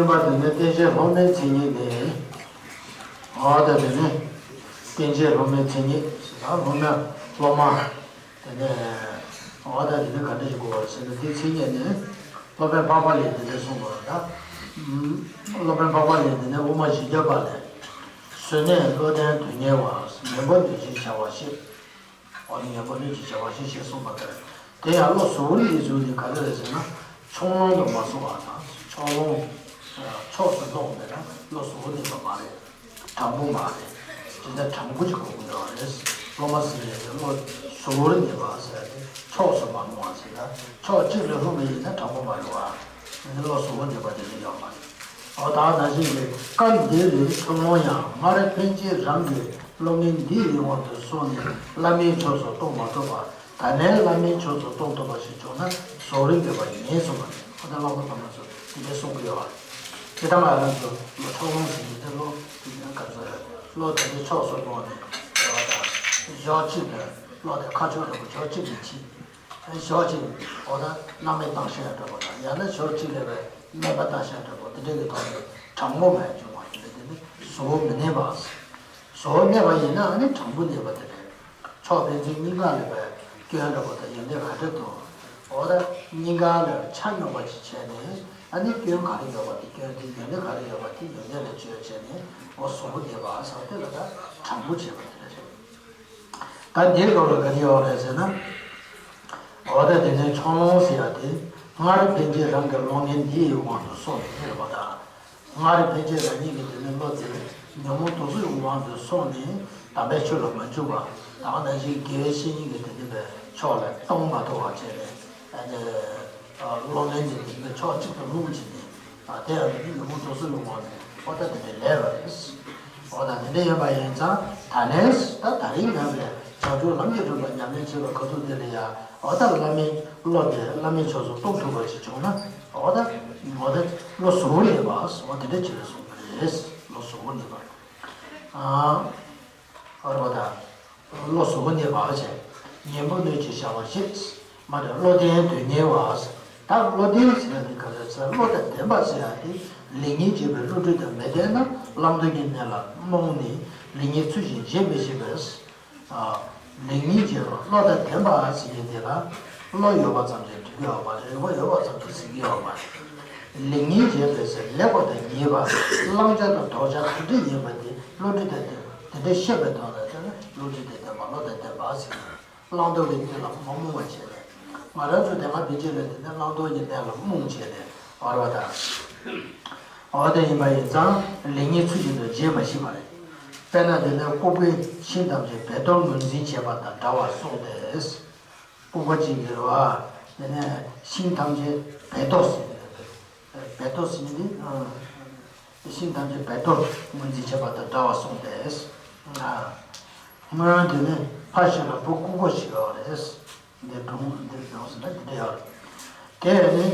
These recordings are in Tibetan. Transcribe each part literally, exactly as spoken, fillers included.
པ་དེ་ནས་བསྟན་བཅོས་སློབ་མའི་མཚན་ཉིད་ནི། འོ་ད་དེ་ནས་བསྟན་བཅོས་སློབ་མའི་མཚན་ཉིད་ཟེར་ན་སློབ་མ་སློབ་མ། དེ་ནས་འོ་ད་དེ་ནས་ག་འདྲ་ཞིག་དགོས་པ་ཟེར་ན་དེའི་མཚན་ཉིད་ནི། སློབ་དཔོན་འཕགས་པ་ལས་དེ་འདྲ་གསུངས་པ་ལ། སློབ་དཔོན་འཕགས་པ་ལས་དེ་ནས་དབུ་མ་བཞི་བརྒྱ་པ་ལས། བཟོད་ནས་བློ་ལྡན་དོན་གཉེར་བ། ངན་པ་སྣོད་ཀྱི་བྱ་བ་བཤད། འོ་ན་ངན་པ་སྣོད་ཀྱི་བྱ་བ་བཤད་ཅེས་གསུངས་པ་ལྟར། དེ་ཡང་བློ་གཟུ་བོར་གནས་ཚུལ་ནི་ག་རེ་རེད་ཟེར་ན། ཕྱོགས་ལྷུང་དུ་མ་སོང་བ་དང་ཕྱོགས་ལྷུང་། ཕྱོགས་སུ་ལྷུང་མེད་ན་བློ་གཟུ་བོར་གནས་པ་མ་རེད། དྲང་པོ་མ་རེད། དེ་འདྲ་དྲང་པོ་ཅིག་དགོས་ཀྱི་ཡོད་རེད། སློབ་མ་ཟེར་ཡས་དེ་བློ་གཟུ་བོར་གནས་པ་ཟེར་ཡས་དེ་ཕྱོགས་སུ་མ་ལྷུང་བ་ཟེར་ན་ཕྱོགས་གཅིག་ལ་ལྷུང་བ་ཡིན་ན་དྲང་པོ་མ་རེད་བ། དེ་ནི་བློ་གཟུ་བོར་གནས་པ་དེ་འདྲ་ཡོད་མ་རེད། འོ་ད་ནང་བཞིན་གྱི་སྐབས་འདིར་ཕྱོགས་ལྷུང་ཡང་སྔར་ཕན་ཆད་རང་གི་སློབ་གཉེར་འདི་ཡི་དབང་དུ་སོང་ནས་བླ་མའི་ཕྱོགས་སུ་གཏོང་མ་ཐུབ་པ། ད་ལན་བླ་མའི་ཕྱོགས་སུ་གཏོང་ཐུབ་པ་ཞིག་བྱུང་ན་གཟུ་བོར་གནས་པ་ཡིན་གསུངས་པ་རེད། འོ་ད་བླ་མ་དམ་པ་ཚོས་དེ་འདྲ་གསུང་གི་ཡོད་རེད། དེ་ལྟར་ང་རང་ཚོ་ཕྱོགས་ལྷུང་ཟེར་གྱི་དེ་བློ་དེ་འདྲ་ག་ཚོད་རེད། བློ་དེ་འདྲའི་ཕྱོགས་སུ་ལྷུང་ནས་བྱས་པ་དང་། ཕྱོགས་གཅིག་ཏུ་བློ་དེ་ཁ་ཕྱོགས་ལ་ཕྱོགས་གཅིག་ཏུ་ཕྱིན། ཕྱོགས་གཅིག་འོ་ན་སྣང་མེད་བཏང་ཤེས་འདྲ་པོ་དང་ཡང་ན་ཕྱོགས་གཅིག་ལ་བའི་དམན་པ་བཏང་ཤེས་འདྲ་པོ་དེ་འདྲ་གི་ཐོག་ནས་དྲང་པོ་མེད་བྱུང་བ་ཡིན་ན་དེ་ནི་གཟུ་བོར་མི་གནས་པ། གཟུ་བོར་གནས་པ་ཡིན་ན་ཨ་ནི་དྲང་པོ་གནས་པ་དེ་རེད། ཕྱོགས་ཕན་ཚུན་གཉིས་ཀ་ལ་བའི་སྐྱོན་འདྲ་པོ་དང་ཡོན་ཏན་ག་འདྲ་འདུག་འོ་ད་གཉིས་ཀ་ལ་ཆ་སྙོམས་པ་ཅིག་བྱས་ནས་ཨ་ནི་སྐྱོན་ག་རེ་ཡོད་པ་དེ་སྐྱོན་དེ། ཡོན་ཏན་ག་རེ་ཡོད་པ་དེ་ཡོན་ཏན་ལ་བརྗོད་བྱས་ནས་འོ་གཟུ་བོར་གནས་པ་ཟེར་བ་དེ་ལ་ད་དྲང་པོ་བྱས་པ་དེ་འདྲ་རེད། ད་འདིའི་སྐོར་ལ་ག་རེ་ཡོད་རེད་ཟེར་ན། འོ་ད་དེ་ནས་ཕྱོགས་ལྷུང་ཟེར་ཡ་དེ་སྔར་ཕན་ཆད་རང་གི་སློབ་གཉེར་འདི་ཡི་དབང་དུ་སོང་ནས་གཉེར་བ་དང་། སྔར་ཕན་ཆད་རང་ཉིད་ཀྱི་དེ་ནས་བློ་དེ་ཉོན་མོངས་དུག་གསུམ་ཡི་དབང་དུ་སོང་ནས་དམ་པའི་ཆོས་ལ་མ་འཇུག་པ། ད་ག་ནང་བཞིན་དགེ་བའི་བཤེས་གཉེན་གྱི་དེ་ནས་པའི་ཕྱོགས་ལ་གཏོང་མ་ཐུབ་པ་བྱས་ནས་ཨ་ནི་སློབ་གཉེར་འདི་དེ་ནས་ཕྱོགས་གཅིག་ཏུ་ལྷུང་བྱས་ནས། ཨ་དེ་ཡང་ནི་ཉོན་མོངས་དུག་གསུམ་ཡི་དབང་ནི་འོ་ད་དེ་འདྲའི་ལས་པ་རེད། འོ་ད་དེ་འདྲ་ཡིན་པ་ཡིན་ཙང་ད་ནས་ད་ད་རིང་ཡང་ནས་བྱང་ཆུབ་ལམ་གྱི་སྒྲུབ་པ་ཉམས་ལེན་བྱེད་པའི་ཁ་ཐུག་དེ་ལ་ཡང་འོ་ད་བླ་མའི་བློ་དེ་བླ་མའི་ཕྱོགས་སུ་གཏོང་ཐུབ་པ་ཞིག་བྱུང་ན་འོ་ད་འོ་ད་བློ་གཟུ་བོར་གནས་པ་འོ་དེ་འདྲ་ཅིག་ལ་གསུངས་པ་རེད། བློ་གཟུ་བོར་གནས་པ། ཨ། བར་བ་དང་། བློ་གཟུ་བོར་གནས་པ་བྱས། ངན་པ་སྣོད་ཀྱི་བྱ་བ་བཤད། མ་དང་བློ་ལྡན་དོན་གཉེར་བ། ད་བློ་ལྡན་ཟེར་ཡ་དེ་ག་རེ་ཟེར། བློ་དང་ལྡན་པ་ཟེར་ཡ་དེ་ལེགས་ཉེས་འབྱེད་པའི་བློ་གྲོས་དང་མི་ལྡན་ན་བླང་དོར་གྱི་གནས་ལ་རྨོངས་ནས་ལེགས་ཉེས་ཚུལ་བཞིན་འབྱེད་མི་ཤེས་པས། ལེགས་ཉེས་འབྱེད་པ་བློ་དང་ལྡན་པ་ཟེར་ཡ་དེ་ལ་བློ་ཡོད་པ་ཙམ་གྱིས་འགྲིག་གི་ཡོད་མ་རེད། རིག་པ་ཡོད་པ་ཙམ་གྱིས་ཟིན་གྱི་ཡོད་མ་རེད། ལེགས་ཉེས་འབྱེད་པའི་ཚེ་ལེགས་པ་དང་ཉེས་པ་བླང་བྱ་དང་ལྡོག་བྱ་གང་འདྲ་ཡིན་པ་དེ་བློ་གྲོས་དང་ལྡན་པ། དེ་འདྲ་ཤེས་པའི་ཐོག་ལ་དེ་ནི་བློ་གྲོས་དང་ལྡན་པ་བློ་དང་ལྡན་པ་ཟེར་ནས་བླང་དོར་གྱི་གནས་ལ་མ་རྨོངས་པ་བྱས་ནས། ང་རང་ཚོ་དེ་སྔ་ཕན་ཆད་ལ་དེ་ནི་བླང་དོར་གྱི་གནས་ལ་རྨོངས་བྱས་ནས་བར་བ་དང་། འོ་དེ་ཡིན་པ་ཡིན་ཙང་ལེགས་ཉེས་ཚུལ་བཞིན་དུ་འབྱེད་མ་ཤེས་པ་རེད། དཔེར་ན་དེ་ནི་ལྐུགས་པས་ཤིང་ཐམས་ཅད་བལ་གཏོར་ངོས་འཛིན་བྱེད་པ་དང་འདྲ་བར་གསུངས་ཏེ། ལྐུགས་པ་ཅིག་གིས་རེད་བ། དེ་ནས་ཤིང་ཐམས་ཅད་བལ་གཏོར་ཟེར་གྱི་རེད། བལ་གཏོར་ཟེར་གྱི་འདི། ཤིང་ཐམས་ཅད་བལ་གཏོར་ངོས་འཛིན་བྱེད་པ་དང་འདྲ་བར་གསུངས་ཏེ། སྔོན་དེ་ནས་ཕ་ཞིག་ལ་བུ་ལྐུགས་པ་ཞིག་ཡོད་རེད། འདི་སྒྲུང་འདི་སྒྲུང་ཟེར་ན་འདི་འདྲ་ཡོད་རེད། དེ་ནས་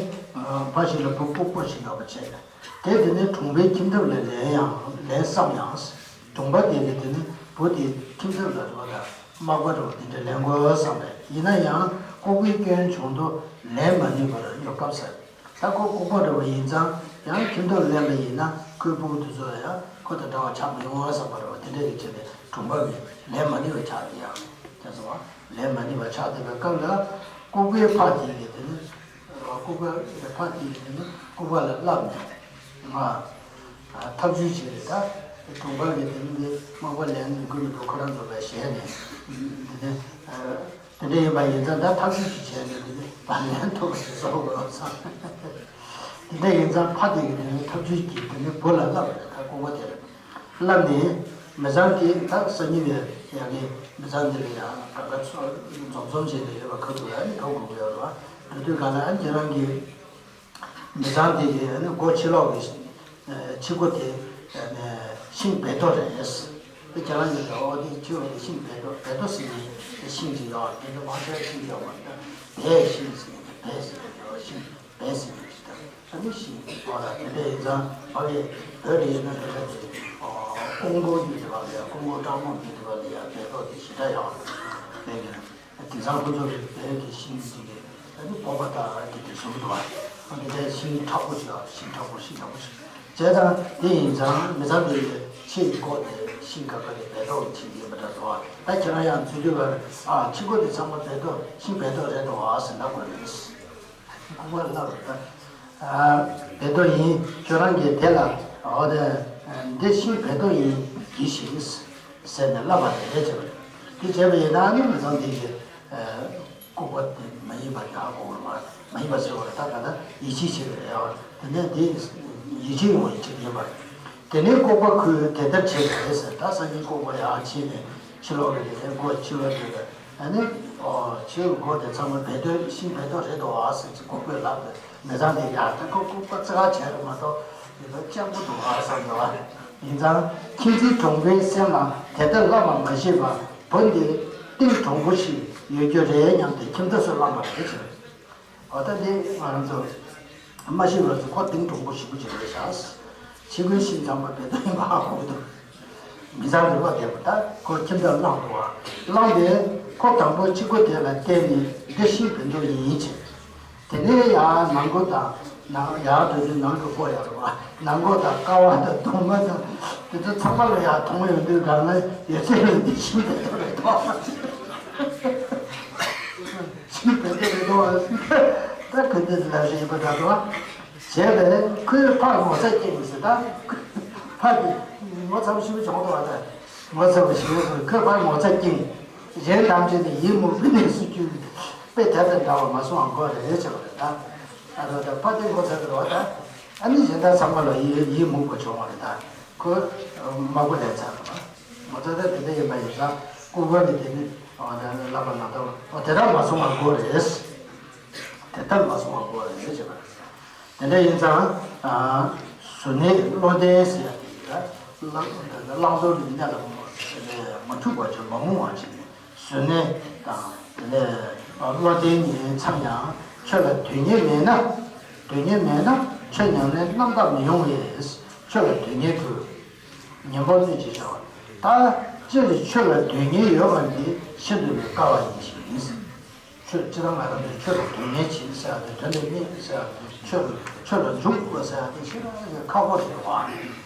ཕ་ཞིག་ལ་བུ་ལྐུགས་པ་ཞིག་ཡོད་པ་བྱས། དེ་དེ་ནས་གྲོང་པའི་ཁྱིམ་ཐབ་ལ་ལེན་ཡང་ལེན་བསམ་ཡང་། གྲོང་པ་དེ་གིས་དེ་ནས་བུ་དེ་ཁྱིམ་ཐབ་ལ་འགྲོ་དང་། མག་པ་འདྲ་བོ་དེ་འདྲ་ལེན་དགོས་བསམ་པས། ཡིན་ན་ཡང་ལྐུགས་པའི་སྐྱོན་བྱུང་དུས་ལེན་མ་ནུས་པར་གཡོག་སྐབས་ཟད། ད་ཁོ་ལྐུགས་པ་འདྲ་བོ་ཡིན་ཙང་ཡང་ཁྱིམ་ཐབ་ལེན་པ་ཡིན་ན་ཁོའི་ཕྲུ་གུ་དེ་ཚོ་ལ་ཡང་ཁོ་དང་འདྲ་བ་ཆགས་མི་ཡོང་བསམ་པ་འདྲ་བོ་དེ་འདྲ་གི་ཆེད་དུ་གྲོང་པ་གིས་ལེན་མ་ནུས་པ་ཆགས་ཏེ་ཡང་དེ་ཚོ་ལེན་མ་ནུས་པ་ཆགས་བསྡད་པའི་སྐབས་ལ་ལྐུགས་པའི་ཕ་དེ་གིས་དེ་ནི་ལྐུགས་པ་ཕ་དེ་གིས་དེ་ནི་ལྐུགས་པ་ལ་བསླབས་ནས་ང་ཐབས་ཇུས་བྱས་ཏེ། ད་གྲོང་པ་གིས་དེ་ནི་མག་པ་ལེན་དགོས་མི་འདུག་ཁོ་རང་ཚོ་ལ་ཞེད་ནས་དེ་ནི། དེ་འདྲ་ཡིན་པ་ཡིན་ཙང་ད་ཐབས་ཤེས་ཤིག་བྱས་ནས་དེ་ནི་བར་ལེན་ཐུབ་པ་ཞིག་བཟོ་དགོས་བསམ། དེ་འདྲ་ཡིན་ཙང་ཕ་དེ་གིས་དེ་ནི་ཐབས་ཇུས་ཀྱིས་དེ་ནི་བུ་ལ་བསླབས་པ་རེད། ད་ལྐུགས་པ་དེར་བསླབས་ནས་མི་ཚང་དེ་ད་སང་ཉིན་ནས་ཡ་གི་མི་ཚང་དེ་ལ་ཡ་ག་ག་ཚོ་འཛོམས་འཛོམས་བྱས་ནས་ཡོད་པ་ཁ་ཐུག་ལ་ནི་འགྲོ་དགོས་ཀྱི་ཡོད་རེད་བ། འགྲོ་དུས་ག་ལ་ཁྱེད་རང་གིས། མི་ཚང་དེ་གི་ཨ་ནི་སྒོ་ཕྱི་ལོགས་ཀྱི་ཕྱི་སྒོ་དེ་ཤིང་བལ་ཏོ་རེད། དེ་ཁྱེད་རང་གིས་ཨོ་དེ་ཕྱི་ལོགས་ཀྱི་ཤིང་བལ་ཏོ་བལ་ཏོ་ཟེར་ནས་ཤིང་ཅིག་ཡོད་རེད། དེ་མང་ཆེ་ཤིང་ཡོད་མ་རེད། བལ་ཤིང་ཟེར་ནས་བལ་ཟེར་ནས་ཤིང་བལ་ཟེར་ནས་ཞིག་དང་ཨ་ནི་ཤིང་ཨོ་ད་དེ་འདྲ་ཡིན་ཙང་ཨ་བས་བོད་ལ་ཡིན་ན་དེ་འདྲ་དེ་ཀོང་པོ་ཡོད་དེ་བ་ལ་ཡ་ཀོང་པོ་སྤྲང་མོ་ཡོད་དེ་བ་ལ་ཡ་བལ་ཏོ་དེ་ཞེ་དྲག་ཡོད་རེད། དེང་སང་ཁོ་ཚོ་གི་བལ་གྱི་ཤིང་གཅིག་གི་ཨ་ནི་སྤོབས་པ་དང་དེ་དེ་བཟོ་གི་འདུག་བ། ཨ་འདི་འདྲའི་ཤིང་མཁྲེགས་པོ་ཞིག་ཨ་ཤིང་མཁྲེགས་པོ་ཤིང་མཁྲེགས་པོ་ཞིག་ བྱས་ཙང་དེ་ཡིན་ཙང་མི་ཚང་དེ་ཡི་ཕྱི་ཡི་སྒོ་དེ་ཤིང་ཀ་ཀ་དེ་བལ་ཏོག་ཅིག་ཡིན་པ་འདྲ་འདུག་ད་ཁྱེད་རང་ཡང་འཛུལ་དུས་ལ་ཨ་ཕྱི་སྒོ་དེ་ཚང་མ་བལ་ཏོག་ཤིང་བལ་ཏོག་རེད་འདུག་ཨ་ཟེར་ན་དགོས་རེད། ཁོ་པ་ལབ་རེད་ད། ཨ་བལ་ཏོག་ཡིན། ཁྱོད་རང་གིས་དེ་ལ་འོ་དེ་འདི་ཤིང་བལ་ཏོག་ཡིན་གྱིས་ཤིག་ཟེར་ནས་ལབ་པ་རེད། དེ་བྱས་པ་རེད། དེ་བྱས་པ་ཡིན་ན་ནི་མི་ཚང་དེ་གི་ལྐུགས་པ་དེ་མ་ཡིན་པ་ཡག་གོ་བ་མ་ཡིན་པ་ཟེར་བ་རེད། ད་ག་ད་ཡིད་ཆེས་བྱེད་པ་རེད། ཨ་དེ་ནས་དེ་ཡིད་ཆེས་ཡོང་བའི་ཆེད་ཡིན་པ་རེད། དེ་ནས་ལྐུགས་པ་ཁོས་དེ་ལྟར་བྱས་པ་རེད་ཟེར། ད་སང་ཉིན་ལྐུགས་པ་ཡར་ཕྱིན་ནས་ཕྱི་ལོགས་ལ་དེ་ནས་སྒོ་ཕྱི་ལོགས་དེ་ལ་ཨ་ནི་ཨོ་ཕྱི་སྒོ་དེ་ཚང་མ་བལ་ཏོག་ཤིང་བལ་ཏོག་རེད་དོ་ཨ་ཟེར་ཅིག་ལྐུགས་པས་ལབ་པས་མི་ཚང་དེ་ཡར་ད་ཁོ་ལྐུགས་པ་རྩེ་ག་བྱས་རེད་མ་གཏོགས་དེ་ལ་སྤྱང་པོ་འདུག་ཨ་བསམ་འདུག་ཨ། ཡིན་ཙང་ཁྱིམ་མཚེས་གྲོང་པའི་སེམས་ལ་དེ་ལྟར་ལབ་པ་མ་ཤེས་པར་བུ་འདི་གཏིང་གྲུང་པོ་ཞིག་ཡོད་རྒྱུ་རེད་སྙམ་སྟེ་ཁྱིམ་མཚེས་སུ་བླངས་པ་རེད་ཟེར། འོ་ད་འདི་ང་རང་ཚོ་མ་ཤེས་པ་ཚོ་ཁོ་གཏིང་གྲུང་པོ་ཞེ་པོ་ཅིག་རེད་ཤག་ཕྱི་སྒོའི་ཤིང་ཚང་མ་བལ་ཏོག་ཡིན་པ་ཧ་གོ་གི་འདུག་མི་ཚང་རེ་བ་བསྡད་པ་ད་ཁོ་ཁྱིམ་ཚང་བླངས་འདུག་བ། བླངས་ཏེ་ཁོ་དང་པོ་ཕྱི་སྒོ་དེ་ལ་བལྟས་ནས་འདི་ཤིང་བལ་ཏོག་ཡིན་ཟེར། དེ་ནས་ཡར་ནང་སྒོ་དང་ནང་ཡར་འགྲོ་དུས་ནང་གི་སྒོ་ཡར་རུ་བ་ནང་སྒོ་དང་ཀ་བ་དང་གདུང་མ་དང་དེ་ཚོ་ཚང་མ་ལ་ཡར་མཐོང་ཡོང་དུས་གང་ན་ཡོད་ཚད་ལ་འདི་ཤིང་བལ་ཏོག་རེད་དོ། ཤིང་བལ་ཏོག་རེད་དོ། ད་ག་འདི་ལ་རེད་པ་ད་དོ། བྱས་པས་ཁོས་ཕར་ངོ་ཚ་སྐྱེས་ཟེར། ད་ཕར་གྱི་ངོ་ཚ་པོ་ཞེ་པོ་བྱུང་འདུག་བ། ད་ངོ་ཚ་པོ་ཞེ་པོ་ཁོས་ཕར་ངོ་ཚ་སྐྱེས། གཞན་ཐམས་ཅད་ནི་ཡིད་མུག་པའི་གནས་སུ་གྱུར། དཔེ་དེ་དང་འདྲ་བ་མ་སོང་བ་མགོ་རེ་རེ་བྱེད་པ་རེད་ད། ཨ་རོ་ད་ཕ་དེ་ངོ་ཚ་གི་རོ་ད། ཨ་ནི་གཞན་དག་ཚང་མ་ལ་ཡིད་ཡིད་མུག་པ་བྱུང་བ་རེད་ད། ཁོ་དམག་པོ་ལས་ཚར་རེད་པ། ངོ་ཚ་ད་དེ་འདྲ་ཡིན་པ་ཡིན་ཙང་ལྐུགས་པ་ནི་དེ་ནི་ལབ་པ་ན་ད་དེ་དག་མ་སོང་བ་མགོ་རེད། དེ་ལྟར་མ་སོང་བ་མགོ་རེད་ཟེར་བ་རེད། དེ་འདྲ་ཡིན་ཙང་། གཟུར་གནས་བློ་ལྡན་ཟེར་ཡ་དེ་ཡིན་ད། བླང་བླང་དོར་གྱི་གནས་ལ་མ་འཁྲུག་པ་ཅིག་མ་རྨོངས་པ་ཅིག་ནས་གཟུར་གནས་དང་དེ་ནས་བློ་ལྡན་ཉིད་མཚམས་ཡང་ཆོས་ལ་དོན་གཉེར་མེད་ན། དོན་གཉེར་མེད་ན་ཆོས་ཉམས་ལེན་རྣམ་དག་མི་ཡོང་བས་ཆོས་ལ་དོན་གཉེར་དགོས། ཉན་པོ་གནོད་ཅེས་བྱ་བ། ད་སྤྱིར་ཆོས་ལ་དོན་གཉེར་ཡོད་པ་འདི་ཤིན་ཏུ་ནས་དཀའ་བ་ཡིན་ཞིང་། ཆོས་སྤྱིར་བཏང་ང་རང་ཚོས་ཆོས་ལ་དོན་གཉེར་བྱེད་ཟེར་ཡ་དེ་དོན་དུ་གཉེར་ཟེར་ཡ་དེ་ཆོས་ལ་ཆོས་ལ་འཇུག་དགོས་ཟེར་ཡ་དེ་ཤིན་ཏུ་ནས་ཁག་པོ་ཞིག་འདུག་བ།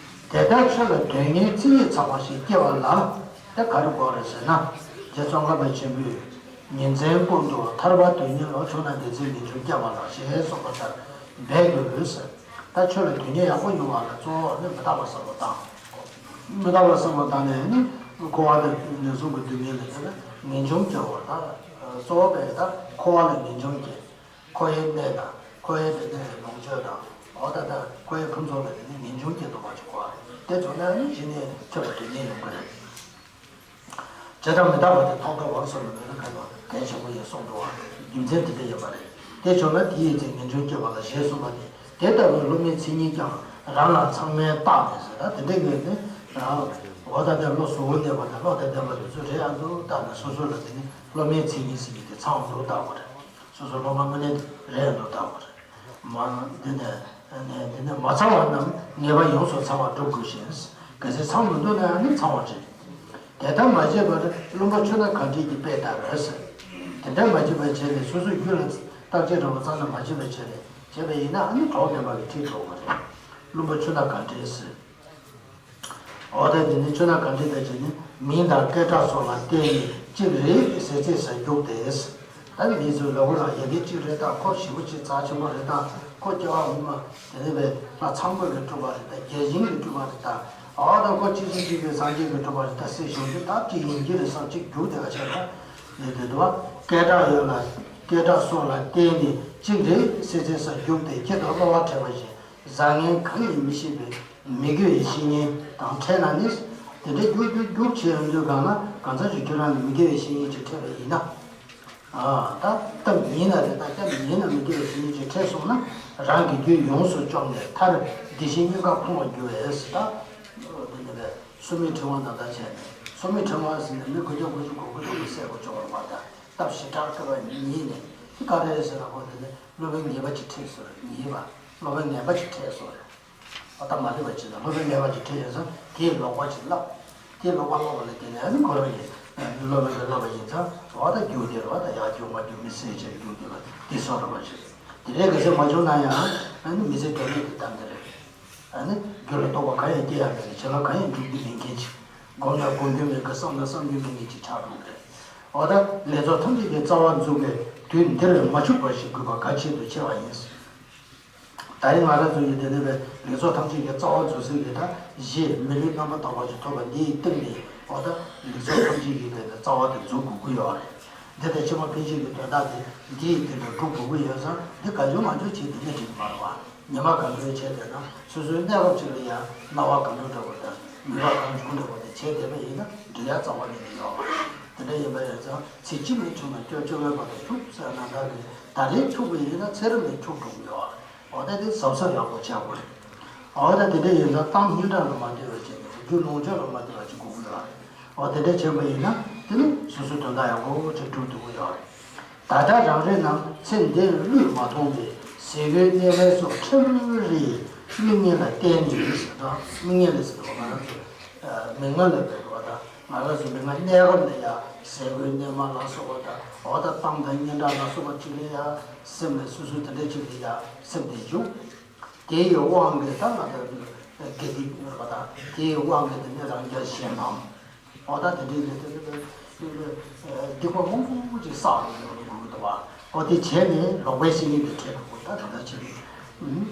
དེ་ལྟར་ཆོས་ལ་དོན་གཉེར་རྩིས་ཡིག་ཚང་བ་ཞིག་སྐྱེ་བ་ལ་དེ་ག་རེ་དགོས་རེད་ཟེར་ན། རྗེ་ཙོང་ཁ་པ་ཆེན་པོས་ཉིན་མཚན་ཀུན་ཏུ་ཐར་པ་དོན་གཉེར་ལ་ཕྱོགས་ན་དེ་ཚེ་ངེས་འབྱུང་སྐྱེ་བ་ལ་ཞེས་གསུངས་པ་ལྟར་འབད་དགོས་ཟེར། ད་ཆོས་ལ་དོན་གཉེར་ཡག་པོ་ཡོང་བ་ལ་གཙོ་བོ་ནི་མི་རྟག་པ་བསམ་བློ་བཏང་། མི་རྟག་པ་བསམ་བློ་བཏང་ནས་ནི་འཁོར་བ་དང་ངན་སོང་གི་སྡུག་བསྔལ་ལ་དེ་ལ་ངེས་འབྱུང་སྐྱེ་བ་དང་གཙོ་བོ་བས་ད་འཁོར་བ་ལ་ངེས་འབྱུང་སྐྱེ། འཁོར་བའི་གནས་དང་འཁོར་བའི་དེ་ནས་ལོངས་སྤྱོད་དང་འོ་ད་ལྟ་འཁོར་བའི་ཕུན་ཚོགས་ལ་དེ་ནི་ངེས་འབྱུང་སྐྱེ་ཐུབ་པ་ཅིག་དགོས་པ་རེད། དེ་བྱུང་ན་ནི་གཞི་ནས་ཆོས་ལ་དོན་གཉེར་ཡོང་གི་རེད། བྱེ་བྲག་མི་རྟག་པ་དེ་ཐོག་མཐའ་བར་གསུམ་ལ་མེད་ན་ག་ལ་གལ་ཆེན་པོ་ཡིན་གསུངས་འདུག་བ། རྒྱུ་མཚན་དེ་འདྲ་ཡོད་པ་རེད། དེ་བྱུང་ན་དེ་ཡི་ཚེ་ངེས་འབྱུང་སྐྱེ་བ་ལ་ཞེས་གསུངས་པ་སྟེ། དེ་ལྟ་བུའི་བསླུ་མེད་མཚན་ཉིད་ཀྱང་རང་ལ་ཚང་མས་བརྟགས་ནས་ཟེར་ད་དེ་འདྲ་ངས་ནི་རང་འོ་ད་ལྟ་བློ་གཟུ་བོར་གནས་པ་དང་བློ་དང་ལྡན་པ་དེ་ཚོ་རེད་ཨ་འདུག་བརྟགས་ནས་སོ་སོ་ལ་དེ་ནི་བསླུ་མེད་མཚན་ཉིད་ཟེར་གྱི་དེ་ཚང་བ་འདུག་བརྟག་དགོས་རེད། སོ་སོ་སློབ་མ་དངོས་གནས་རེད་ཨ་འདུག་བརྟག་དགོས་རེད། མ་འདི་ནས་ནས་འདི་ནས་མ་ཚང་བ་རྣམས་ངེས་པ་ཡོངས་སུ་ཚང་བར་སྒྲུབ་དགོས་ཤིང་། གལ་སྲིད་ཚང་མི་འདུག་ན་ནི་ཚང་བར་བྱེད། དེ་ལྟར་མ་བྱས་པར་བླུན་པོ་ཆུ་སྣ་གང་འདྲེས་ཀྱི་དཔེ་ལྟར་ཟེར། དེ་འདྲ་མ་བྱས་པར་བྱས་ནས་སོ་སོའི་རྒྱུད་ལ་བརྟག་དཔྱད་རང་བ་ཙམ་ལ་མ་བྱས་པར་བྱས་ནས་བྱས་པ་ཡིན་ན་ཨ་ནི་གྲོགས་ལྡན་པ་གི་ཁྲིད་འགྲོ་བ་རེད། བླུན་པོ་ཆུ་སྣ་གང་འདྲེས་ཟེར། འོ་ད་དེ་ནི་ཆུ་སྣ་གང་འདྲེས་དང་བྱས་ནས་མིང་དང་སྐད་གྲགས་སོགས་ལ་བརྟེན་ནས་གཅིག་རེད་ཟེར་ཚེ་ཟ་རྒྱུག་སྟེ། ད་མི་ཚོས་ལོ་གོ་རང་ཡ་གི་གཅིག་རེད་ད་ཁོ་ཞེ་པོ་ཅིག་རྩ་ཆེན་པོ་རེད་ད་ཁོ་སྐྱེ་བ་སྔོན་མ་དེ་ནས་བས་ལྷ་ཚངས་པ་གིས་བསྒྲུབས་པ་རེད་ད་རྒྱལ་ཆེན་གྱིས་བསྒྲུབས་པ་རེད་ད་འོ་ད་ཁོ་གཅིག་གཅིག་གཅིག་གི་སངས་རྒྱས་ཀྱིས་བསྒྲུབས་པ་རེད་ད་སྲིད་གཞུང་གི་ད་གཅིག་ཡིན་གྱི་རེད་བསམ་གཅིག་རྒྱུག་དེ་ག་ཆགས་ད་ཡོད་དེ་འདུག་བ། སྐད་གྲགས་ཡོད་ལ་སྐད་གྲགས་སོགས་ལ་བརྟེན་ནས་གཅིག་རེད་ཟེར་ཚེ་ཟ་རྒྱུག་སྟེ་ཁྱེད་དང་གློ་བ་བྲལ་བ་བཞིན། བཟང་ངན་གང་ཡིན་མི་ཤེས་པའི་མི་དགེ་བའི་བཤེས་གཉེན་དང་འཕྲད་ན་ནི། དེ་འདྲའི་རྒྱུག་རྒྱུག་རྒྱུག་བྱས་ཡོང་དུས་གང་ན་གང་ཚང་ཅིག་ཁྱོད་རང་གི་མི་དགེ་བའི་བཤེས་གཉེན་ཅིག་འཕྲད་པ་ཡིན་ན། ཨ་ད་སྟབས་ཡིན་ན་རེད་ད་སྟབས་ཡིན་ན་མི་དགེ་བའི་བཤེས་གཉེན་ཅིག་འཕྲད་སོང་ན་རང་གི་རྒྱུད་ཡོངས་སུ་བཅོམ་ནས་མཐར་བདེ་གཤེགས་མངོན་པར་ཕོངས་པར་འགྱུར་བས་ད། འདི་ནི་བས་སོར་མོའི་ཕྲེང་བ་ནང་ལྟར་བྱས་ནས་སོར་མོའི་ཕྲེང་བ་ཟེར་ནས་མི་དགུ་བརྒྱ་དགུ་བཅུ་གོ་དགུ་ཐོག་ཏུ་བསད་དགོས་བྱུང་བར་མ་ད་སྟབས་ཞེ་དྲག་སྐྱོ་བ་ཉིད་ནས་དེ་ག་རེ་ཟེར་ན་གོ་འདི་ནི། སློབ་དཔོན་ངེས་པ་ཅིག་འཕྲད་སོང་རེད། ངེས་པ། སློབ་དཔོན་ངན་པ་ཅིག་འཕྲད་སོང་རེད། ཨ་ད་མ་ལེགས་པ་ཅིག་དང་སློབ་དཔོན་ངན་པ་ཅིག་འཕྲད་ཡོད་ཙང་དེས་ལོག་པ་ཅིག་བསླབ། དེས་ལོག་པ་བསླབ་པ་ལ་བརྟེན་ནས་ཨ་ནི་ཁོ་རང་གིས་སློབ་དཔོན་གྱིས་བསླབ་པ་ཡིན་ཙང་འོ་ད་རྒྱུགས་དེ་རེད་བ། ད་ཡར་རྒྱུགས་མར་རྒྱུགས་མི་སེར་ཆེར་རྒྱུགས་དེ་ལ་དེ་སོགས་རེད་བ་ཅིག་དེ་འདྲའི་ག་ཚོད་མ་བྱུང་ན་ཡང་ཨ་ནི་མི་ཚེ་དོན་མེད་དུ་བཏང་གི་རེད། ཨ་ནི་རྒྱུད་ལ་རྟོགས་པ་གང་ཡང་སྐྱེ་ཡ་མེད་ཀྱི། བྱིན་རླབས་གང་ཡང་འཇུག་རྒྱུ་མེད་མཁན་ཅིག་སྒོམ་ན་སྒོམ་རྒྱུ་མེད་ཀྱི། བསམ་ན་བསམ་རྒྱུ་མེད་མཁན་ཅིག་ཆགས་འགྲོ་གི་རེད། འོ་ད་ལེགས་ཚོགས་ཐམས་ཅད་ཀྱི་རྩ་བ་འཛུགས་པའི་དུས་འདིར་མ་འཆུག་པ་ཞིག་དགོས་པ་གལ་ཆེན་དུ་ཆེ་བ་ཡིན། ད་རེས་ང་རང་ཚོ་ཡི་དེ་ནས་པའི་ལེགས་ཚོགས་ཐམས་ཅད་ཀྱི་རྩ་བ་འཛུགས་ཟིན་གྱི་ད་གཞི་མི་ལུས་རྣམ་པར་དག་པ་ཞིག་ཐོབ་པ་འདི་ཡི་སྟེང་ནས། འོ་ད་ལེགས་ཚོགས་ཐམས་ཅད་ཀྱི་པའི་རྩ་བ་དེ་འཛུགས་དགོས་ཀྱི་ཡོད་རེད། འདི་ལྟར་ཕྱི་མ་འཕེན་བྱེད་ཀྱི་དོན་དག་དེ་འདི་ཡི་སྟེང་དུ་སྒྲུབ་དགོས་ཀྱི་ཡོད་ཙང་། འདི་གང་བྱུང་མང་བྱུང་བྱས་དེ་ནས་འགྲིག་གི་མ་རེད་བ། ཉི་མ་གང་དྲོའི་བྱས་དེ་ན་སོ་སོའི་གནས་སྐབས་ཅིག་ལ་ཡང་སྣང་བ་གང་བྱུང་འདྲ་པོ་དང་ནུས་པ་གང་བྱུང་འདྲ་པོ་དེ་བྱས་བསྡད་པ་ཡིན་ན་འགྲིག་ཡ་རྩ་བ་ནས་མི་ཡོང་བ། དེ་འདྲ་ཡིན་པ་ཡིན་ཙང་ཚེ་གཅིག་ནས་བྱུང་ན་སྐྱོ་སྐྱོ་བའི་བར་དུ་འཁྱུག་ཟེར་ན་ད་གི་ད་རེས་འཁྱུག་པ་ཡིན་ན་ཚེ་རབས་ནས་འཁྱུག་འགྲོ་གི་ཡོད་རེད། འོ་ད་དེ་གཟབ་གཟབ་ཡག་པོ་བྱ་དགོས་རེད། འོ་ད་དེ་འདྲ་ཡིན་ཙང་གཏམ་སྙན་གྲགས་ལ་མ་བལྟས་པ་བྱས་ནས་རྒྱུ་ལོངས་སྤྱོད་ལ་མ་བལྟས་པ་བྱེད་དགོས་ཀྱི་རེད། འོ་དེ་འདྲ་བྱས་པ་ཡིན་ན་དེ་ནི་སོ་སོའི་དོན་དག་ཡག་པོ་ཅིག་འགྲུབ་ཐུབ་ཀྱི་ཡོད་རེད། ད་ལྟ་རང་རེ་རྣམས་ཚེ་འདིར་བློས་མ་ཐོངས་པའི་ཟས་གོས་གནས་མལ་སོགས་ཕྲན་བུ་རེ་མིག་སྔུན་ལ་བལྟས་ནས་ཟེར་དང་། མིག་སྔུན་ལ་ཟེར་དུས་ང་རང་ཚོ་མིག་སྔུན་ལ་བལྟས་པ་དང་། ང་རང་ཚོ་མིག་སྔུན་གནས་སྐབས་ལ་ཡ་ཟས་གོས་གནས་མལ་ལ་སོགས་པ་དང་། འོ་ད་གཏམ་དང་སྙན་གྲགས་ལ་སོགས་པ་ཅིག་ལ་ཡ་སེམས་ལ་སོ་སོའི་དེ་འདྲ་ཅིག་ལ་ཡ་སེམས་དེ་འཇུག་དེ་ཡི་དབང་གིས་ད་ང་ཚོ་དགེ་སྡིག་ཡོད་པ་དང་། དེ་ཡི་དབང་གིས་དེ་ནས་རང་རྒྱལ་གཞན་ཕམ། འོ་ད་དེ་འདྲའི་ལས་དེ་ནི་སྡིག་པ་མང་པོ་ཅིག་བསགས་ཡོང་གི་འདུག་བ། འོ་དེ་བྱས་ནས་ལོག་པའི་བཤེས་གཉེན་དེ་འཕྲད་དགོས། ད་ད་ལྟ་བྱས་ནས་ཨུམ།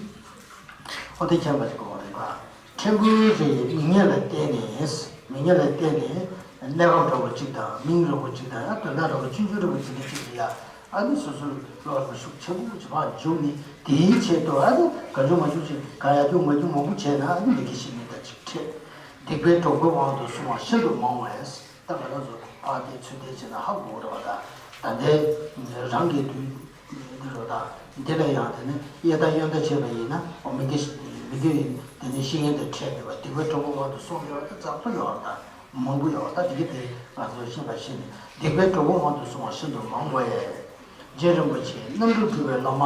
འོ་དེ་མཁྱེན་པ་ཞིག་དགོས་པ་རེད་པ། ཕྲན་བུ་རེ་མིག་སྔུན་ལ་བལྟས་ནས། མིག་སྔུན་ལ་བལྟས་ནས་གནས་སྐབས་འདྲ་བོ་ཅིག་དང་། མིང་འདྲ་བོ་ཅིག་དང་། ཡང་དོན་དག་འདྲ་བོ་ཆུང་ཆུང་འདྲ་བོ་ཅིག་འདྲ་ཅིག་ལ་ཡ། ཨ་ནི་སོ་སོའི་བློ་ལ་ཤུགས་ཆེན་པོ་ཅིག་ཕར་འཇུག་ནས། དེའི་ཆེད་དུ་ཨ་ནི་གང་བྱུང་མང་བྱུང་ཅིག་གང་ཡག་རྒྱུ་མ་རྒྱུ་མང་པོ་བྱས་ན་ཨ་ནི་མི་དགེ་བཤེས་གཉེན་དང་ཅིག་འཕྲད། སྡིག་པའི་གྲོགས་པོའི་དབང་དུ་སོང་བ་ཤིན་ཏུ་མང་བས། ད་ང་རང་ཚོ་ཕར་བལྟས་ཚུར་བལྟས་བྱས་ན་ཧ་གོ་རེད་བ། ད་ད་ལྟའི་རང་གི་དུས་འདི་རུ་ད་འདི་ལ་ཡང་དེ་ནི་གཡས་ལྟ་གཡོན་ལྟ་བྱས་པ་ཡིན་ན། འོ་མི་དགེ་མི་དགེ་དེ་ནི་བཤེས་གཉེན་དང་འཕྲད་བསྡད་པ། སྡིག་པའི་གྲོགས་པོའི་དབང་དུ་སོང་བསྡད་པ་དེ་ཙག་ཙིག་ཡོད་རེད། ད་མང་པོ་ཡོད། ད་དེ་གི་དེ་ང་ཚོས་ཤེས་པ་བྱས་ནས། སྡིག་པའི་གྲོགས་པོའི་དབང་དུ་སོང་བ་ཤིན་ཏུ་མང་བས། རྗེ་རིན་པོ་ཆེ་རྣམ་གྲོལ་སྒྲུབ་པའི་བླ་མ།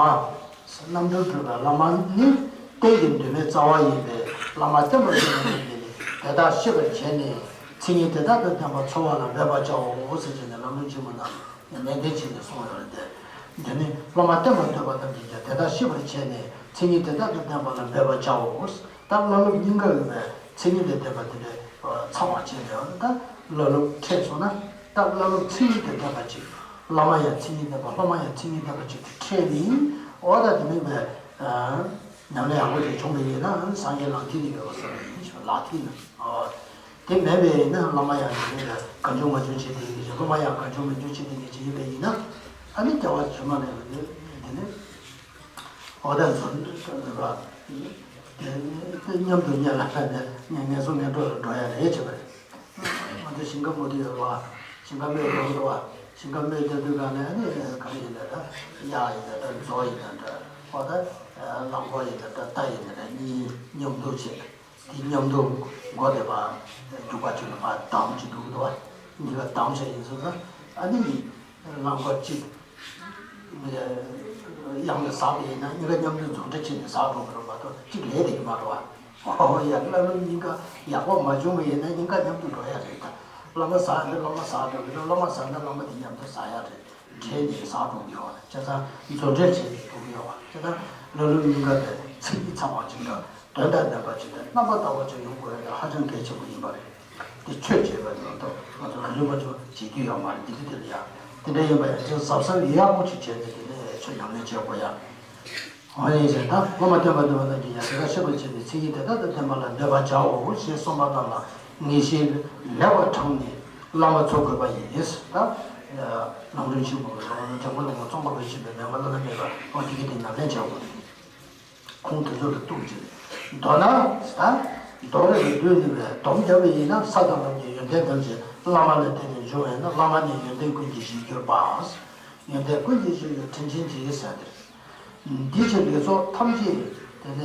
རྣམ་གྲོལ་སྒྲུབ་པའི་བླ་མ་ནི་གཏན་གྱི་འབྲེལ་མེད་རྩ་བ་ཡིན་པས། བླ་མ་བསྟེན་པར་འདོད་པ་རྣམས་ཀྱིས་ནི་དེ་དག་ཤེས་པར་བྱས་ནས། མཚན་ཉིད་དེ་དག་དང་ལྡན་པར་འཚོ་བ་ལ་འབད་པར་བྱའོ་ཟེར་བྱས་ནས་བླ་མ་ཆེན་མོ་རྣམས་ནན་ཏན་བྱས་ནས་གསུངས་ཡོད་རེད་དེ། དེ་ནི་བླ་མ་བསྟེན་པར་འདོད་པ་རྣམས་ཀྱིས་ཀྱང་དེ་དག་ཤེས་པར་བྱས་ནས། མཚན་ཉིད་དེ་དག་དང་ལྡན་པ་ལ་འབད་པར་བྱའོ། ད་བླ་སློབ་གཉིས་ཀ་ཡོད་པའི་མཚན་ཉིད་དང་ལྡན་པ་དེ་འདྲའི་ཚང་བ་བྱས་ནས། ད་བླ་སློབ་འཕྲད་སོང་ན། ད་བླ་སློབ་མཚན་ཉིད་དང་ལྡན་པ་ཅིག་བླ་མ་ཡང་མཚན་ཉིད་ལྡན་པ། སློབ་མ་ཡང་མཚན་ཉིད་ལྡན་པ་ཅིག་ཏུ་འཕྲད་ནས། འོ་ད་དེ་ནས་པའི་ཉམས་ལེན་ཡག་པོ་ཞིག་བྱུང་བ་ཡིན་ན་སངས་རྒྱས་ལག་མཐིལ་ནས་ཡོད་པ་བཟོ་བ་ཡིན་ཞེས་པ། ལག་མཐིལ་ན། འོ། དེ་མེད་པ་ཡིན་ན་བླ་མ་ཡང་དེ་ནས་གང་བྱུང་མང་བྱུང་བྱེད་དེ་ཡིན་གྱི། སློབ་མ་ཡང་གང་བྱུང་མང་བྱུང་བྱེད་དེ་ཡིན་གྱི་ཡིན་པ་ཡིན་ན། ཨ་ནི་སྐྱེ་བ་ཕྱི་མ་ལ་ཡང་དེ་ནས། འོ་ད་འཛོམས་འདྲ་རེད་པ། དེ་དེ་མཉམ་དུ་ཉལ་ལ་ཕེབས་ནས་ངལ་ངལ་གསོ་ངལ་གསོ་ལ་འགྲོ་ཡ་རེད་བྱས་པ་རེད། ང་ཚོ་ཞིང་ཁ་རྨོ་དུས་ཡོད་རེད་པ། ཞིང་ཁ་རྨོས་འགྲོ་འདུག་པ། ཞིང་ཁ་རྨོས་བསྡད་དུས་ག་ནས་ནི་ག་རེ་ཡིན་ད། ད་གཡག་ཡིན་ད། ད་མཛོ་ཡིན་ད། འོ་ད་རླངས་འཁོར་ཡིན་ད། ད་རྟ་ཡིན་ད། གཉིས་མཉམ་དུ་བྱས། དེ་མཉམ་དུ་སྒོ་དེ་ཕར་རྒྱུག་པ་བྱས་ནས་ཕར་བསྡམས་བྱས་འདུག་འདུག་པ། གཉིས་ཀ་བསྡམས་བྱས་ཡིན་སོང་ཙང་། ཨ་ནི་རླངས་འཁོར་གཅིག་གཡང་ལ་ཟགས་པ་ཡིན་ན་གཉིས་ཀ་མཉམ་དུ་འཛོམས་འདྲ་བྱས་ནས་ཟགས་འགྲོ་གི་རེད་མ་གཏོགས་གཅིག་ལས་བསྡད་ཀྱི་མ་རེད་པ། ཨོ་ཡ། བླ་སློབ་གཉིས་ཀ་ཡག་པོ་མ་བྱུང་བ་ཡིན་ན་གཉིས་ཀ་མཉམ་དུ་འགྲོ་ཡ་རེད་ད། བླ་མ་ཟགས་ན་བླ་མ་ཟགས་འགྲོ་གི་རེད། བླ་མ་ཟགས་ན་བླ་མ་དེ་མཉམ་དུ་ཟགས་ཡ་རེད། འདྲེས་ནས་ཟགས་འགྲོ་གི་ཡོད་རེད། བྱས་ཙང་འཛོམས་འདྲ་བྱས་ནས་འགྲོ་གི་ཡོད་རེད། བྱས་ཙང་བླ་སློབ་གཉིས་ཀ་དེ་མཚན་ཉིད་ཚང་བ་ཅིག་དང་། དོན་དང་ལྡན་པ་ཅིག་དང་། རྣམ་པར་དག་པ་ཅིག་ཡོང་དགོས་ཡ་དེ་ཧ་ཅང་གལ་ཆེན་པོ་ཡིན་པ་རེད། དེ་ཆོས་བྱེད་པ་ནང་དུ་ང་ཚོ་གང་བྱུང་མང་བྱུང་བྱེད་རྒྱུ་ཡོད་མ་རེད། དེ་རིང་དེ་ལ་ཡ་དེ་འདྲ་ཡིན་པ་ཡང་ཅིག་གཟབ་གཟབ་ཡག་པོ་ཅིག་བྱས་ནས་དེ་ནས་ཆོས་ཉམས་ལེན་བྱེད་དགོས་ཡ། འོ་ཡིན་ཟེར། ད་སློབ་མ་བསྟེན་པར་འདོད་པ་རྣམས་ཀྱིས་ཀྱང་དེ་དག་ཤེས་པར་བྱས་ནས། མཚན་ཉིད་དེ་དག་དང་ལྡན་པ་ལ་འབད་པར་བྱའོ་ཞེས་གསུངས་པ་རྣམས་ལ་ངེས་ཤེས་ལེགས་པར་དྲངས་ནས་བླ་མ་འཚོལ་དགོས་པ་ཡིན། ད་ལམ་རིམ་ཆེན་པོ་གི་ལམ་རིམ་དྲང་པོ་ལམ་རིམ་གཙང་པོ་བའི་ཆེད་དུ་མེད་པ་བླ་ན་མེད་པ། འོ་དེ་གི་དེ་ཉམས་ལེན་བྱ་དགོས། ཁུངས་དེ་ཚོ་ལ་གཏུགས་བྱས། མདོར་ན། ད་མདོ་རིགས་ལ་བསྡུས་ནས་པའི་སྡོམ་བརྒྱབ་པ་ཡིན་ན། ས་དང་ལམ་གྱི་ཡོན་ཏན་ཐམས་ཅད་བླ་མ་ལ་བརྟེན་ནས་འབྱུང་བས་ན། བླ་མ་ནི་ཡོན་ཏན་ཀུན་གྱི་གཞིར་གྱུར་པ། ཡོན་ཏན་ཀུན་གྱི་གཞིར་གྱུར་དྲིན་ཅན་གྱི་ཟེར་དེ། འདི་ཕྱིར་ལེགས་ཚོགས་ཐམས་ཅད་དེ་ནས་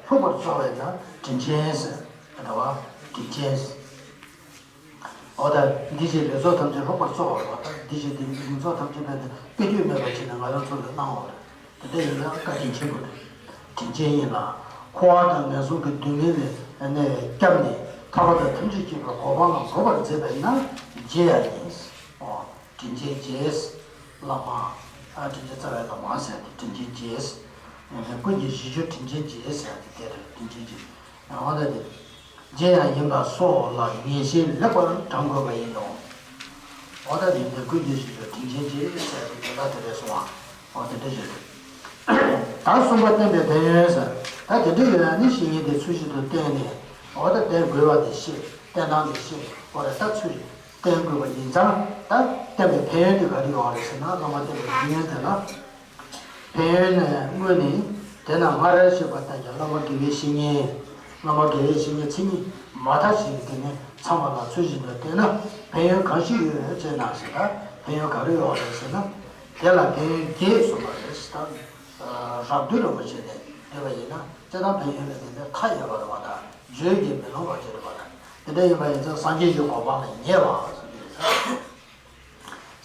ལྷུག་པར་རྩོལ་བས་ན་དྲིན་ཅན་ཟེར། རེད་བ། དྲིན་ཅན། འོ་ད་འདི་ཕྱིར་ལེགས་ཚོགས་ཐམས་ཅད་ལྷུག་པར་རྩོལ་བ་རེད་བ། ད་འདི་ཕྱིར་དེ་ལེགས་ཚོགས་ཐམས་ཅད་ལ་ནི་དཔེ་དུས་མེད་པར་བྱས་ནས་ང་རང་ཚོ་ལ་གནང་བ་རེད། དེ་འདྲ་ཡིན་ན་བཀའ་དྲིན་ཆེན་པོ་རེད། དྲིན་ཅན་ཡིན་ལ། འཁོར་བ་དང་ངན་སོང་གི་སྡུག་བསྔལ་ལས་ནས་བསྐྱབས་ནས་ཐར་པ་དང་ཐམས་ཅད་མཁྱེན་པའི་གོ་འཕང་ལ་འགོད་པར་མཛད་པས་ན་རྗེ་ཡང་ཡིན། འོ། དྲིན་ཅན་རྗེ། བླ་མ། ཨ། དྲིན་ཅན་རྩ་བའི་བླ་མ་ཟེར་ཏེ་དྲིན་ཅན་རྗེ། ཀུན་གྱི་གཞིར་གྱུར་དྲིན་ཅན་རྗེ་ཟེར་ཏེ་དེ་རེད། དྲིན་ཅན་རྗེ། འོ་ད་དེ། རྗེ་ཡང་ཡིན་པ་སོགས་ལ་ངེས་ཤེས་ལེགས་པར་དྲངས་དགོས་པ་ཡིན་ནོ། འོ་ད་དེ་འདིར་ཀུན་གྱི་རྗེས་སུ་དྲིན་ཆེན་གྱིས་ཟེར་བའི་དོན་དག་དེ་རེད་གསུང་བ། འོ་དེ་འདྲ་ཞིག་རེད། ད་གསུམ་པ་བསྟན་པའི་ཕན་ཡོན་ཟེར། ད་དེ་འདྲ་ཡོད་ན་ནི་བཤེས་གཉེན་དེ་ཚུལ་བཞིན་དུ་བསྟེན་ནས། འོ་ད་བསྟེན་དགོས་པ་དེ་ཤེས། བསྟེན་སྟངས་དེ་ཤེས། འོ་རེད། ད་ཚུལ་བཞིན་བསྟེན་དགོས་པ་ཡིན་ཙང་། ད་བསྟན་པའི་ཕན་ཡོན་དེ་ག་རེ་ཡོད་རེད་ཟེར་ན། བླ་མ་བསྟེན་པའི་ཕན་ཡོན་དེ་ལ། ཕན་ཡོན་ནི་དངོས་ནི། དེས་ན་སྔར་བཤད་པ་ལྟར་གྱི་བླ་མ་དགེ་བའི་བཤེས་གཉེན། བླ་མ་དགེ་བའི་བཤེས་གཉེན་མཚན་ཉིད་མ་མཐའ་ཞིག་གིས་ནི་ཚང་བ་ལ་ཚུལ་བཞིན་དུ་བསྟེན་ན་ཕན་ཡོན་གང་ཞིག་ཡོད་ཅེ་ན་ཟེར་ན། ཕན་ཡོན་ག་རེ་ཡོད་རེད་ཟེར་ན། དེ་ལ་ཕན་ཡོན་བརྒྱད་གསུངས་པ་རེད་ཟེར། ད་རབ་བསྡུས་རིན་པོ་ཆེ་ནས་བསྡུས་པ་ཡིན་ན། སྤྱིར་བཏང་ཕན་ཡོན་ལ་དེ་འདྲ་མཐའ་ཡས་པ་རེད་པ། ད་བརྗོད་ཀྱིས་མི་ལོངས་པ་ཅིག་རེད་པ། ད་དེ་འདྲ་ཡིན་པ་ཡིན་ཙང་སངས་རྒྱས་ཀྱི་གོ་འཕང་ལ་ཉེ་བ་ཟེར་གྱི་རེད།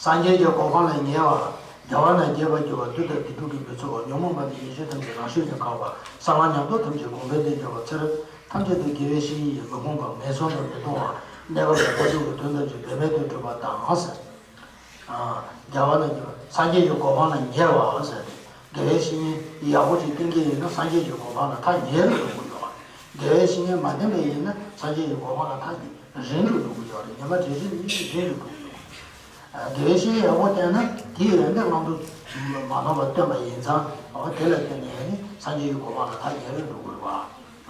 སངས་རྒྱས་ཀྱི་གོ་འཕང་ལ་ཉེ་བ། རྒྱལ་བ་རྣམས་དགྱེས་པར་འགྱུར་བ། བདུད་དང་སྡིག་སྒྲིབ་ཀྱིས་མི་ཚུགས་པ། ཉོན་མོངས་པ་དང་ཡེ་ཤེས་ཐམས་ཅད་རང་བཞིན་གྱིས་འགག་པ། གསང་བ་ཉམས་རྟོགས་ཐམས་ཅད་གོང་འཕེལ་དུ་འགྱུར་བ། ཚེ་རབས་ཐམས་ཅད་དུ་དགེ་བའི་བཤེས་གཉེན་གྱིས་མི་ཁོམ་པ། ངན་སོང་དུ་མི་ལྟུང་བ། གནས་སྐབས་ཀྱི་ལྷ་སྲུང་གི་དོན་ཐམས་ཅད་འབད་མེད་དུ་གྲུབ་པ་དང་ཟེར། རྒྱལ་བ་རྣམས་ཀྱི་སངས་རྒྱས་ཀྱི་གོ་འཕང་ལ་ཉེ་བ་ཟེར་ཏེ། དགེ་བའི་བཤེས་གཉེན་ཡག་པོ་ཞིག་བསྟེན་གྱི་ཡིན་ན་སངས་རྒྱས་ཀྱི་གོ་འཕང་ལ་ཐག་ཉེ་རུ་འགྲོ་གི་ཡོད་རེད། དགེ་བའི་བཤེས་གཉེན་མ་བསྟེན་པ་ཡིན་ན་སངས་རྒྱས་ཀྱི་གོ་འཕང་ལ་ཐག་རིང་དུ་འགྲོ་གི་ཡོད་རེད། ཉི་མ་རེ་རེ་ནས་རིང་དུ་འགྲོ་གི་ཡོད་རེད། དགེ་བའི་བཤེས་གཉེན་ཡག་པོ་བསྟེན་ན་དེའི་ཡོན་ཏན་བླང་དོར་མ་ནོར་བར་སྟོན་པ་ཡིན་ཙང་། འོ་དེ་ལ་བརྟེན་ནས་ནི་སངས་རྒྱས་ཀྱི་གོ་འཕང་ལ་ཐག་ཉེ་རུ་འགྲོ་གི་རེད་པ།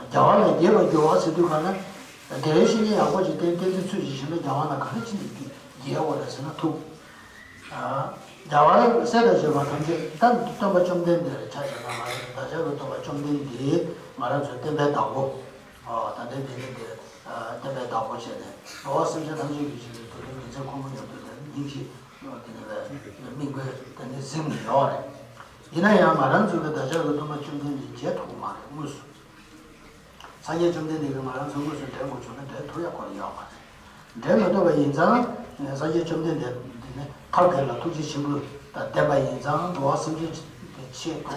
རྒྱལ་བ་རྣམས་དགྱེས་པར་འགྱུར་བ་ཟེར་དུས་ག་ལ། དགེ་བའི་བཤེས་གཉེན་ཡག་པོ་ཞིག་བསྟེན། བསྟེན་ཚུལ་ཚུལ་བཞིན་བྱས་ན་རྒྱལ་བ་རྣམས་ག་འདྲ་ཅིག་ནས་དགྱེས་དགྱེས་དགོས་རེད་ཟེར་ན། ཐུགས། རྒྱལ་བ་སྲས་དང་བཅས་པ་ཐམས་ཅད། ད་སྟོན་པ་བཅོམ་ལྡན་འདས་རེད། ཆ་བཞག་ན་ང་རང་ཚོ་བདག་ཅག་གི་སྟོན་པ་བཅོམ་ལྡན་འདས་ང་རང་ཚོའི་བསྟན་པའི་བདག་པོ། ད་ལྟའི་འདི་ནི་འདི་བསྟན་པའི་བདག་པོ་བྱས་ནས་འགྲོ་བ་སེམས་ཅན་ཐམས་ཅད་ཀྱི་ཆེད་དུ་དུ་ནི་མི་ཚེ་ཁོ་མོ་ཡོད་དུས་དེ་ནི་སྙིང་རྗེ་དེ་ནི་བས་དམིགས་པའི་དེ་ནི་གཟིམ་ནས་ཡོད་རེད། ཡིན་ན་ཡང་ང་རང་ཚོ་གི་བདག་ཅག་གི་སྟོན་པ་བཅོམ་ལྡན་འདས་མཇལ་ཐུབ་ཀྱི་མ་རེད། དངོས་སུ། སངས་རྒྱས་བཅོམ་ལྡན་འདས་ཀྱིས་ང་རང་ཚོ་དངོས་སུ་འབྲེལ་དགོས་བྱུང་ན་འབྲེལ་ཐུབ་ཡག་ཁོ་རང་ཡོད་མ་རེད། འབྲེལ་མི་ཐུབ་པ་ཡིན་ཙང་། སངས་རྒྱས་བཅོམ་ལྡན་འདས་འདི་ནི་ཐབས་མཁས་ལ་ཐུགས་རྗེ་ཆེན་པོ་དང་ལྡན་པ་ཡིན་ཙང་། འགྲོ་བ་སེམས་ཅན་གྱི་ཆེད་དུ་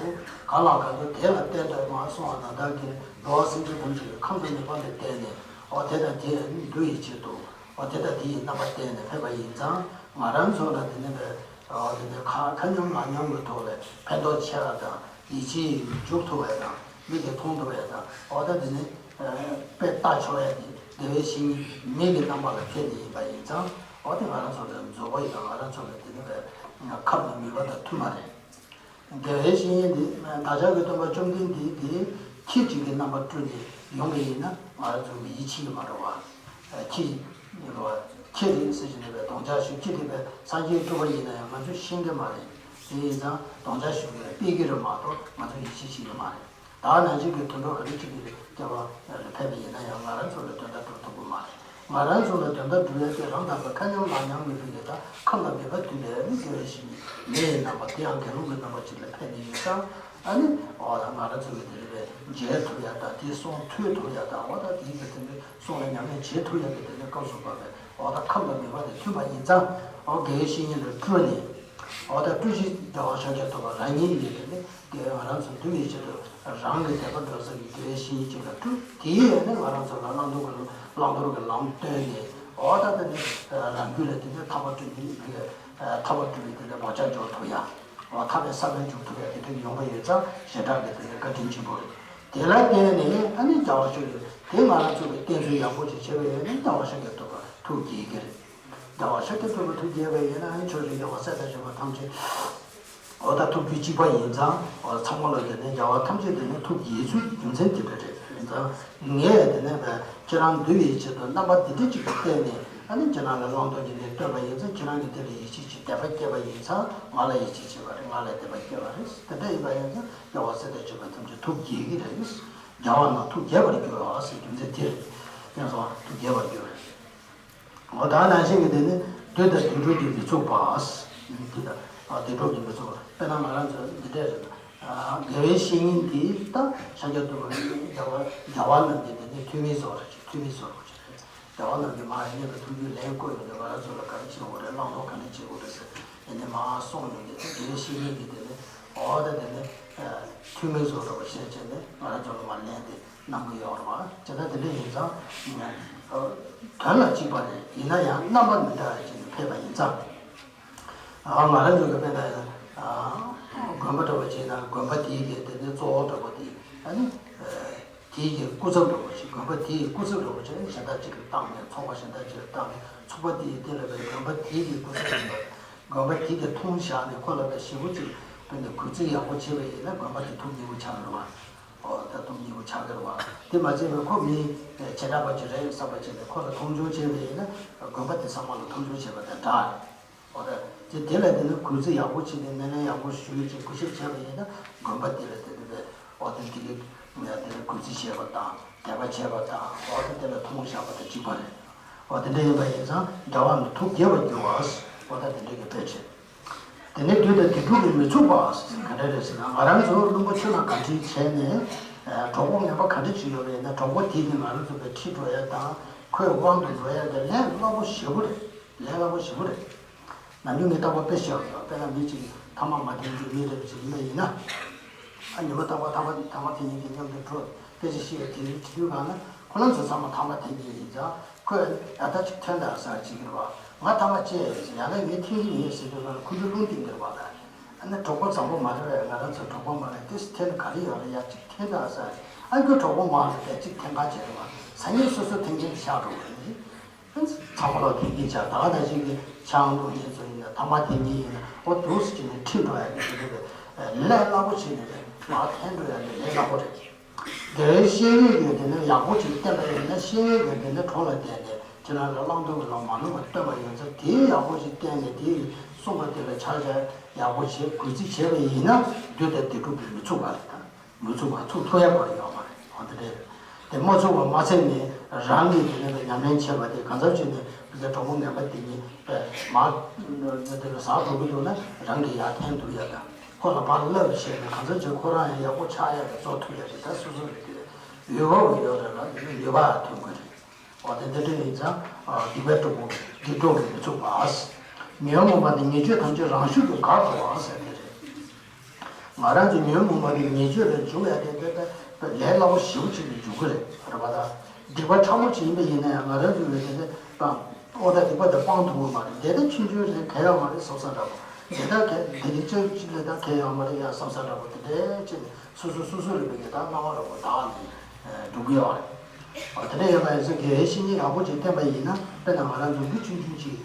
གང་ལ་གང་འཚམ་དེ་ལ་བརྟེན་ཏོ་མ་གསུངས་པ་ན། བདག་གིས་འགྲོ་བ་སེམས་ཅན་ཐམས་ཅད་ཀྱི་ཁམས་དང་ནུས་པ་ལ་བརྟེན་ནས། འོ་དེ་དང་དེ་ཡི་འདུ་བའི་ཆེད་དུ། འོ་དེ་དང་དེ་ཡི་རྣམ་པ་བསྟན་ནས་ཕེབས་པ་ཡིན་ཙང་། ང་རང་ཚོ་ལ་དེ་ནི་འདི་ནི་ཁ་ཁ་མཉམ་ལག་མཉམ་གྱི་ཐོག་ལ་ཕན་ཐོགས་ཆེ་བ་དང་། ཡིད་ཆེས་འཇུག་ཐུབ་པ་དང་། མིག་གིས་མཐོང་ཐུབ་པ་དང་། འོ་ད་དེ་ནི་དཔེ་ལྟ་ཆོག་ཡ་དེ་དགེ་བའི་བཤེས་གཉེན་མིག་གི་རྣམ་པ་ལ་ཕེབས་ནས་ཡིན་པ་ཡིན་ཙང་། འོ་དེ་ང་རང་ཚོ་ལ་མཛོད་པོ་ཡིན་ཙང་། ང་རང་ཚོ་ལ་དེ་ནི་ཁབ་ནི་མེད་པ་དང་མཐུན་མ་རེད། དགེ་བའི་བཤེས་གཉེན་འདི་བདག་ཅག་གི་སྟོན་པ་བཅོམ་ལྡན་འདས་དེ་ཁྱི་གཅིག་གི་རྣམ་པ་སྤྲུལ་ནས་ཡོང་གི་ཡིན་ན། ང་རང་ཚོ་གི་ཡིད་ཆེས་ཀྱི་མ་རེད་བ། ཁྱི་ཁྱི་རེད་ཟེར་གྱི་ནས་བས་སྡོང་ཆ་ཞུ། ཁྱི་དེ་བས་སངས་རྒྱས་སྤྲུལ་པ་ཡིན་ན་ཡང་ང་ཚོས་ཤེས་ཀྱི་མ་རེད། དེ་ཡིན་ཙང་སྡོང་ཆ་ཞུ་གི་རེད། སྤེལ་གྱི་རེད་མ་གཏོགས་ང་ཚོ་ཡིད་ཆེས་བྱེད་ཀྱི་མ་རེད། ད་ནང་བཞིན་གྱི་དུད་འགྲོ་ག་རེ་གཅིག་གིས་སྐྱེ་བ་ལ་ཕེབས་པ་ཡིན་ན་ཡང་། ང་རང་ཚོ་ལ་དོན་དག་སྒྲུབ་ཐུབ་ཀྱི་མ་རེད། ང་རང་ཚོ་ལ་དོན་དག་སྒྲུབ་ཡ་དེ་རང་དག་པའི་ཁ་མཉམ་ལག་མཉམ་གྱི་ཕུལ་གྱི། ད་ཁམས་དང་མོས་པ་དུས་ལས་ནི་དགེ་བའི་བཤེས་གཉེན་མེ་ཡི་རྣམ་པ། དེ་ཡང་དགེ་སློང་གི་རྣམ་པ་ཅིག་ལ་ཕེབས་ནས་ཡིན་ཙང་། ཨ་ནི་འོ་ད་ང་རང་ཚོ་གི་དེ་རེད་པས། མཇལ་ཐུབ་ཡ་དང་། དེའི་གསུང་ཐོས་ཐུབ་ཡ་དང་། འོ་ད་དེའི་གི་དེ་ནི་གསུང་ལ་ཉམས་ལེན་བྱེད་ཐུབ་ཡ་གི་དེ་ནི་སྐབས་སུ་བབས་པའི། འོ་ད་ཁམས་དང་མོས་པ་དེ་མཐུན་པ་ཡིན་ཙང་། འོ་དགེ་བའི་བཤེས་གཉེན་ལ་སྤྲུལ་ནས། འོ་ད་སྤྲུལ་གཞི་རྒྱལ་བ་ཤཱཀྱ་ཐུབ་པ་རང་ཉིད་ཡིན་ཏེ་ནི། དེ་ང་རང་ཚོ་འདུལ་བའི་ཆེད་དུ་རང་གི་དད་པ་འགྲོ་ས་ཀྱི་དགེ་བའི་བཤེས་གཉེན་ཅིག་ལ་སྤྲུལ། དེའི་ཡོན་ནི་ང་རང་ཚོ་ལ་བླང་དོར་གྱི་བླང་དོར་གྱི་ལམ་སྟོན་ནས། འོ་ད་དེ་ནི་རང་རྒྱུད་ལ་དེ་ནི་ཐར་པ་སྒྲུབ་ནི་ཐར་པ་སྒྲུབ་པའི་དེ་ནི་བག་ཆགས་འཇོག་ཐུབ་ཡ། འོ་ཐར་པའི་ས་བོན་འཇུག་ཐུབ་ཡ་དེ་འདྲ་ཡོང་གི་ཡོད་ཙང་། ཞེ་དྲག་གི་དེ་ནི་བཀའ་དྲིན་ཆེན་པོ་རེད། དེ་ལ་བརྟེན་ནས་ཨ་ནི་རྒྱལ་བ་ཤཱཀྱ། དེ་ང་རང་ཚོ་གི་བསྟེན་ཚུལ་ཡག་པོ་ཅིག་བྱས་པ་ཡིན་ན་རྒྱལ་བ་ཤཱཀྱ་ཐུབ་པ་ཐུགས་དགྱེས་ཀྱི་རེད། རྒྱལ་བ་ཤཱཀྱ་ཐུབ་པ་ཐུགས་དགྱེས་པ་ཡིན་ན། ཨ་ནི་ཕྱོགས་བཅུའི་རྒྱལ་བ་སྲས་དང་བཅས་པ་ཐམས་ཅད། འོ་ད་ཐུགས་རྒྱུད་གཅིག་པ་ཡིན་ཙང་། འོ་ཚང་མ་ལ་དེ་ནི་རྒྱལ་བ་ཐམས་ཅད་དེ་ནི་ཐུགས་དགྱེས་ཚུལ་རྒྱུ་མཚན་དེ་འདྲ་རེད། ཡིན་ཙང་ངས་དེ་ནི་བས་ཁྱེད་རང་འདུལ་བའི་ཆེད་དུ་རྣམ་པ་འདི་འདྲ་ཅིག་གིས་བསྟན་ནས། ཨ་ནི་ཁྱེད་རང་ལ་བླང་དོར་གྱི་ནི་སྟོན་པ་ཡིན་ཙང་། ཁྱེད་རང་གིས་དེ་ལ་ཡིད་ཆེས་བྱེད། དད་པ་སྐྱེས་པ་ཡིན་ཙང་། ང་ལ་ཡིད་ཆེས་བྱེད་པ་རེད། ང་ལ་དད་པ་སྐྱེས་པ་རེད། དེ་འདྲ་ཡིན་པ་ཡིན་ཙང་རྒྱལ་བ་སྲས་དང་བཅས་པ་ཐམས་ཅད་ཐུགས་དགྱེས་ཀྱི་རེད། རྒྱལ་བ་རྣམས་ཐུགས་དགྱེས་པར་འགྱུར་བ་ཟེར་རྒྱུ་མཚན་དེ་རེད། ཡང་སོང་ཐུགས་དགྱེས་པར་འགྱུར། འོ་ད་ནང་བཞིན་གྱི་དེ་ནི་བདུད་དང་དུད་འགྲོ་གིས་མི་ཚུགས་པ། བདུད་དང་དུད་འགྲོ་གིས་མི་ཚུགས་པ། དཔེར་ན་ང་རང་ཚོ་འདི་འདྲས་རེད། དགེ་བའི་བཤེས་གཉེན་འདི་ད་ཤཱཀྱ་ཐུབ་པ་རྒྱལ་བ་རྒྱལ་བ་རྣམས་ཀྱི་དེ་ནི་ཐུན་མིན་བཟོ་འདྲ་ཅིག་ཐུན་མིན་བཟོ་འདྲ་ཅིག་རེད། རྒྱལ་བ་རྣམས་ཀྱིས་མར་སྙན་དུ་ཐུགས་རྒྱུད་ལན་བསྐོར་ཡོང་དུས། ང་རང་ཚོ་ལ་ག་རེ་བྱེད་དགོས་རེད། བླང་དོར་ག་འདྲ་བྱེད་དགོས་རེད་ཟེར། དེ་ནི་མར་གསུངས་ཡོང་དུས། དེ་དགེ་བའི་བཤེས་གཉེན་གྱིས་དེ་ནི། འོ་ད་དེ་ནི་ཐུན་མིན་བཟོ་འདྲ་བ་བཤད་བྱས་ནས་ང་རང་ཚོ་ལ་མར་ལན་དེ་གནང་གི་ཡོད་རེད་བ། བྱས་ན་དེ་འདྲ་ཡིན་ཙང་། དོན་ལ་གཅིག་པ་རེད། ཡིན་ན་ཡང་རྣམ་པ་མི་འདྲ་བ་ཅིག་ནས་ཕེབས་པ་ཡིན་ཙང་། ང་རང་ཚོ་གི་དཔེར་ན་དགོན་པ་འདྲ་བ་བྱས་ན། དགོན་པ་དེའི་གི་དེ་ནི་གཙོ་བོ་འདྲ་བ་དེ་ཨ་ནི། དེའི་གི་སྐུ་ཚབ་འདྲ་པོ་ཞིག་དགོན་པ་དེའི་སྐུ་ཚབ་འདྲ་པོ་ཞིག་གཞན་དག་ཅིག་གིས་བཏང་ནས་ཚོགས་པ་གཞན་དག་ཅིག་གིས་བཏང་ནས་ཚོགས་པ་དེའི་དེ་ལ་བའི་དགོན་པ་དེའི་གི་སྐུ་ཚབ་ཅིག་དགོན་པ་དེའི་གི་མཐོང་བཞག་ནས་ཁོ་ལ་བའི་ཞེ་པོ་ཅིག་དཔེར་ན་གུས་བརྩི་ཡག་པོ་བྱས་པ་ཡིན་ན་དགོན་པ་དེ་ཐུགས་མཉེས་པོ་ཆགས་ཀྱི་རེད་བ། ཨོ་ད་ཐུགས་མཉེས་པོ་ཆགས་ཀྱི་རེད་བ། དེ་མ་བྱས་པའི་ཁོ་མི་བྱེ་བྲག་པ་ཅིག་རེད་བསམ་པ་བྱས་ནས་ཁོ་ལ་མཐོང་ཆུང་བྱས་པ་ཡིན་ན་དགོན་པ་དེ་ཚང་མ་ལ་མཐོང་ཆུང་བྱས་པ་དང་འདྲ་རེད། འོ་ད། དེ་དེ་ལ་དེ་ནི་གུས་བརྩི་ཡག་པོ་བྱས་ཏེ་སྣེ་ལེན་ཡག་པོ་ཞུས་ཅིག་གུས་ཞབས་བྱས་པ་ཡིན་ན་དགོན་པ་དེ་ལ་དེ་དེ་བས་འོ་དེ་དེ་གི་དེ་ལ་གུས་བརྩི་བྱས་པ་དང་དད་པ་བྱས་པ་དང་འོ་ད་དེ་ལ་མཐོང་བཞག་པ་དང་གཅིག་པ་རེད། འོ་དེ་འདྲ་ཡིན་པ་ཡིན་ཙང་འབྲེལ་བ་ནི་ཐུགས་དགྱེས་པར་འགྱུར་བ། འོ་ད་དེ་འདྲ་གི་དཔེ་བྱས། དེ་ནས་བདུད་དང་དེ་དྲུག་གིས་མི་ཚུགས་པ། ག་འདྲ་རེད་ཟེར་ན་ང་རང་ཚོ་བླུན་པོ་ཆུ་ནང་ག་འདྲ་བྱས་ནས་གྲོགས་པོ་ངན་པ་ག་འདྲ་ཅིག་ཡོད་པ་ཡིན་ན་གྲོགས་པོ་དེ་གིས་ང་རང་ཚོ་དཔེ་ཁྲིད་འགྲོ་ཡ་དང་ཁོའི་དབང་དུ་འགྲོ་ཡ་གི་ལས་སླ་པོ་ཞེ་པོ་རེད། ལས་སླ་པོ་ཞེ་པོ་རེད། ནམ་རྒྱུན་ངས་རྟག་པར་དཔེ་བཤད་པ་དང་དཔེར་ན་མི་གཅིག་ཐ་མག་མ་འཐེན་རྒྱུའི་མི་རེ་ཞིག་ཡིན་པ་ཡིན་ན། ཨ་ཉི་མ་རྟག་པར་ཐ་མག་ཐ་མག་འཐེན་མཁན་གྱི་མཉམ་དུ་འགྲོ་དཔེ་ཆ་ཤེས་པའི་དེ་རིང་དུས་གང་ན་ཁོ་རང་ཚོ་ཚང་མ་ཐ་མག་འཐེན་མཁན་ཡིན་ཙང་ཁོས་ཡ་ད་ཅིག་འཐེན་དང་ཟེར་བྱེད་ཀྱི་རེད་བ། ང་ཐ་མག་བཅད་ཡ་ད་ངས་འཐེན་གྱི་མིན་ཟེར་དུས་ལ་ཁོ་ཚོ་རླུང་བཏིང་གི་རེད་བ་ད། ཨ་ནི་གྲོགས་པོ་བཟང་པོ་མ་རེད་བས། ང་རང་ཚོ་གྲོགས་པོ་མ་རེད་དེ་འཐེན་ག་རེ་ཡོད་རེད་ཡ་ཅིག་འཐེན་དང་ཟེར། ཨ་ཁོས་གྲོགས་པོ་མ་རེད་དེ་ཅིག་འཐེན་ག་བྱེད་རེད་བ། ཟ་ཉིན་སོ་སོ་འཐེན་མཁན་ཤག་འགྲོ་བ་ནི། ཚང་མ་ལོག་དེ་གི་ཆ་ད་ག་ནང་བཞིན་གྱི་ཆང་འཐུང་མཁན་ཚོ་ཡིན་ན་ཐ་མག་འཐེན་མཁན་ཡིན་ན་འོ་འདུག་སེ་བྱས་ནས་ཁྲིད་འགྲོ་ཡ་གི་དེ་འདྲ་བའི་ལས་སླ་པོ་བྱས་ནས་མར་འཐེན་འགྲོ་ཡ་གི་ལས་སླ་པོ་རེད། དེའི་བཤེས་གཉེན་གྱིས་དེ་ནས་ཡག་པོ་ཅིག་བསྟན་པ་ཡིན་ན་བཤེས་གཉེན་གྱིས་དེ་ནས་གྲོགས་ལ་བསྟན་ནས་ཁྱེད་རང་ལ་བླང་དོར་གྱི་ལམ་མ་ནོར་བ་སྟོན་པ་ཡོད་ཚད་དེ་ཡག་པོ་ཅིག་བསྟན་ནས་དེ་གསུངས་པ་དེ་ལ་ཆ་བཞག་ཡག་པོ་བྱས་གུས་བརྩི་བྱས་པ་ཡིན་ན་བདུད་དང་དེ་སྒྲུབ་པའི་མི་ཚུགས་པ་རེད་ད། མི་ཚུགས་པ་ཚུགས་ཐུབ་ཡ་བར་ཡོད་མ་རེད། འོ་དེ་འདྲ་རེད། དེ་མ་ཚུགས་པ་མ་ཚད་ནས་རང་གིས་དེ་ནས་ཉམས་ལེན་བྱས་པ་དེ་གང་འཚམ་བྱས་ནས་ཕ་གིའི་གྲོགས་པོ་ངན་པ་དེ་ཉིད་པས་མ་དེ་ལ་ཟག་འགྲོ་གི་འདུག་ན་རང་གིས་ཡར་འཐེན་ཐུབ་ཡ་དང་ཁོ་ལ་ཕར་བསླབ་བྱས་ནས་གང་འཚམ་བྱས་ཁོ་རང་ཡང་ཡག་པོ་ཆགས་ཡ་དང་བཟོ་ཐུབ་ཡ་དེ་ད་སོ་སོ་རེད་དེ་རེད། ཡོད་པ་ཡོད་རེད་ལ་དེ་ནི་ཡོད་པ་ཐོན་དགོས་རེད། འོ་དེ་འདི་འདྲ་ཡིན་ཙང་སྡིག་པའི་གྲོགས་པོ་སྡིག་གྲོགས་ཀྱིས་མི་ཚུགས་པ། ཉོན་མོངས་པ་ནི་ཉེས་སྤྱོད་ཐམས་ཅད་རང་ཤུགས་ཀྱིས་འགག་འགྲོ་བ་ཟེར་དེ་རེད། ང་རང་ཚོ་ཉོན་མོངས་པ་གི་ཉེས་སྤྱོད་ལ་འཇུག་ཡ་དེ་དེ་དེ་ལས་སླ་པོ་ཞེ་པོ་ཅིག་ལ་འཇུག་གི་རེད་རེད་པ། ད་སྡིག་པ་ཕྲ་མོ་ཅིག་ཡིན་པ་ཡིན་ན་ཡང་ང་རང་ཚོ་ལ་དེ་དེ་དང་ཨོ་ད་སྡིག་པ་དེ་སྤང་ཐུབ་ཀྱི་མ་རེད། དེ་ད་ཆུང་ཆུང་རེད་གལ་ཡོད་མ་རེད་བསམ་ས་འདྲ་པོ། དེ་ད་གལ་དེ་རིགས་ཅན་ཅིག་ལ་ད་གལ་ཡོད་མ་རེད་ཡ་བསམ་ས་འདྲ་པོ་དེ་འདྲས་བྱས་ནས་སོ་སོ་སོ་སོ་ལ་བས་ཀྱི་ད་སྣང་བ་འདྲ་པོ་དག་ནས་འགྲོ་གི་ཡོད་རེད། ཨ་དེ་འདྲ་ཡོད་པ་ཡིན་ཙང་དགེ་བའི་བཤེས་གཉེན་ཡག་པོ་ཅིག་བསྟེན་པ་ཡིན་ན་དཔེར་ན་ང་རང་ཚོ་འདི་ཆུང་ཆུང་ཅིག་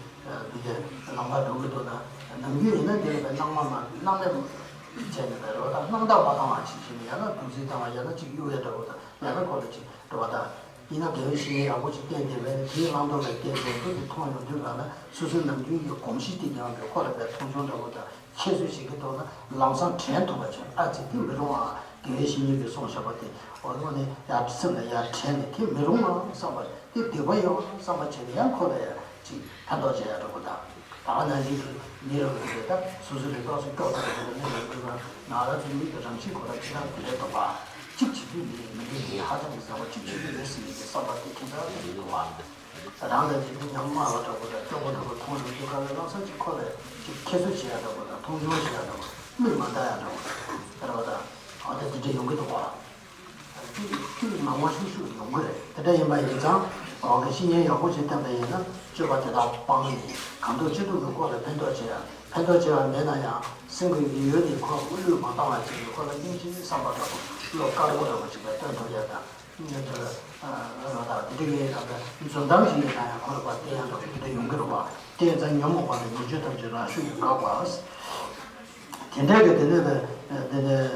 འདི་གའི་ལམ་ཁ་འགྲོ་གི་འདུག་ན་ནམ་རྒྱུན་ཡིན་ན་འདི་ལ་བའི་སྣང་བ་མ་སྣང་མེད་བྱས་ནས་བའི་རོ་དང་སྣང་དག་མ་བཏང་བ་ཅིག་བྱས་ནས་ཡང་ན་འདུ་འཛི་བཏང་བ་ཡང་ན་ཅིག་གཡུག་ཡ་འདྲ་པོ་དང་ཡང་ན་ཁོ་ལ་ཅིག་འགྲོ་བ་དང་ཡིན་ན་དགེ་བའི་བཤེས་གཉེན་ཡག་པོ་ཅིག་བསྟེན་ཏེ་བའི་དེའི་བླང་དོར་ལ་བལྟས་ཏེ་འདུ་འཛི་མཐོང་ཡོང་དུས་གང་ན་སོ་སོའི་ནམ་རྒྱུན་གྱི་གོམས་གཤིས་དེ་ཉམས་པའི་ཁོ་ལ་བའི་མཐོང་ཆུང་འདྲ་པོ་དང་། ཁྱད་གསོད་བྱེད་ཀྱི་འདུག་ན་ལམ་སང་དྲན་ཐུབ་པ་བྱུང་ཨ་ཙི་དེ་མི་རུང་ཨ། དགེ་བའི་བཤེས་གཉེན་གྱིས་གསུངས་བཞག་པ་དེ་འོ་ལོ་ནས་ཡར་སེམས་ལ་ཡར་དྲན་ནས་དེ་མི་རུང་ཨ་བསམ་པ་དེ་སྡིག་པ་ཡོད་བསམ་པ་བྱས་ནས་ཡང་ཁོ་ལ་ཡང་ཅིག་ཕན་ཐོགས་བྱེད་ཡ་འགྲོ་གི་ད། ད་ག་ནང་བཞིན་དུ་མི་རང་རང་གིས་ད་སོ་སོ་ལས་ཀ་སོ་སྐྱོ་བ་རེད་ནས་ལས་དགོས་ན་ང་རང་ཚོ་མི་གི་རང་བཞིན་ཁོ་རང་ཅི་ལྟར་དེ་རེད་འདུག་པ། གཅིག་བྱེད་རྒྱུ་མི་རེད་མི་འདུག་མི་ཧ་ཅང་གི་ཟེར་བ་གཅིག་བྱེད་རྒྱུ་རེད་ཟེར་ནས་བསམ་པ་དེ་ཁྱད་མཚར་རེད་འདུག་པ། རང་ལ་ཅིག་ཉམས་དམའ་བ་འདྲ་པོ་དང་སྐྱོ་པོ་འདྲ་པོ་མཐོང་ཡོང་དུས་ག་ལ་ལམ་སང་ཅིག་ཁོ་ལ་ཅིག་ཁྱད་གསོད་བྱེད་ཡ་འདྲ་པོ་དང་མཐོང་ཆུང་བྱེད་ཡ་འདྲ་པོ་མིག་མ་ལྟ་ཡ་འདྲ་པོ་དང་རེ་བ་དང་ཨ་ད་དེ་འདྲ་ཡོང་གི་འདུག་ག་ཅིག་ཅིག་མང་མང་ཤུགས་ཤུགས་ཡོང་གི་རེད། དེ་འདྲ་ཡིན་པ་ཡིན་ཙང་འོ་གི་བཤེས་གཉེན་ཡག་པོ་ཅིག་བསྟེན་པ་ཡིན་ན་སྤྱོད་པ་དེ་དག་སྤངས་ནས་གང་ཐུབ་ཅི་ཐུབ་ཀྱི་སྐོར་ལ་ཕན་ཐོགས་བྱེད་ཡ་ཕན་ཐོགས་བྱེད་པ་མེད་ན་ཡང་སེམས་ཀྱི་ཡིད་ཡུལ་ནས་ཁོ་བློས་མ་བཏང་བ་ཅིག་ཡོད་ཁོ་ལ་སྙིང་རྗེའི་བསམ་པ་འདྲ་པོ་བློ་དཀར་པོ་འདྲ་པོ་ཅིག་ལ་སྟོན་ཐུབ་ཡ་དང་། ཉན་ཐོས་ལ་དང་དེ་འདྲ་ཡིན་ན་འཛུམ་མདངས་ཤིག་ཡིན་ན་ཡང་ཁོ་ལ་བ་བསྟན་ཡང་འགྲོ་གི་དེ་འདྲ་ཡོང་གི་རེད་བ། དེ་ཡིན་ཙང་ཉོན་མོངས་པ་ནི་ཉེས་སྤྱོད་ཐམས་ཅད་རང་ཤུགས་ཀྱིས་འགག་པ། དེ་འདྲའི་གི་དེ་ནས་དེ་ནས་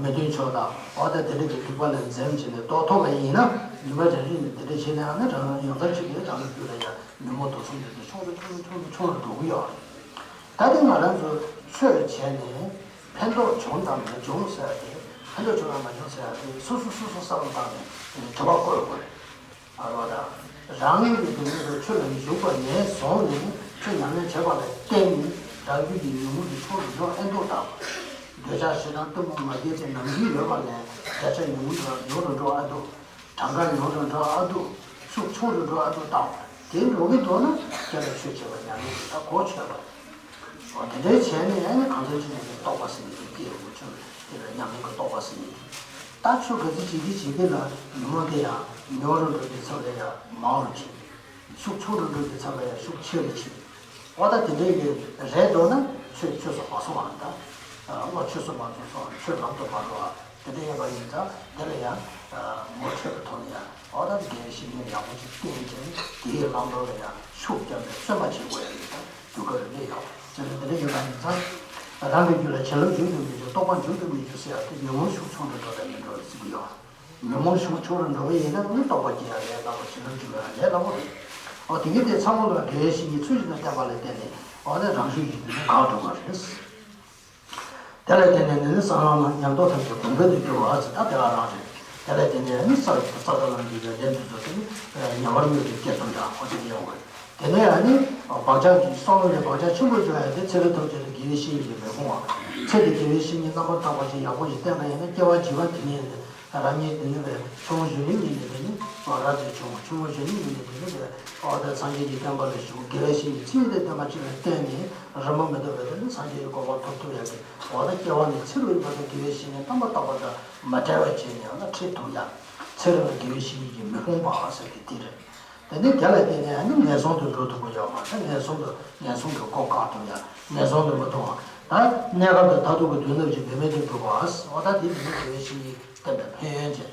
མི་མཐུན་ཕྱོགས་དང་འོ་ད་དེ་འདྲ་གི་སྡིག་པ་ལ་འཛེམ་བྱས་ནས་རྟོགས་ཐུབ་པ་ཡིན་ན་ཉི་མ་རེ་རེ་ནས་དེ་འདྲ་བྱས་ན་ཡང་ན་རང་ཡང་དག་ཅིག་གིས་རང་ལ་རྒྱུད་ལ་ཡང་ཉོན་མོངས་དུག་གསུམ་དེ་ཚོ་ཆུང་རུ་ཆུང་རུ་ཆུང་རུ་ཆུང་རུ་འགྲོ་གི་ཡོད་རེད། ད་དེ་ང་རང་ཚོ་ཆོས་བྱས་ནས། ཕན་ཐོགས་བྱུང་དང་མ་བྱུང་ཟེར་ཏེ། ཕན་ཐོགས་བྱུང་དང་མ་བྱུང་ཟེར་ཏེ་སོ་སོ་སོ་སོ་བསམ་བློ་བཏང་ནས་དྲི་བ་བཀོད་དགོས་རེད། ཨ་རོ་ད། རང་ཉིད་ཀྱི་སྡུག་བསྔལ་དུ་ཆོས་ལ་འཇུག་པ་ནས་བཟུང་ནས་ཆོས་ཉམས་ལེན་བྱེད་པ་ལ་བརྟེན་ནས་རང་རྒྱུད་ཀྱི་ཉོན་མོངས་ཀྱི་ཆུང་རུ་འགྲོ་ཨེ་འདུག་དང་། འདོད་ཆགས་ཞེ་སྡང་གཏི་མུག་ང་རྒྱལ་བཅས་ནམ་རྒྱུན་ཡོད་པ་ལས་བརྒྱ་ཆ་ཉུང་རུ་ཉུང་རུ་འགྲོ་ཨ་འདུག་གྲངས་ཀ་ཉུང་རུ་འགྲོ་ཨ་འདུག་ཤུགས་ཆུང་རུ་འགྲོ་ཨ་འདུག་དང་། དེ་འགྲོ་གི་འདུག་ན་ཁྱེད་ལ་ཆོས་བྱེད་པ་ཉམས་ལེན་གྱི་ད་གོ་ཆོད་པ་རེད། འོ་དེ་འདྲའི་བྱས་ནས་ཨ་ནི་གང་ཟག་ཅིག་ནས་རྟོགས་པ་ཟེར་ནས་དེ་སྐྱེ་ཡོང་གི་ཆོག་རེད། དེ་ལ་ཉམས་ལེན་གྱི་རྟོགས་པ་ཟེར་ནས་དེ། ད་ཆོས་ག་ཚོད་བྱེད་ཀྱི་བྱེད་ཀྱི་ལ་ཉོན་མོངས་དེ་ཡང་ཉུང་རུ་འགྲོ་རྒྱུའི་ཚབ་ལ་ཡང་མང་རུ་ཕྱིན། ཤུགས་ཆུང་རུ་འགྲོ་རྒྱུའི་ཚབ་ལ་ཡང་ཤུགས་ཆེ་རུ་ཕྱིན། འོ་ད་དེ་འདྲའི་གི་རེད་འགྲོ་ན་ཆོས་ཆོས་སུ་མ་སོང་བ་ད། བློ་ཆོས་སུ་མ་སོང་སོང་ཆོས་ལམ་དུ་མ་འགྲོ་བ། དེ་འདྲ་ཡིན་པ་ཡིན་ཙང་དེ་ལ་ཡང་ངོ་འཕྲོད་པའི་ཐོག་ནས་ཡང་འོ་ད་དགེ་བའི་བཤེས་གཉེན་ཡག་པོ་ཞིག་བསྟེན་བྱས་ནས་དེའི་བླང་དོར་ལ་ཡང་ཤུགས་བརྒྱབ་ནས་བརྩོན་པ་བྱེད་དགོས་ཡ་ཡིན་ཙང་དུས་སྐབས་རེ་གནས་ཡག་པོ་ཟེར་ནས་དེ་འདྲ་ཡིན་པ་ཡིན་ཙང་རང་གི་རྒྱུད་ལ་བྱིན་རླབས་འཇུག་ཏུ་མི་འཇུག་རྟོགས་པ་འཇུག་ཏུ་མི་འཇུག་ཟེར་ཡ་དེ་ཉོན་མོངས་ཤུགས་ཆུང་རུ་འགྲོ་བས་མི་འགྲོ་ཟེར་གྱི་ཡོད། ཉོན་མོངས་ཤུགས་ཆུང་རུ་འགྲོ་བ་ཡིན་ན་ནི་རྟོགས་པ་སྐྱེ་ཡ་ལས་སླ་པོ་བྱིན་རླབས་འཇུག་ཡ་ལས་སླ་པོ་རེད། འོ་དེ་གི་དེ་ཚང་མ་ལ་དགེ་བའི་བཤེས་གཉེན་ཚུལ་བཞིན་དུ་བསྟེན་པ་ལ་བརྟེན་ནས་འོ་ན་རང་ཤུགས་ཀྱིས་དེ་ནི་འགག་འགྲོ་བ་རེད། དེ་ལ་བརྟེན་ནས་ནི་སེམས་ལ་ཉམས་རྟོགས་ཐམས་ཅད་གོང་འཕེལ་དུ་འགྱུར་བ་ཟེར་ད་དེ་ག་རང་རེད། དེ་ལ་བརྟེན་ནས་ནི་ས་ས་དང་ལམ་གྱི་ཡོན་ཏན་དེ་ཚོ་དེ་ནི་ཉེ་བར་སྨོན་པའི་སྐྱེས་སུ་འགྲོ་འོ་དེ་ཡོང་བ་རེད། དེ་ནས་ཡང་ནི་བག་ཆགས་ཀྱི་བསམ་བློ་ལས་བག་ཆགས་ཆེན་པོ་འཇོག་ཡ་དེ་ཚེ་རབས་ཐམས་ཅད་དུ་དགེ་བའི་བཤེས་གཉེན་གྱིས་མི་ཁོང་བ། ཚེ་འདི་དགེ་བའི་བཤེས་གཉེན་རྣམ་པར་དག་པ་ཞིག་ཡག་པོ་ཞིག་བསྟེན་པ་ཡིན་ན་སྐྱེ་བ་བྱིས་པ་དེ་ནས་ནི་རང་ཉིད་དེ་ནི་བས་ཆུང་ངུ་གཞོན་ནུ་ཡིན་ནི་དེ་ནི་རབ་ཏུ་བྱུང་བ་ཆུང་ངུ་གཞོན་ནུ་ཡིན་ནི་དེ་ནི་བས་འོ་ད་སངས་རྒྱས་ཀྱི་བསྟན་པ་ལ་ཞུགས་དགེ་བའི་བཤེས་གཉེན་ཚེ་འདིར་བསྟན་པ་གཅིག་ལ་བརྟེན་ནས་རིང་པོ་མི་ཐོགས་པའི་དེ་ནི་སངས་རྒྱས་ཀྱི་གོ་འཕང་ཐོབ་ཐུབ་ཡ་གི་འོ་ད་སྐྱེ་བ་ནས་ཚེ་རབས་ཡིན་པ་དང་དགེ་བའི་བཤེས་གཉེན་རྣམ་པར་དག་པ་དང་མ་བྲལ་བ་བྱས་ནས་འོ་ན་ཁྲིད་ཐུབ་ཡ། ཚེ་རབས་ལ་དགེ་བའི་བཤེས་གཉེན་གྱིས་མི་ཁོང་པ་ཟེར་གི་དེ་རེད། དེ་ནས་དེ་ལ་བརྟེན་ནས་ཨ་ནི་ངན་སོང་དུ་འགྲོ་ཐུབ་པ་ཡོད་མ་རེད། ངན་སོང་དུ་ངན་སོང་གི་སྒོ་བཀག་ཐུབ་ཡ། ངན་སོང་དུ་མི་ལྟུང་བ། ད་གནས་སྐབས་དང་མཐར་ཐུག་གི་དོན་རྣམས་ཀྱིས་འབད་མེད་དུ་འགྲུབ་པ། འོ་ད་དེ་དེ་ནི་དགེ་བའི་བཤེས་གཉེན་བསྟེན་པའི་ཕན་ཡོན་ཅན།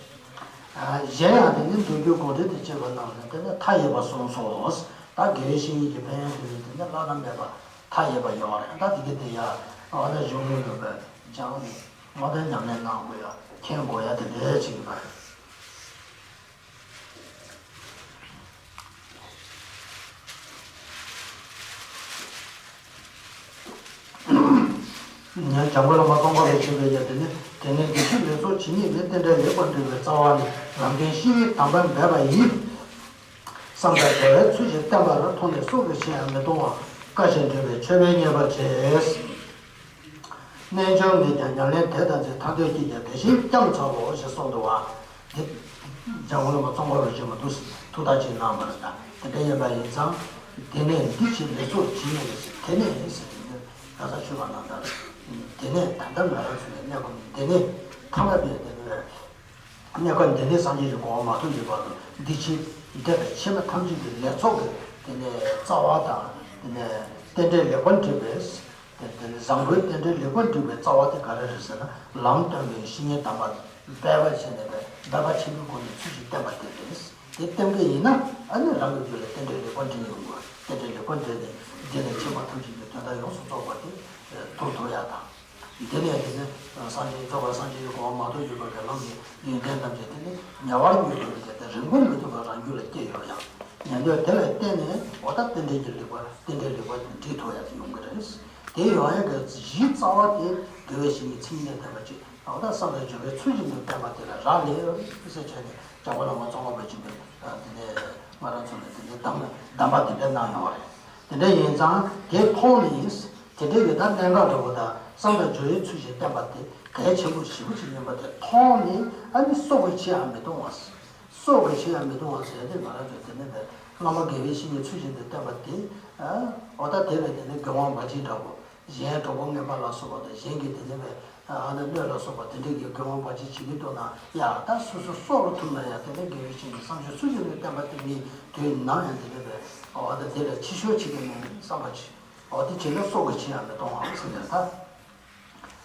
གཞན་ཡང་དེ་ནི་མདོ་རྒྱུད་དགོངས་འགྲེལ་དང་བཅས་པ་རྣམས་ལས་དེ་ནི་མཐའ་ཡས་པ་གསུངས་སོ། ད་དགེ་བའི་བཤེས་གཉེན་གྱི་ཕན་ཡོན་དེ་ནི་དེ་ནི་བླ་ན་མེད་པ་མཐའ་ཡས་པ་ཡོད་རེད། ད་དེ་གི་དེ་ཡ་འོ་ད་གཞུང་ལུགས་ལ་སྦྱངས་ནས་འོ་ད་ཉམས་ལེན་གནང་དགོས་ཡ་མཁྱེན་དགོས་ཡ་དེ་འདྲའི་ཅིག་ཡོད་རེད། ཡང་འཇམ་མགོན་བླ་མ་ཙོང་ཁ་པ་ཆེན་པོས་ཀྱང་དེ་ནི་དེ་ནི་དགེ་ཚུལ་ལེགས་ཚོགས་ཇི་སྙེད་མེད། རྟེན་འབྲེལ་ལེགས་པར་འགྲིག་པའི་རྩ་བ་ནི། ལམ་མཁན་བཤེས་གཉེན་དམ་པ་འབད་པ་ཡིས། བསམ་དང་བྱ་བའི་ཚུལ་བཞིན་བསྟེན་པ་ལ། མཐོང་ནས་སྲོག་གི་ཕྱིར་ཡང་མི་ལྟུང་བ། བཀའ་བཞིན་སྒྲུབ་པའི་མཆོད་པས་མཉེས་པར་བྱས། རྣལ་འབྱོར་ངས་ཀྱང་ཉམས་ལེན་དེ་དང་འཛིན། ཐར་འདོད་ཀྱིས་ཀྱང་དེ་བཞིན་བསྐྱངས་ཚར་ལོ་ཞེས་གསུངས་འདུག་བ། འདི་འཇམ་མགོན་བླ་མ་ཙོང་ཁ་པ་ཆེན་པོས་ཐུགས་ཐུགས་ཐག་བཅད་གནང་བ་རེད། ད་དེ་འདྲ་ཡིན་པ་ཡིན་ཙང་། དེ་ནས་འདི་ཕྱིར་ལེགས་ཚོགས་ཇི་སྙེད་ལས་ཟེར། དེ་ནས་ཟེར་དེ་ནས་ག་ས་ཆོས་པ་རྣམས་ལྟར། དེ་ནས་ད་ལྟ་ང་རང་ཚོ་ནས་གནས་སྐབས་འདི་ནས་ཐ་མ་པའི་དེ་ནས། གནས་སྐབས་འདི་ནས་སངས་རྒྱས་ཀྱི་གོ་འཕང་མ་ཐོབ་ཀྱི་བར་དུ་འདི་ཕྱིར་འདས་པའི་ཕྱི་མ་ཐམས་ཅད་ཀྱི་ལེགས་ཚོགས་ཀྱི་དེ་ནས་རྩ་བ་དང་། དེ་ནས་རྟེན་འབྲེལ་ལེགས་པར་འགྲིག་པའི། དེ་དེ་ནས་བཟང་པོའི་རྟེན་འབྲེལ་ལེགས་པར་འགྲིག་པའི་རྩ་བ་དེ་ག་རེ་རེད་ཟེར་ན། ལམ་སྟོན་པའི་བཤེས་གཉེན་དམ་པ་འབད་པ་བྱས་ནས་འབད་པ་ཆེན་པོའི་སྒོ་ནས་ཚུལ་བཞིན་བསྟེན་པ་དེ་རེད། དེ་བསྟེན་པ་ཡིན་ན་ཨ་ནི་རང་གི་རྒྱུད་ལ་རྟེན་འབྲེལ་ལེགས་པར་འགྲིག་ཡོང་དགོས། རྟེན་འབྲེལ་ལེགས་པར་འགྲིག་ནས་འདི་ནས་ཕྱི་མ་ཐམས་ཅད་ཀྱི་དོན་དག་ཡོངས་སུ་རྫོགས་པ་དེ་ཐོབ་ཐུབ་ཡ་དང་། དེ་ནས་དེ་ནི་སངས་རྒྱས་རྫོགས་པ་སངས་རྒྱས་ཀྱི་གོ་འཕང་མ་ཐོབ་ཡོད་པ་གི་ལམ་གྱི་ཡོན་ཏན་ཐམས་ཅད་དེ་ནི་ཉེ་བར་སྨོན་ལམ་བྱས་ཏེ་རིང་པོར་མི་ཐུབ་པ་རང་རྒྱུད་ལ་སྐྱེ་ཡོད་ཡང་། ཉན་ཐོས་དེ་ལ་བརྟེན་ནས་འོ་ད་རྟེན་འབྲེལ་གྱི་ལེགས་པ་རྟེན་འབྲེལ་ལེགས་པ་འགྲིག་ཐུབ་ཡ་དེ་ཡོང་གི་རེད། དེ་ཡོང་ཡ་གི་གཞི་རྩ་བ་དེ་དགེ་བའི་བཤེས་གཉེན་མཚན་ཉིད་ལྡན་པ་ཅིག་འོ་ད་བསམ་དང་བྱ་བའི་ཚུལ་བཞིན་དུ་བསྟེན་པ་དེ་ལ་རག་ལས་ཟེར་བྱས་ནས་འཇམ་མགོན་བླ་མ་ཙོང་ཁ་པ་ཆེན་པོས་དེ་ནས་ང་རང་ཚོ་ལ་དེ་ནས་གདམས་གདམས་པ་དེ་འདྲ་གནང་ཡོད་རེད། དེ་འདྲ་ཡིན་ཙང་དེ་མཐོང་ནས། དེ་འདྲའི་ཡོད་ད་གནད་འགག་འདྲ་བོ་དང་བསམ་དང་བརྗོད་ཡིག་ཚུལ་བཞིན་བསྟན་པ་དེ་གལ་ཆེན་པོ་ཞེ་པོ་ཅིག་ཡིན་པ་དེ་མཐོང་ནས་ཨ་ནི་སྲོག་གི་ཕྱིར་ཡང་མི་ལྟུང་བ། སྲོག་གི་ཕྱིར་ཡང་མི་ལྟུང་བ་ཟེར་ཏེ་ང་རང་ཚོས་དེ་ནས་བས་བླ་མ་དགེ་བའི་བཤེས་གཉེན་ཚུལ་བཞིན་དུ་བསྟན་པ་དེ། འོ་ད་དེ་ལས་དེ་ནས་དགེ་བ་འབའ་ཞིག་འདྲ་བོ། གཞན་གྲོགས་པོ་ངན་པ་ལ་སོགས་པ་དང་གཞན་གྱི་དེ་ནས་བས་ཨ་ནི་གནོད་ལ་སོགས་པ་དེ་འདྲའི་གི་དགེ་བ་འབའ་ཞིག་བྱེད་ཀྱི་འདུག་ན་ཡ་ད་སོ་སོ་སྲོག་ལ་ཐུག་ན་ཡང་དེ་ནས་དགེ་བའི་བཤེས་གཉེན་བསམ་བྱུང་ཚུལ་བཞིན་དུ་བསྟན་པ་དེ་ནི་དུས་ནམ་ཡང་དེ་ནས་བས་འོ་ད་དེ་ལས་ཕྱི་བཤོལ་བྱེད་ཀྱི་མེད་བསམ་པ་ཅིག་འོ་དེ་བྱས་ན་སྲོག་གི་ཕྱིར་ཡང་མི་ལྟུང་བའམ་ཟེར་ནས་ད།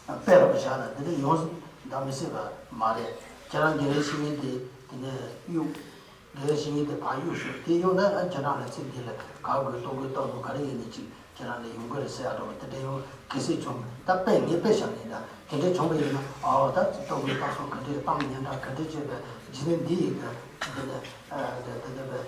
དཔེ་རུ་བཞག་ན་འདི་འདྲ་ཡོང་ད་མི་སྲིད་པ་མ་རེད། ཁྱེད་རང་དགེ་བའི་བཤེས་གཉེན་དེ་དེ་ནས་གཡུག་དགེ་བའི་བཤེས་གཉེན་དེ་ཕར་གཡུག་ཞོག་དེ་གཡུག་ན་ཨ་ཁྱེད་རང་ལ་ཚིག་འདི་ལ་ག་དགོས་ལྟོ་གོས་ལྟ་བུ་ག་རེ་ཡིན་ནའི་ཅིག་ཁྱེད་རང་ལ་ཡོང་གི་རེད་ཟེར་ཡ་འདྲ་བ་དེ་འདྲ་ཡོང་གལ་སྲིད་བྱུང་ད་དཔེ་ངས་དཔེ་བཞག་ནས་ད་དེ་འདྲ་བྱུང་བ་ཡིན་ན་ཨའོ་ད་ལྟོ་གོས་ལྟ་སོགས་ག་འདྲས་གཏམ་སྙན་གྲགས་ག་འདྲས་བྱས་པའི་རྗེས་ནས་འདི་ཡི་གེ་འདི་ནས་དེ་འདྲ་བའི་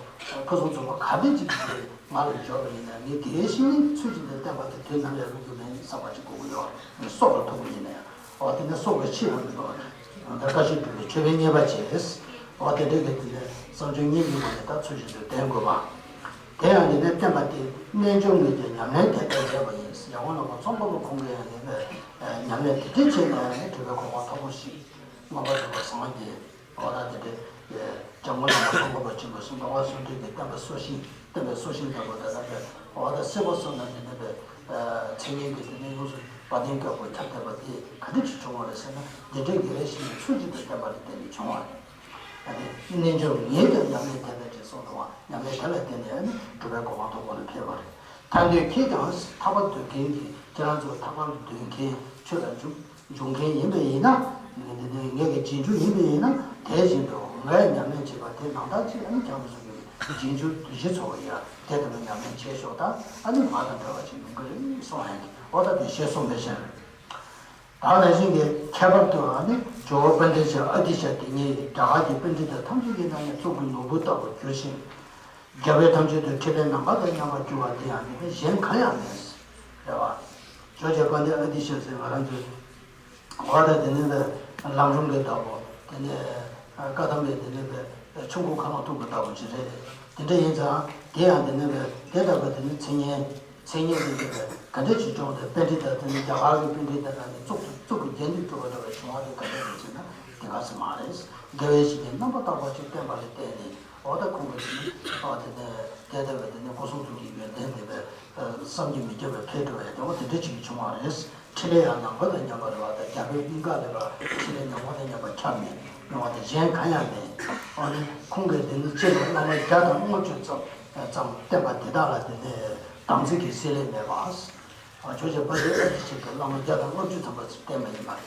ཕུན་སུམ་ཚོགས་པ་ག་འདྲས་ཅིག་གིས་ང་ལ་འབྱོར་བ་ཡིན་ན་ངས་དགེ་བའི་བཤེས་གཉེན་ཚུལ་བཞིན་དུ་བསྟེན་པ་དེ་དུས་ནམ་ཡང་ལྷུན་གྱིས་མེད་བསམ་པ་ཅིག་དགོས་ཀྱི་ཡོད་རེད། སྲོག་ལ་ཐུག་པ་ཡིན་ན་ཡང་འོ་དེ་ནས་སྲོག་གི་ཕྱིར་ཡང་མི་ལྟུང་བ་རེད། ད་བཀའ་བཞིན་སྒྲུབ་པའི་མཆོད་པས་མཉེས་པར་བྱས། འོ་དེ་འདྲའི་གི་དེ་ནས་བསམ་བྱུང་སྙིང་གི་ངོས་ནས་ད་ཚུལ་བཞིན་དུ་ལྡན་དགོས་པ། དེ་ཡང་འདི་ནས་བསྟན་པ་སྟེ་རྣལ་འབྱོར་ངས་ཀྱང་ཉམས་ལེན་དེ་ལྟར་མཛད་པ་ཡིན། ཡང་འོ་ན་མ་ཚོམ་པ་ལ་ཁོང་གིས་ཡང་ནི་ཉམས་ལེན་དེ་འདྲའི་བྱས་ནས་ནི་གྲུབ་པའི་གོ་འཕང་ཐོབ་པོ་ཞིག་མངོན་པར་རྫོགས་པར་སངས་རྒྱས། འོ་ན་དེ་འདྲའི་འཇམ་མགོན་བླ་མ་ཙོང་ཁ་པ་ཆེན་པོས་གསུངས་པ་བསོད་ནམས་ཀྱི་བསྟན་པའི་སྲོག་ཤིང་བསྟན་པའི་སྲོག་ཤིང་ལྟ་བུ་དེ་ལྟ་བུའི་འོ་ན་སྲིད་པ་གསུམ་ན་འདི་ནི་པའི་མཚན་ཉིད་ཀྱི་དེ་ནི་ཡོངས་སུ་བ་དན་སྐྱོགས་པོ་ཁྱབ་བསྡད་པ་དེ་ག་འདྲ་ཞིག་བྱུང་བ་རེད་ཟེར་ན་འདི་འདྲའི་དགེ་བའི་བཤེས་གཉེན་ཚུལ་བཞིན་དུ་བསྟེན་པ་ལ་བརྟེན་ནས་བྱུང་བ་རེད། ཨ་ནི་རྣལ་འབྱོར་ངས་ཀྱང་ཉམས་ལེན་དེ་ལྟར་བྱས་གསུངས་འདུག་བ། ཉམས་ལེན་དེ་ལ་བརྟེན་ནས་ཨ་ནི་གྲུབ་པའི་གོ་འཕང་ཐོབ་པ་ལ་ཕེབས་པ་རེད། ཐར་འདོད་ཁྱེད་ཀྱང་ཐར་པ་འདོད་མཁན་གྱི་ཁྱེད་རང་ཚོ་ཐར་པ་འདོད་མཁན་ཆོས་ལ་འཇུག་འཇུག་མཁན་ཡིན་པ་ཡིན་ན་ འདི་ནི་ངེད་ཀྱི་རྗེས་འཇུག་ཡིན་པས་ན། དེ་བཞིན་དུ་ངས་ཉམས་ལེན་བྱས་པ་དེ་ནང་ལྟར་ཅིག་ཨ་ནི་སྐྱབས་སུ་སོང་གི་རྗེས་འཇུག་གདུལ་བྱའི་ཚོགས་ཡ་དེ་དང་ཉམས་ལེན་བྱས་ཤོག་དང་། ཨ་ནི་མ་དང་བྲལ་བ་ཞིག་ཡོང་གི་རེད་གསུངས་ཡ་གི་འོ་ད་དེ་ཞེས་གསུངས་པའི་ཕྱིར། ད་ནང་བཞིན་གྱི་ཁྱད་པར་དུ་ཨ་ནི་ཇོ་བོ་པཎྜི་ཏ་ཨ་ཏི་ཤ་དེ་ཉིད་རྒྱ་གར་གྱི་པཎྜི་ཏ་ཐམས་ཅད་ཀྱི་ནང་ནས་གཙུག་གི་ནོར་བུ་ལྟ་བུར་གྱུར་ཞིང་། རྒྱལ་བས་ཐམས་ཅད་དུ་འཕྲིན་ལས་རྣམ་པ་དང་མཉམ་པར་གྱུར་པ་དེ་ཡང་དེ་ནི་གཞན་གང་ཡང་མེད། རེད་བ། ཇོ་བོ་རྗེ་དཔལ་ལྡན་ཨ་ཏི་ཤ་ཟེར་ང་རང་ཚོའི་འོ་ད་དེ་ནི་ལམ་རིམ་གྱི་བདག་པོ་དེ་ནི་བཀའ་གདམས་པའི་དེ་ནི་ཆུ་འགོ་མཁའ་ལོ་ཐུག་པའི་བདག་པོ་ཅིག་རེད། དེ་འདྲ་ཡིན་ཙང་དེ་ཡང་དེ་ནི་དེ་ལྟ་བུ་དེ་ནི་མཚན་སྙན། མཚན་སྙན་དེ་ཡིན་པས་ག་འདྲ་ཅིག་བྱུང་སྟེ་པཎྜི་ཏ་དེ་ནི་རྒྱ་གར་གྱི་པཎྜི་ཏ་དང་ནི་གཙུག་གཙུག་གི་རྒྱན་དུ་གྱུར་པ་འདྲ་བའི་བྱུང་བ་དེ་ག་འདྲ་རེད་ཟེར་ན་དེ་ག་ཟེར་མ་རེད། དགེ་བའི་བཤེས་གཉེན་རྣམ་པར་དག་པ་ཅིག་བསྟེན་པ་ལ་བརྟེན་ནས་འོ་ད་ཁོང་གི་དེ་ནི་འོ་དེ་ནི་དེ་ལྟ་བུའི་དེ་ནི་སྐུ་གསུང་ཐུགས་ཀྱི་ཡོན་ཏན་ལྡན་པའི་བསམ་གྱིས་མི་ཁྱབ་པའི་འཕེལ་འགྲོ་བའི་དེ་འོ་དེ་འདྲ་ཅིག་བྱུང་བ་རེད། འཕྲིན་ལས་ཡང་ནམ་མཁའ་དང་མཉམ་པ་རེད་བ་དང་རྒྱལ་པོའི་སྙིང་ག་ལས་པ་འཕྲིན་ལས་ནམ་མཁའ་དང་མཉམ་པ་ཁྱབ་ནས་ཡོང་བ་དང་གཞན་གང་ཡང་མེད། འོ་ནི་ཁོང་གིས་དེ་ནི་སྤྱིར་བླ་མ་བརྒྱ་དང་ལྔ་བཅུ་ཙམ་ཙམ་བསྟེན་པ་དེ་དག་ལ་དེ་ནི་དམ་ཚིག་གི་སྲེད་ལེན་མེད་པ། ཇོ་བོ་རྗེ་དཔལ་ལྡན་ཨ་ཏི་ཤ་གིས་བླ་མ་བརྒྱ་དང་ལྔ་བཅུ་ཙམ་པ་བསྟེན་པ་ཡིན་པ་རེད།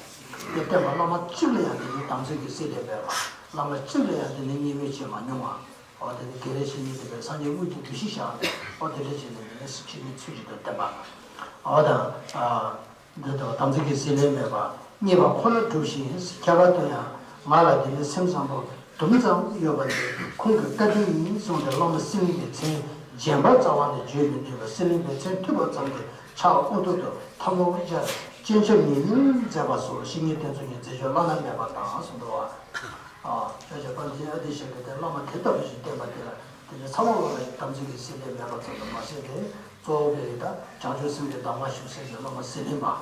དེ་བསྟེན་པ་བླ་མ་གཅིག་ལ་ཡང་དེ་ནི་དམ་ཚིག་གི་སྲེད་ལེན་མེད་པ། བླ་མ་གཅིག་ལ་ཡང་དེ་ནི་བརྙས་བཅོས་བྱེད་མ་མྱོང་བ། འོ་དེ་ནི་དགེ་བའི་བཤེས་གཉེན་དེ་པའི་སངས་རྒྱས་དངོས་ཀྱི་འདུ་ཤེས་བཞག་ནས་འོ་དེ་འདྲ་བྱས་ནས་དེ་ནི་ཕྱི་མའི་ཚུལ་གྱིས་དེ་བསྟེན་པ། འོ་དང་། འདི་དང་དམ་ཚིག་གི་སྲེད་ལེན་མེད་པ། བརྙས་པ་ཁོ་ན་བསྒྲུབས་ཤིང་། ཁྱད་པར་དུ་ཡང་ང་ལ་དེ་ནི་སེམས་བཟང་པོ་དུམ་ཙམ་ཡོད་པ་འདི་ཁོང་གི་བཀའ་དྲིན་ཡིན་གསུངས་ཏེ་བླ་མ་སི་ལིང་པའི་མཚན་རྗེན་པ་རྩ་བ་ནས་བརྗོད་མི་ནུས་པར་སི་ལིང་པའི་མཚན་ཐོས་པ་ཙམ་གྱིས་ཕྱག་དབུ་ཐོག་ཏུ་ཐལ་མོ་སྦྱར་སྤྱན་ཆབ་ཉིལ་ནས་མཛད་པ་སོགས་བཤེས་གཉེན་བསྟེན་ཚུལ་གྱི་མཛད་སྤྱོད་བླ་ན་མེད་པ་དང་གསུངས་འདུག་བ། ཨ། ཁྱོད་ཀྱི་དཔལ་ལྡན་ཨ་ཏི་ཤ་གིས་ཏེ་བླ་མ་དེ་ལྟ་བུ་ཞིག་བསྟེན་པ་དེ་ལ་དེ་ནི་ཚང་མ་བླ་མའི་དམ་ཚིག་གི་སྲེད་ལེན་མེད་པ་ཙམ་དུ་མ་ཟད་དེ་གཙོ་བོ་དེ་ད་བྱང་ཆུབ་སེམས་ཀྱི་གདམས་ངག་ཞུ་སའི་བླ་མ་སི་ལིང་པ། ཨ།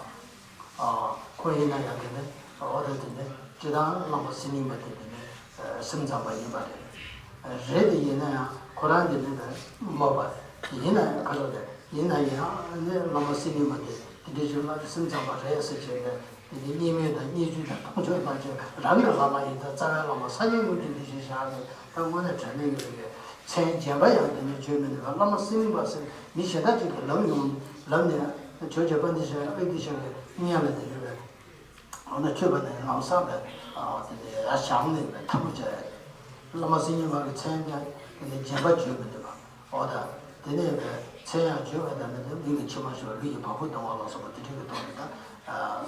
ཁོ་ཡིན་ན་ཡང་དེ་ནི་འོ་དེ་དེ་ནི་སྤྱིར་བཏང་བླ་མ་སི་ལིང་པ་དེ་དེ་ནི་སེམས་ཙམ་པ་ཡིན་པ་རེད། རེད་དེ་ཡིན་ན་ཡང་ཁོ་རང་དེ་ནི་མོས་པ་ཡིན་ན་ཡང་ཁ་ལོ་དེ་ཡིན་ན་ཡང་ནི་བླ་མ་སི་ལིང་པ་དེ། དེ་འདྲའི་ཆོས་ལ་སེམས་ཙམ་པ་རེད་ཟེར་བྱས་ནས་དེ་འདྲའི་བརྙས་སྨོད་དང་བརྙས་བཅོས་དང་མཐོང་ཆུང་གནང་བྱས་རང་གི་བླ་མ་ཡིན་ཙང་རྩ་བའི་བླ་མ་སངས་རྒྱས་དངོས་ཀྱི་འདུ་ཤེས་བཞག་ནས་ད་དངོས་གནས་དྲང་གནས་ཡོད་པའི་མཚན་རྗེན་པ་ཡང་དེ་ནས་བརྗོད་མི་ནུས་པ་བླ་མ་སི་ལིང་པ་ཟེར་མི་གཞན་དག་ཅིག་གིས་ལབ་ཡོང་ལབ་ནས་ཇོ་བོ་རྗེ་དཔལ་ལྡན་ཨ་ཏི་ཤ་གི་སྙན་ལ་དེ་འདྲ་བས་འོ་ན་ཆོས་པ་ནས་ལམ་སང་བས་དེ་འདྲའི་ཡར་བཞེངས་ནས་བས་ཐལ་མོ་སྦྱར་ཡ་བླ་མ་སི་ལིང་པ་གི་མཚན་ཀྱང་དེ་ནས་རྗེན་པ་བརྗོད་མི་ནུས་པ། འོ་ད། དེ་ནས་བས་མཚན་ཡང་བརྗོད་པ་དང་ནི་དེ་མིང་གི་ཕྱི་མ་ཞུ་བ་ལུས་ཀྱི་བ་སྤུ་ལྡང་བ་ལ་སོགས་པ་དེ་འདྲ་གི་ཐོག་ནས་ད་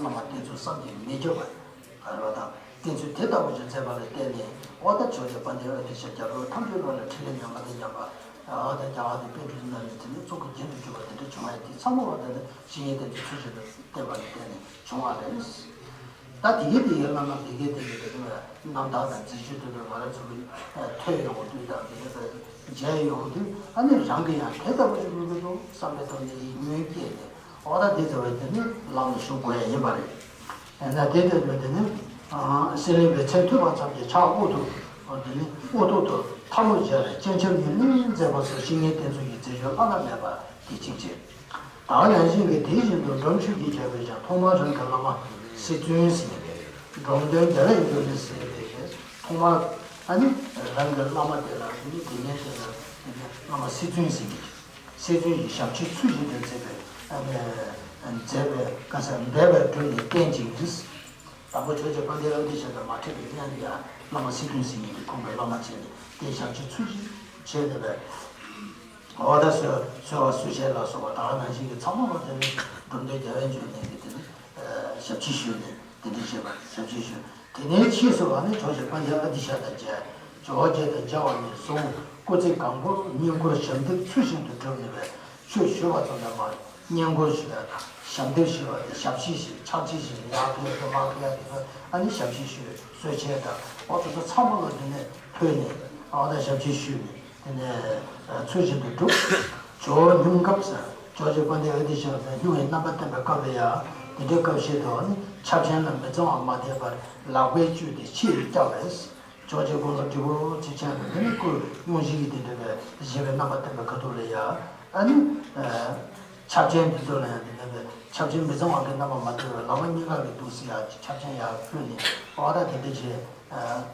བླ་མ་བསྟེན་ཚུལ་བསམ་གྱིས་མི་ཁྱབ་པ་རེད་བ་དང་། བསྟེན་ཚུལ་དེ་ལྟ་བུ་ཞིག་མཛད་པ་ལ་བརྟེན་ནས་འོ་ད་ཇོ་བོ་རྗེ་དཔལ་ལྡན་ཨ་ཏི་ཤ་རྒྱ་གར་ཐམས་ཅད་ལོག་ལ་འཕྲིན་ལས་ཉམས་པ་དང་མཉམ་པ། འོ་ད་རྒྱ་གར་གྱི་པཎྜི་ཏ་རྣམས་ནས་དེ་ནས་གཙུག་གི་རྒྱན་དུ་གྱུར་པ་དེ་འདྲ་བྱུང་བ་དེ་ཚང་མ་བ་དེ་ནི་བཤེས་གཉེན་བསྟེན་ཚུལ་ཚུལ་བཞིན་དུ་བསྟེན་པ་ལ་བརྟེན་ནས་བྱུང་བ་རེད། ད་དེ་གའི་དེ་ཡི་བླ་མ་དེ་གའི་དེ་ཡི་དེ་ཚོ་རྣམ་ཐར་དང་མཛད་སྤྱོད་དེ་ཚོ་ང་རང་ཚོ་གི་ཐོས་ཡོང་དུས་དང་དེ་ཚོ་མཇལ་ཡོང་དུས་ཨ་ནི་རང་གི་ཡང་དེ་ལྟ་བུ་ཞིག་དགོས་ཀྱི་འདུག་བསམ་པའི་ཐོག་ནས་ཡིད་སྨོན་སྐྱེས་ནས་འོ་ད་དེ་ཚོ་བས་དེ་ནི་ལམ་ལ་ཞུགས་དགོས་ཡ་ཡིན་པ་རེད། ཡིན་ན་དེ་ལྟ་བུ་དེ་ནི་སྲིད་གླིང་པའི་མཚན་ཐོས་པ་ཙམ་གྱིས་ཕྱག་དབུ་ཐོག་དེ་ནི་དབུ་ཐོག་ཏུ་ཐལ་མོ་སྦྱར་སྤྱན་ཆབ་ཉིལ་ནས་མཛད་པ་སོགས་བཤེས་གཉེན་བསྟེན་ཚུལ་གྱི་མཛད་སྤྱོད་བླ་ན་མེད་པ་དེ་གཅིག་བྱས། ད་ནང་བཞིན་གྱི་དེ་བཞིན་དུ་འབྲོམ་ཆོས་ཀྱི་རྒྱལ་པོས་ཀྱང་ཐོག་མར་རང་གི་བླ་མ་སྲིད་བཙུན་ཟེར་ནས་འབྲོམ་སྟོན་རྒྱལ་བས་འབྱོར་ནས་ཟེར་ཏེ་ཐོག་མར་ཨ་ནི་རང་གི་བླ་མ་དེ་ལ་ཨ་ནི་དགེ་བསྙེན་དེ་ལ་བླ་མ་སྲིད་བཙུན་ཟེར་གྱི་སྲིད་བཙུན་གྱི་ཞབས་ཕྱི་ཚུལ་བཞིན་དུ་མཛད་པའི་མཛད་པའི་བཀའ་སྩལ་འབད་པས་བསྒྲུབས་ནས་བསྟེན་ཅིང་། དང་པོ་ཇོ་བོ་རྗེ་དཔལ་ལྡན་ཨ་ཏི་ཤ་དང་མ་འཕྲད་པའི་སྔོན་དུ་ཡང་བླ་མ་སྲིད་བཙུན་ཟེར་མཁན་དེ་ཁོང་གི་བླ་མ་བྱས་ནས་དེའི་ཞབས་ཕྱི་ཚུལ་བཞིན་བྱས་ནས་པས། འོ་ད་གསོལ་གསོལ་བ་གསོལ་ཆས་ལ་སོགས་པ་ད་ག་ནང་བཞིན་གྱི་ཚང་མ་ལ་དེ་ནས་འབྲོམ་སྟོན་རྒྱལ་བས་འབྱོར་ནས་ཀྱི་དེ་ནས་ཞབས་ཕྱི་ཞུས་ནས་དེ་འདྲ་བྱས་པ་ཞབས་ཕྱི་ཞུས། དེ་ནས་ཕྱིས་སུ་བ་ནི་ཇོ་བོ་རྗེ་དཔལ་ལྡན་ཨ་ཏི་ཤ་དང་མཇལ། ཇོ་བོ་རྗེ་དང་མཇལ་བ་ནས་བཟུང་སྐུ་ཚེ་གང་པོར་བསྙེན་བཀུར་ཞབས་འདེགས་ཚུལ་བཞིན་དུ་བསྒྲུབས་ནས་པས་ཆོས་ཞུ་བ་ཙམ་ལས་མ་བསྙེན་བཀུར་ཞུ་ཡ་དང་ཞབས་འདེགས་ཞུ་བ་དང་ཞབས་ཕྱི་ཞུ་ཕྱག་ཕྱི་ཞུ་ཡ་ཕུལ་ཡ་དང་མ་ཕུལ་ཡ་དེ་ཚོ་ཨ་ནི་ཞབས་ཕྱི་ཞུ་གསོལ་ཆས་དང་འོ་དེ་ཚོ་ཚང་མ་ལ་དེ་ནས་ཕུལ་ནས་འོ་ད་ཞབས་ཕྱི་ཞུས་ནས་དེ་ནས་ཚུལ་བཞིན་དུ་བསྒྲུབས། ཇོ་བོ་སྙུང་སྐབས་སུ་ཇོ་བོ་རྗེ་དཔལ་ལྡན་ཨ་ཏི་ཤ་དང་སྙུང་བའི་རྣམ་པ་བསྟན་པའི་སྐབས་ལ་ཡང་དེ་འདྲའི་སྐབས་ཤིག་ཏུ་ཨ་ནི་ཆབ་ཆེན་ལ་མི་གཙང་བ་མ་བསྡད་པར་ལག་པས་བཅུས་ཏེ་ཕྱིར་བསྐྱབས་པས། ཇོ་བོ་རྗེ་དགོངས་ས་དྲིལ་བུ་གཅིག་ཅན་དུ་དེ་ནི་སྐུ་སྙུང་གཞི་ཡི་དེ་འདྲ་བའི་བཞེས་པའི་རྣམ་པ་བསྟན་པའི་ཁ་ཐུག་ལ་ཡ། ཨ་ནི། ཆབ་ཆེན་འདི་ཚོ་ལ་ཡང་དེ་འདྲ་བའི་ཆབ་ཆེན་མི་གཙང་བ་གི་རྣམ་པ་མ་བསྟན་པའི་ལག་པ་གཉིས་ཀ་གི་འདུག་སེ་ཡ་ཆབ་ཆེན་ཡར་ཕུལ་ནས་འོ་ད་དེ་འདྲ་བྱས།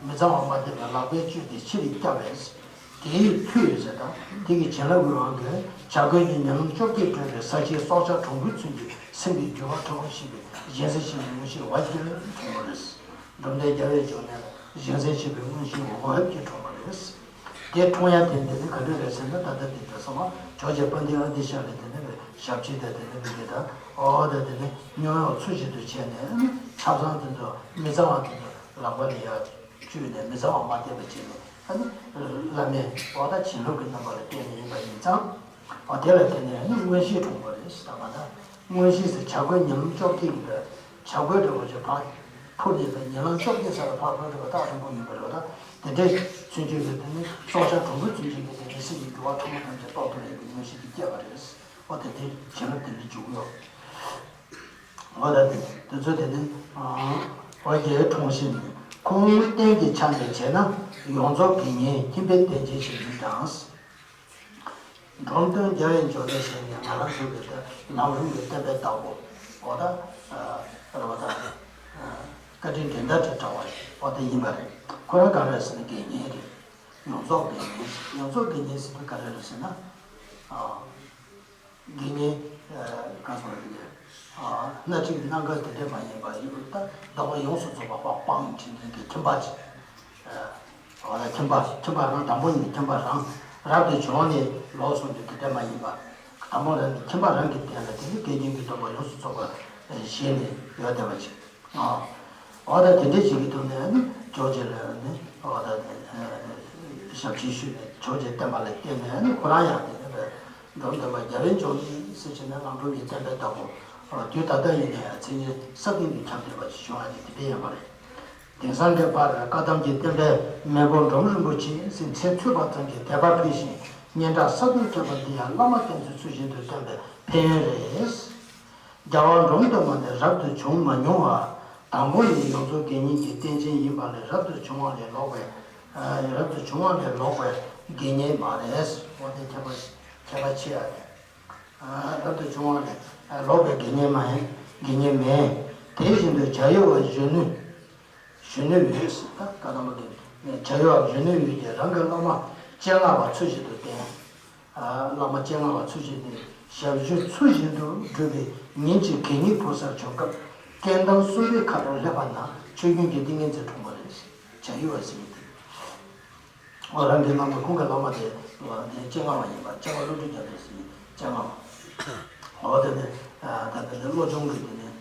མི་གཙང་བ་མ་བསྟན་པའི་ལག་པས་བཅུས་ཏེ་ཕྱིར་བསྐྱབས་པས། དེའི་མཐུས་ཟེར་དང་དེ་གི་བྱིན་རླབས་ཀྱི་དབང་གིས་བྱ་རྒོད་ཀྱི་ཉམས་ལེན་བཅོ་བརྒྱད་སྤྲོས་པའི་ས་གཞིའི་སྲོག་ཆགས་གྲུང་པོའི་ཚུལ་གྱིས་སེམས་ཀྱི་འགྱུར་བ་ཕྲ་བ་ཞིག་གིས་སྦྱིན་སྲེག་ཆེན་མོ་ཉུང་ཤས་བ་བརྒྱད་མཐོང་བ་རེད། འབྲོམ་སྟོན་རྒྱལ་བའི་འབྱུང་གནས་ལ་བཞེངས་མཛད་བྱས་པའི་དངོས་གཞི་འོད་ཀྱིས་འཁྲུངས་པ་རེད། དེ་འཁྲུངས་ཡ་དེ་འདི་ནི་ག་འདྲ་རེད་ཟེར་ན། ད་ལྟ་འདི་འདྲ་སོང་བ་ཇོ་རྗེ་དཔལ་ལྡན་ཨ་ཏི་ཤ་ལ་དེ་ནི་ཞབས་ཕྱི་དང་དེ་ནི་འདི་འདྲ་ཨོ་ད་དེ་ནི་སྨྱོ་ཡོག་ཚུལ་བཞིན་དུ་བྱས་ནས་ཆབ་གསང་དེ་ཚོ་མི་གཙང་བ་དེ་ཚོ་ལག་པ་ལ་ཡ་བཅུག་ནས་མི་གཙང་བ་མ་བསྟན་པ་བྱས་ནས་ཨ་ནི་བླ་མས་ཨོ་ད་བྱིན་རླབས་ཀྱི་རྣམ་པ་ལ་བརྟེན་ནས་ཡིན་པ་ཡིན་ཙང་། ཨ་དེ་ལ་བརྟེན་ནས་ནི་མངོན་ཤེས་འཁྲུངས་པ་རེད་ཟེར། ད་མ་ད་མངོན་ཤེས་ཟེར་བྱ་རྒོད་ཉིན་ལམ་བཅོ་བརྒྱད་ཀྱི་བྱ་རྒོད་འདྲ་བོ་ཅིག་ཕར་འཕུར་ནས་ད་ཉིན་ལམ་བཅོ་བརྒྱད་ས་ལ་ཕར་འཕུར་འགྲོ་བ་སྟག་ཧྲིལ་པོ་ཡིན་པ་རེད་བ། ད་དེ་འདྲའི་ཚུན་ཆད་ཀྱི་དེ་ནི་སྲོག་ཆགས་གྲུང་པོའི་ཚུན་ཆད་ཀྱི་དེ་ནི་སེམས་ཀྱི་འགྱུར་བ་ཕྲ་མོ་ཐམས་ཅད་རྟོགས་ཐུབ་ཡས་ཀྱི་མངོན་ཤེས་ཀྱི་སྐྱེས་པ་རེད། ཨོ་དེ་དེ་བྱིན་རླབས་དེ་འདྲ་འཇུག་གི་ཡོད། ཨོ་ད་དེ་དེ་ཚོ་དེ་ནི་ཨོ་རྒྱལ་འཁྲུངས་ཤིང་ཁོང་རྟེན་གྱི་ཆ་ནས་བྱས་ན་ཡོངས་རྫོགས་དགེ་བསྙེན་ཁྱིམ་པའི་རྟེན་ཅན་ཞིག་ཡིན་ཀྱང་། འབྲོམ་སྟོན་རྒྱལ་བའི་འབྱུང་གནས་ཞེས་ནི་ང་རང་ཚོ་གི་ད་ལམ་རིམ་གྱི་བསྟན་པའི་བདག་པོ་ཨོ་ད་རེད་བ། ད་བཀའ་དྲིན་དྲན་ཟླ་བྲལ་བ་ཞིག་ཨོ་ད་ཡིན་པ་རེད། ཁོ་རང་ག་རེ་ཟེར་ན་དགེ་བསྙེན་རེད། ཡོངས་རྫོགས་དགེ་བསྙེན། ཡོངས་རྫོགས་དགེ་བསྙེན་ཟེར་དུས་ག་རེ་རེད་ཟེར་ན། དགེ་བསྙེན་གང་ཟེར་བ་རེད། སྣ་ཁྲིད་སྣ་འགུལ་དེ་འདྲ་མ་ཡིན་པ་ཡིན་ད་ལྡོག་པ་ཡོངས་སུ་རྫོགས་པ་དཔང་ཁྲིད་མཁན་གྱི་ཁྱིམ་པ་ཅིག་ཨོ་ལ་ཁྱིམ་པ་ཁྱིམ་པ་རང་དང་པོ་ཉིད་ཁྱིམ་པ་རང་རབ་ཏུ་བྱུང་ནས་ལོག་སོང་དུས་དེ་འདྲ་མ་ཡིན་པ། དང་པོ་རང་གི་ཁྱིམ་པ་རང་གི་སྟེང་ལ་དེ་ནི་དགེ་བསྙེན་གྱི་སྡོམ་པ་ཡོངས་སུ་རྫོགས་པ་བཞེས་ནས་ཡོད་བསྡད་པ་ཅིག་ཨོ་ད་དེ་འདྲའི་ཞིག་གི་ཐོག་ནས་ནི་ཇོ་རྗེ་ལ་ནི་ཨོ་ད་ཞབས་ཕྱི་ཞུས་ནས་ཇོ་རྗེ་བསྟན་པ་ལ་བརྟེན་ནས་ནི་ཁོ་རང་ཡང་དེ་ནི་འབྲོམ་སྟོན་པ་རྒྱལ་བའི་འབྱུང་གནས་ཟེར་བྱས་ནས་ལམ་འགྲོ་ཡི་བསྟན་པའི་བདག་པོ་དུས་ད་ལྟ་ཡིན་ན་ཡང་མཚན་སྙན་ས་སྟེང་དུ་ཁྱབ་བསྡད་པ་ཞིག་བྱུང་བ་ནི་དེ་འདྲ་ཡིན་པ་རེད། དེང་སང་གི་བར་བཀའ་གདམས་ཀྱི་བསྟན་པའི་མེས་པོ་འབྲོམ་རིན་པོ་ཆེ་ཟེར་མཚན་ཚུད་པ་ཙམ་གྱིས་དད་པ་འཕེལ་ཞིང་སྙན་གྲགས་ས་སྟེང་ཁྱབ་པ་འདི་ཡང་བླ་མ་བསྟེན་ཚུལ་ཚུལ་བཞིན་དུ་བསྟེན་པའི་ཕན་ཡོན་རེད། རྒྱལ་བ་འབྲོམ་སྟོན་པ་ནས་རབ་ཏུ་བྱུང་མ་མྱོང་བ། དང་པོ་ནི་ཡོངས་རྫོགས་དགེ་བསྙེན་གྱི་རྟེན་ཅན་ཡིན་པ་ལས་རབ་ཏུ་བྱུང་བ་ལས་ལོག་པའི་རབ་ཏུ་བྱུང་བ་ལས་ལོག་པའི་དགེ་བསྙེན་མ་རེད། འོ་དེ་ཁྱད་པར་ཁྱད་པར་ཆེ་ཡ་རེད། རབ་ཏུ་བྱུང་བ་ལས་ལོག་པའི་དགེ་བསྙེན་མ་ཡིན། དགེ་བསྙེན་མེད། དེ་བཞིན་དུ་བྱ་ཡུལ་བ་གཞོན་ནུ། གཞོན་ནུའི་འོད་ཟེར་ད་བཀའ་གདམས་པ་གི་བྱ་ཡུལ་བ་གཞོན་ནུའི་འོད་ཀྱིས་རང་གི་བླ་མ་སྤྱན་སྔ་བ་ཚུལ་བཞིན་དུ་བསྟེན། བླ་མ་སྤྱན་སྔ་བ་ཚུལ་བཞིན་དུ་ཞབས་ཞུ་ཚུལ་བཞིན་དུ་བསྒྲུབས་པའི་ཉིན་གཅིག་གད་སྙིགས་ཕོ་གསར་བྱོན་སྐབས་སྐས་འདམ་གསུམ་པའི་ཁ་ལ་སླེབས་པ་ན་ཆོས་སྐྱོང་གི་ཏིང་ངེ་འཛིན་འཁྲུངས་པ་རེད། བྱ་ཡུལ་བ་ཟེར་མཁན་དེ། ཨོ་རང་གི་བླ་མ་ཁོང་གི་བླ་མ་དེ་དེ་སྤྱན་སྔ་བ་ཡིན་པ་སྤྱན་སྔ་བློ་གྲོས་རྒྱ་མཚོ་ཟེར་མཁན་སྤྱན་སྔ་བ། ཨོ་དེ་ནས་ད་ལྟ་ནས་བློ་སྦྱོང་གི་དེ་ནས་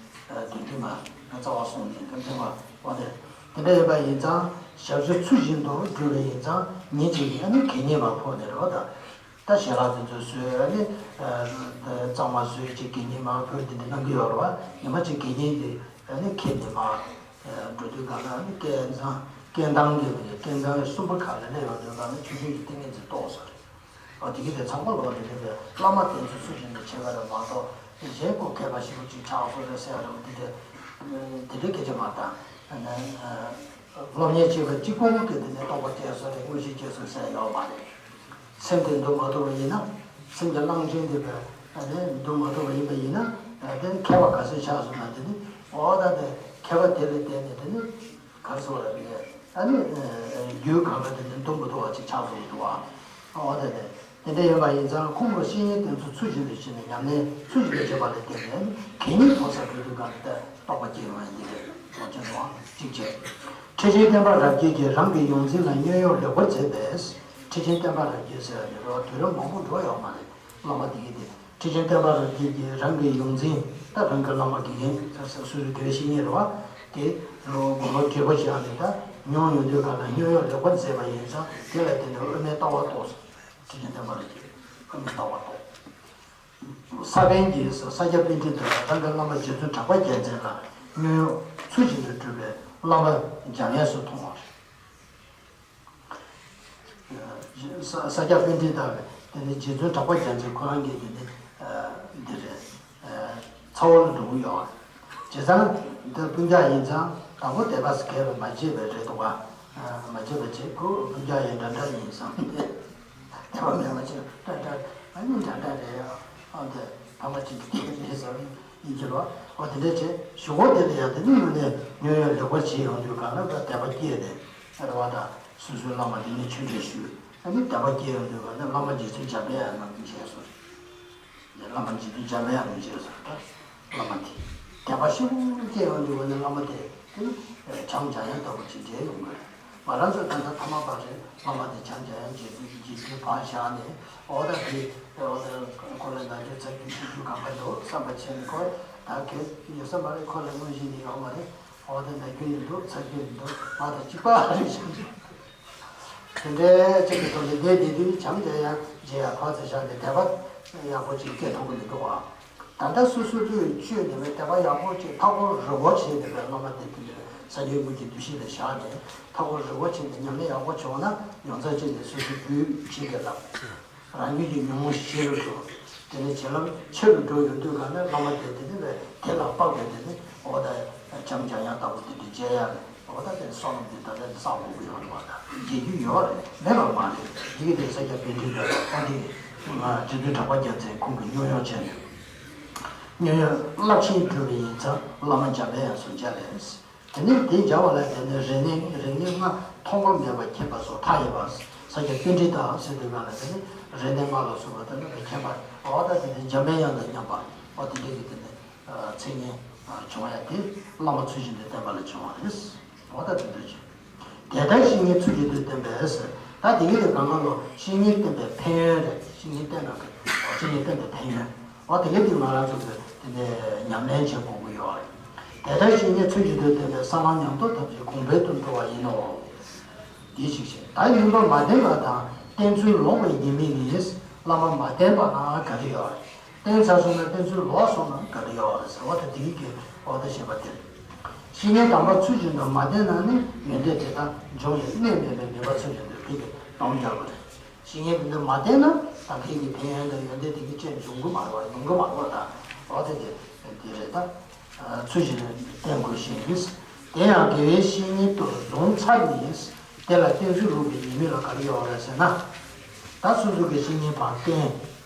དོན་མཐུན་མ་རྩ་བ་སོང་ནས་དོན་མཐུན་མ་ཨོ་དེ་དེ་འདྲ་ཡིན་པ་ཡིན་ཙང་ཞབས་ཞུ་ཚུལ་བཞིན་དུ་བསྒྲུབས་པ་ཡིན་ཙང་ཉིན་གཅིག་ཡིན་ན་ནི་གད་སྙིགས་མ་ཕོ་ནས་རེད་བ་ད། ད་ཞལ་ལག་དེ་ཚོ་བཟོས་ནས་གཙང་མ་བཟོས་ཅིག་གད་སྙིགས་མ་ཕོ་དེ་འདྲ་གནང་གི་ཡོད་རེད་བ། ཉི་མ་གཅིག་གད་སྙིགས་དེ་ནི་ཁྱེར་ནས་མ་འགྲོ་དུས་གང་ལ་ནི་སྐས་འཛེག་སྐས་འདམ་གྱི་སྐས་འདམ་གསུམ་པ་ཁ་ལ་སླེབས་ཡོང་དུས་གང་ལ་ཆུ་ཆུན་གྱི་ཏིང་ངེ་འཛིན་རྟོགས་སོང་རེད། ཨ་དེ་གི་དེ་ཚང་མ་ལོག་ནས་དེ་བས་བླ་མ་བསྟེན་ཚུལ་ཚུལ་བཞིན་དུ་བྱེད་པ་རེད་མ་གཏོགས་གཞན་ཀོ་མཁས་པ་ཞིག་པོ་ཅིག་ཆགས་སོང་རེད་ཟེར་ཡ་རེད་དེ་འདྲ་དེ་འདྲའི་སྐད་ཆ་མ་བཏང་། སློབ་གཉེར་བྱེད་པ་གཅིག་པོ་གི་དེ་ནས་རྟོགས་པ་སྐྱེས་སོང་རེད་དངོས་གཞི་སྐྱེས་སོང་ཟེར་ཡ་ཡོད་མ་རེད། སེམས་དེ་འདུལ་མ་ཐུབ་པ་ཡིན་ན། སེམས་ཀྱི་གླང་ཆེན་དེ་བས་ཨ་ནི་འདུལ་མ་ཐུབ་པ་ཡིན་པ་ཡིན་ན། དེ་ནི་མཁས་པ་ག་ཚོད་ཆགས་སོང་ན་དེ་ནི་ཨོ་ད་དེ་མཁས་པ་དེ་ལ་བརྟེན་ནས་དེ་ནི་ག་རེ་ཟེར་བ་རེད། ཨ་ནི་རྒྱུད་གང་ག་དེ་ནི་འདུལ་མི་ཐུབ་པ་ཅིག་ཆགས་སོང་འདུག་ཨ། ཨོ་ད་དེ་དེ་འདྲ་ཡིན་པ་ཡིན་ཙང་ཁོང་གི་བཤེས་གཉེན་བསྟེན་ཚུལ་ཚུལ་བཞིན་དུ་བྱས་ནས་ཉམས་ལེན་ཚུལ་བཞིན་དུ་བྱེད་པ་ལ་བརྟེན་ནས་གད་སྙིགས་ཕོ་གསར་འགྲོ་དུས་གང་ལ་ད་རྟོགས་པ་སྐྱེ་ཡོང་ཡ་འདི་རེད། ལོག་ཅན་དུའང་གཅིག་བྱས། ཁྲི་ཆེན་བསྟན་པ་རབ་རྒྱས་ཀྱིས་རང་གི་ཡོངས་འཛིན་ལ་བསྙོན་གཡོག་ལེགས་པར་མཛད་པས། ཁྲི་ཆེན་བསྟན་པ་རབ་རྒྱས་ཟེར་བ་དེ་རེད་བ། དུས་རབས་མང་པོ་འགྲོ་ཡོད་མ་རེད། བླ་མ་དེ་གི་དེ་ཁྲི་ཆེན་བསྟན་པ་རབ་རྒྱས་ཀྱིས་རང་གི་ཡོངས་འཛིན་ད་རང་གི་བླ་མ་དགེ་རྒན་སོ་སོའི་དགེ་བའི་བཤེས་གཉེན་རེད་བ། དེ་དགོངས་པ་རྒྱས་པོ་བཞག་ནས་ད་མྱོང་ཡོང་དུས་གང་ལ་བསྙོན་གཡོག་ལེགས་པར་མཛད་པ་ཡིན་ཙང་དེ་ལ་བརྟེན་ནས་དབུ་མའི་ལྟ་བ་རྟོགས་སོང་། ཁྲི་ཆེན་བསྟན་པ་རབ་རྒྱས་དབུ་མའི་ལྟ་བ་རྟོགས། ས་པཎ་གྱིས་ས་སྐྱ་པཎྜི་ཏ་ལ་རང་གི་བླ་མ་རྗེ་བཙུན་གྲགས་པ་རྒྱལ་མཚན་ལ་བསྙོན་གཡོག་ཚུལ་བཞིན་དུ་བསྒྲུབས་པའི་བླ་མ་འཇམ་དབྱངས་སུ་མཐོང་བ་རེད། ས་སྐྱ་པཎྜི་ཏ་ལ་དེ་ནི་རྗེ་བཙུན་གྲགས་པ་རྒྱལ་མཚན་ཁོ་རང་གིས་དེ་ནི་འདི་རེད། ཚ་བོ་ལ་འགྲོ་གི་ཡོད་རེད། བྱས་ཙང་འདི་སྤུན་ཀྱག་ཡིན་ཙང་དང་པོ་དད་པ་སྐྱེ་བ་མ་བྱས་པ་རེད་འདུག་ག་མ་བྱས་པ་བྱས་ཁོ་སྤུན་ཀྱག་ཡིན་འདྲ་འདྲ་ཡིན་བསམ་སྟེ། དད་པ་མེད་པ་ཅིག་འདྲ་འདྲ་ཨ་ནི་འདྲ་འདྲ་རེད། ཨ་འདི་ཕ་མ་གཅིག་གི་སྐད་རེད་བསམ་ཡིན་གྱི་རོ། ཨོ་དེ་འདྲ་བྱས་གཞུག་གུ་དེ་ལ་ཡང་དེ་ནི་དངོས་གནས་བསྙོན་གཡོག་ལེགས་པར་བྱས་ཡོང་དུས་གང་ལ་ད་དད་པ་སྐྱེས་ནས་རེད་བ། ད་སོ་སོའི་བླ་མ་དེ་ནི་ཆོས་འབྲེལ་ཞུས། ཨ་ནི་དད་པ་སྐྱེས་ཡོང་དུས་གང་ལ་བླ་མ་རྗེ་བཙུན་འཇམ་པའི་དབྱངས་རྣམས་ཀྱིས་མཇལ་སོང་རེད། བླ་མ་རྗེ་བཙུན་འཇམ་པའི་དབྱངས་རྣམས་མཇལ་སོང་རེད། ད་བླ་མ་དེ་དད་པ་ཞིག་སྐྱེས་ཡོང་དུས་གང་ལ་བླ་མ་དེ་དེ་ནི་ཆ་ བྱམས་སྦྱང་ཡག་ལྟ་བུ་ཅིག་འབྲེལ་ཡོང་གི་རེད། ང་རང་ཚོ་ད་ལྟ་ཐ་མག་པ་རེད། སློབ་མ་དེ་བྱམས་སྦྱང་ཡག་རྗེས་རྗེས་དུས་ཕར་བཞག་ནས། འོ་ད་དེ་འོ་ད་ཁོ་ལ་ན་རྒྱུ་ཚ་རྒྱུ་ཤི་རྒྱུ་གང་ག་འདུག་བསམ་པ་བྱས་ནས། ཁོ་ད་གལ་ཡོད་ས་མ་རེད། ཁོ་ལ་དངོས་གཞི་ནི་ཡོད་མ་རེད། འོ་ད་ན་རྒྱུ་ནི་འདུག་ཚ་རྒྱུ་ནི་འདུག་ང་དང་གཅིག་པ་རེད་བཞག་འདུག་དེ་འདྲའི་ཅིག་གི་ཐོག་ནས་བསྡད་བསྡད་དུས་ནི་བྱམས་བརྩེ་ཡང་རྗེས་ཡང་ཕར་ཚུར་བཞག་ནས་དད་པ་ཡག་པོ་ཅིག་སྐྱེ་ཐུབ་ཀྱི་མི་འདུག་ཨ། ད་ལྟ་སོ་སོ་ལུས་བཅོས་ནས་བའི་དད་པ་ཡག་པོ་ཅིག་མཐའ་འཁོར་རི་བོ་བྱས་ནས་བའི་སློབ་མ་དེ་དེ་འདྲའི་ས་ཆེན་དགུ་གི་འདུ་ཤེས་ལ་བཞག་ནས་མཐའ་འཁོར་རི་བོ་བྱས་ནས་ཉམས་ལེན་ཡག་པོ་བྱུང་ན། ཡོངས་རྫོགས་ཅིག་ནས་སོ་སོའི་རྒྱུད་ཆེ་གེ་ལ། རང་རྒྱུད་ཀྱི་ཉོན་མོངས་ཞི་རུ་འགྲོ། དེ་ནས་བྱིན་རླབས་ཆེ་རུ་འགྲོ་ཡོང་དུས་ག་ནས་སློབ་མ་དེ་དེ་ནས་བས་དེ་ལ་དཔག་པའི་དེ་ནས་འོ་ད་བྱམས་སྦྱང་ཡག་ལྟ་བུ་དེ་འདྲ་བྱེད་ཡག་རེད། འོ་ད་དེ་བསམ་བློ་དེ་ད་ལྟ་བསགས་དགོས་ཀྱི་ཡོད་རེད་པ། ད་བྱེད་རྒྱུ་ཡོད་རེད། མེད་པ་མ་རེད། དེ་གི་དེ་ས་སྐྱ་པཎྜི་ཏ་ཨ་དེ་ང་རྗེ་བཙུན་གྲགས་པ་རྒྱལ་མཚན་ཁོང་གིས་སྙན་གཡོག་བྱས་ནས། སྙན་གཡོག་བསླབ་ཆེན་སྒྲུབ་པའི་ཡིན་ཙང་བླ་མ་འཇམ་པའི་དབྱངས་སུ་མཇལ་ལས། དེ་ནས་དེ་སྦྱར་བ་ལ་བརྟེན་ནས་རིག་གནས་རིག་གནས་ལྔ་མཐོང་བ་མེད་པ་མཁྱེན་པ་སོགས་མཐའ་ཡས་པ། ས་སྐྱ་པཎྜི་ཏ་ཟེར་དུས་གང་ལ་དེ་ནི་རིག་གནས་ལྔ་ལ་སོགས་པ་དེ་ནི་མཁྱེན་པ། འོ་ད་དེ་ནི་འཇམ་པའི་དབྱངས་དང་མཉམ་པ། འོ་དེ་འདྲའི་གི་དེ་ནི་མཚན་སྙན་བྱུང་བ་ཡང་དེ་བླ་མ་ཚུལ་བཞིན་དུ་བསྟེན་པ་ལ་བྱུང་བ་རེད། འོ་ད་དེ་འདྲ་ཅིག་དེ་ལྟར་བཤེས་གཉེན་ཚུལ་བཞིན་དུ་བསྟེན་པས་ཟེར། ད་དེ་གི་དེ་གང་ག་ལོ་བཤེས་གཉེན་བསྟེན་པའི་ཕན་ཡོན་རེད། བཤེས་གཉེན་བསྟེན་པ་གི་བཤེས་གཉེན་བསྟེན་པའི་ཕན་ཡོན། འོ་དེ་ག་དེ་ང་རང་ཚོ་གི་དེ་ནས་ཉམས་ལེན་བྱེད་དགོས་ཀྱི་ཡོད་རེད། དེ་ལྟར་བཤེས་གཉེན་ཚུལ་བཞིན་དུ་བསྟེན་པས་ས་ལམ་ཉམས་རྟོགས་ཐམས་ཅད་གོང་འཕེལ་དུ་འགྲོ་བ་ཡིན་ནོ། འདི་ཞིག་བྱས། ད་ཡིན་པ་མ་བསྟེན་པ་དང་བསྟེན་ཚུལ་ལོག་པའི་ཉེས་དམིགས་ནི། བླ་མ་མ་བསྟེན་པ་ན་ག་རེ་ཡོད་རེད། བསྟེན་ཚར་སོང་ན་བསྟེན་ཚུལ་ལོག་སོང་ན་ག་རེ་ཡོད་རེད་ཟེར་བ་དང་། དེ་གི་གི་འོ་ད་བཤད་པ་དེ་རེད། བཤེས་གཉེན་དམ་པ་ཚུལ་བཞིན་དུ་མ་བསྟེན་ན་ནི། ཡོན་ཏན་དེ་དག་འབྱུང་བའི་གནས་མེད་པའི་ནུས་པ་ཚུལ་བཞིན་དུ་དེ་གི་སྡོམ་རྒྱག་དགོས་རེད། བཤེས་གཉེན་དེ་འདྲ་མ་བསྟེན་ན་ད་ཕན་གྱི་ཕན་ཡོན་དང་ཡོན་ཏན་དེ་གི་ཅན་འབྱུང་གི་མ་རེད་བ། ཡོང་གི་མ་རེད་བ། ད་འོ་དེ་དེ་དེ་རེད། ད་ཚུལ་བཞིན་བསྟེན་དགོས་ཤིང་། དེ་ཡང་དགེ་བའི་བཤེས་གཉེན་དུ་བཟུང་ཚར་ནས། དེ་ལ་བསྟེན་ཚུལ་ལོག་པའི་ཉེས་དམིགས་ལ་ག་རེ་ཡོད་རེད་ཟེར་ན། ད་སོ་སོ་གི་བཤེས་གཉེན་ཕར་བསྟེན།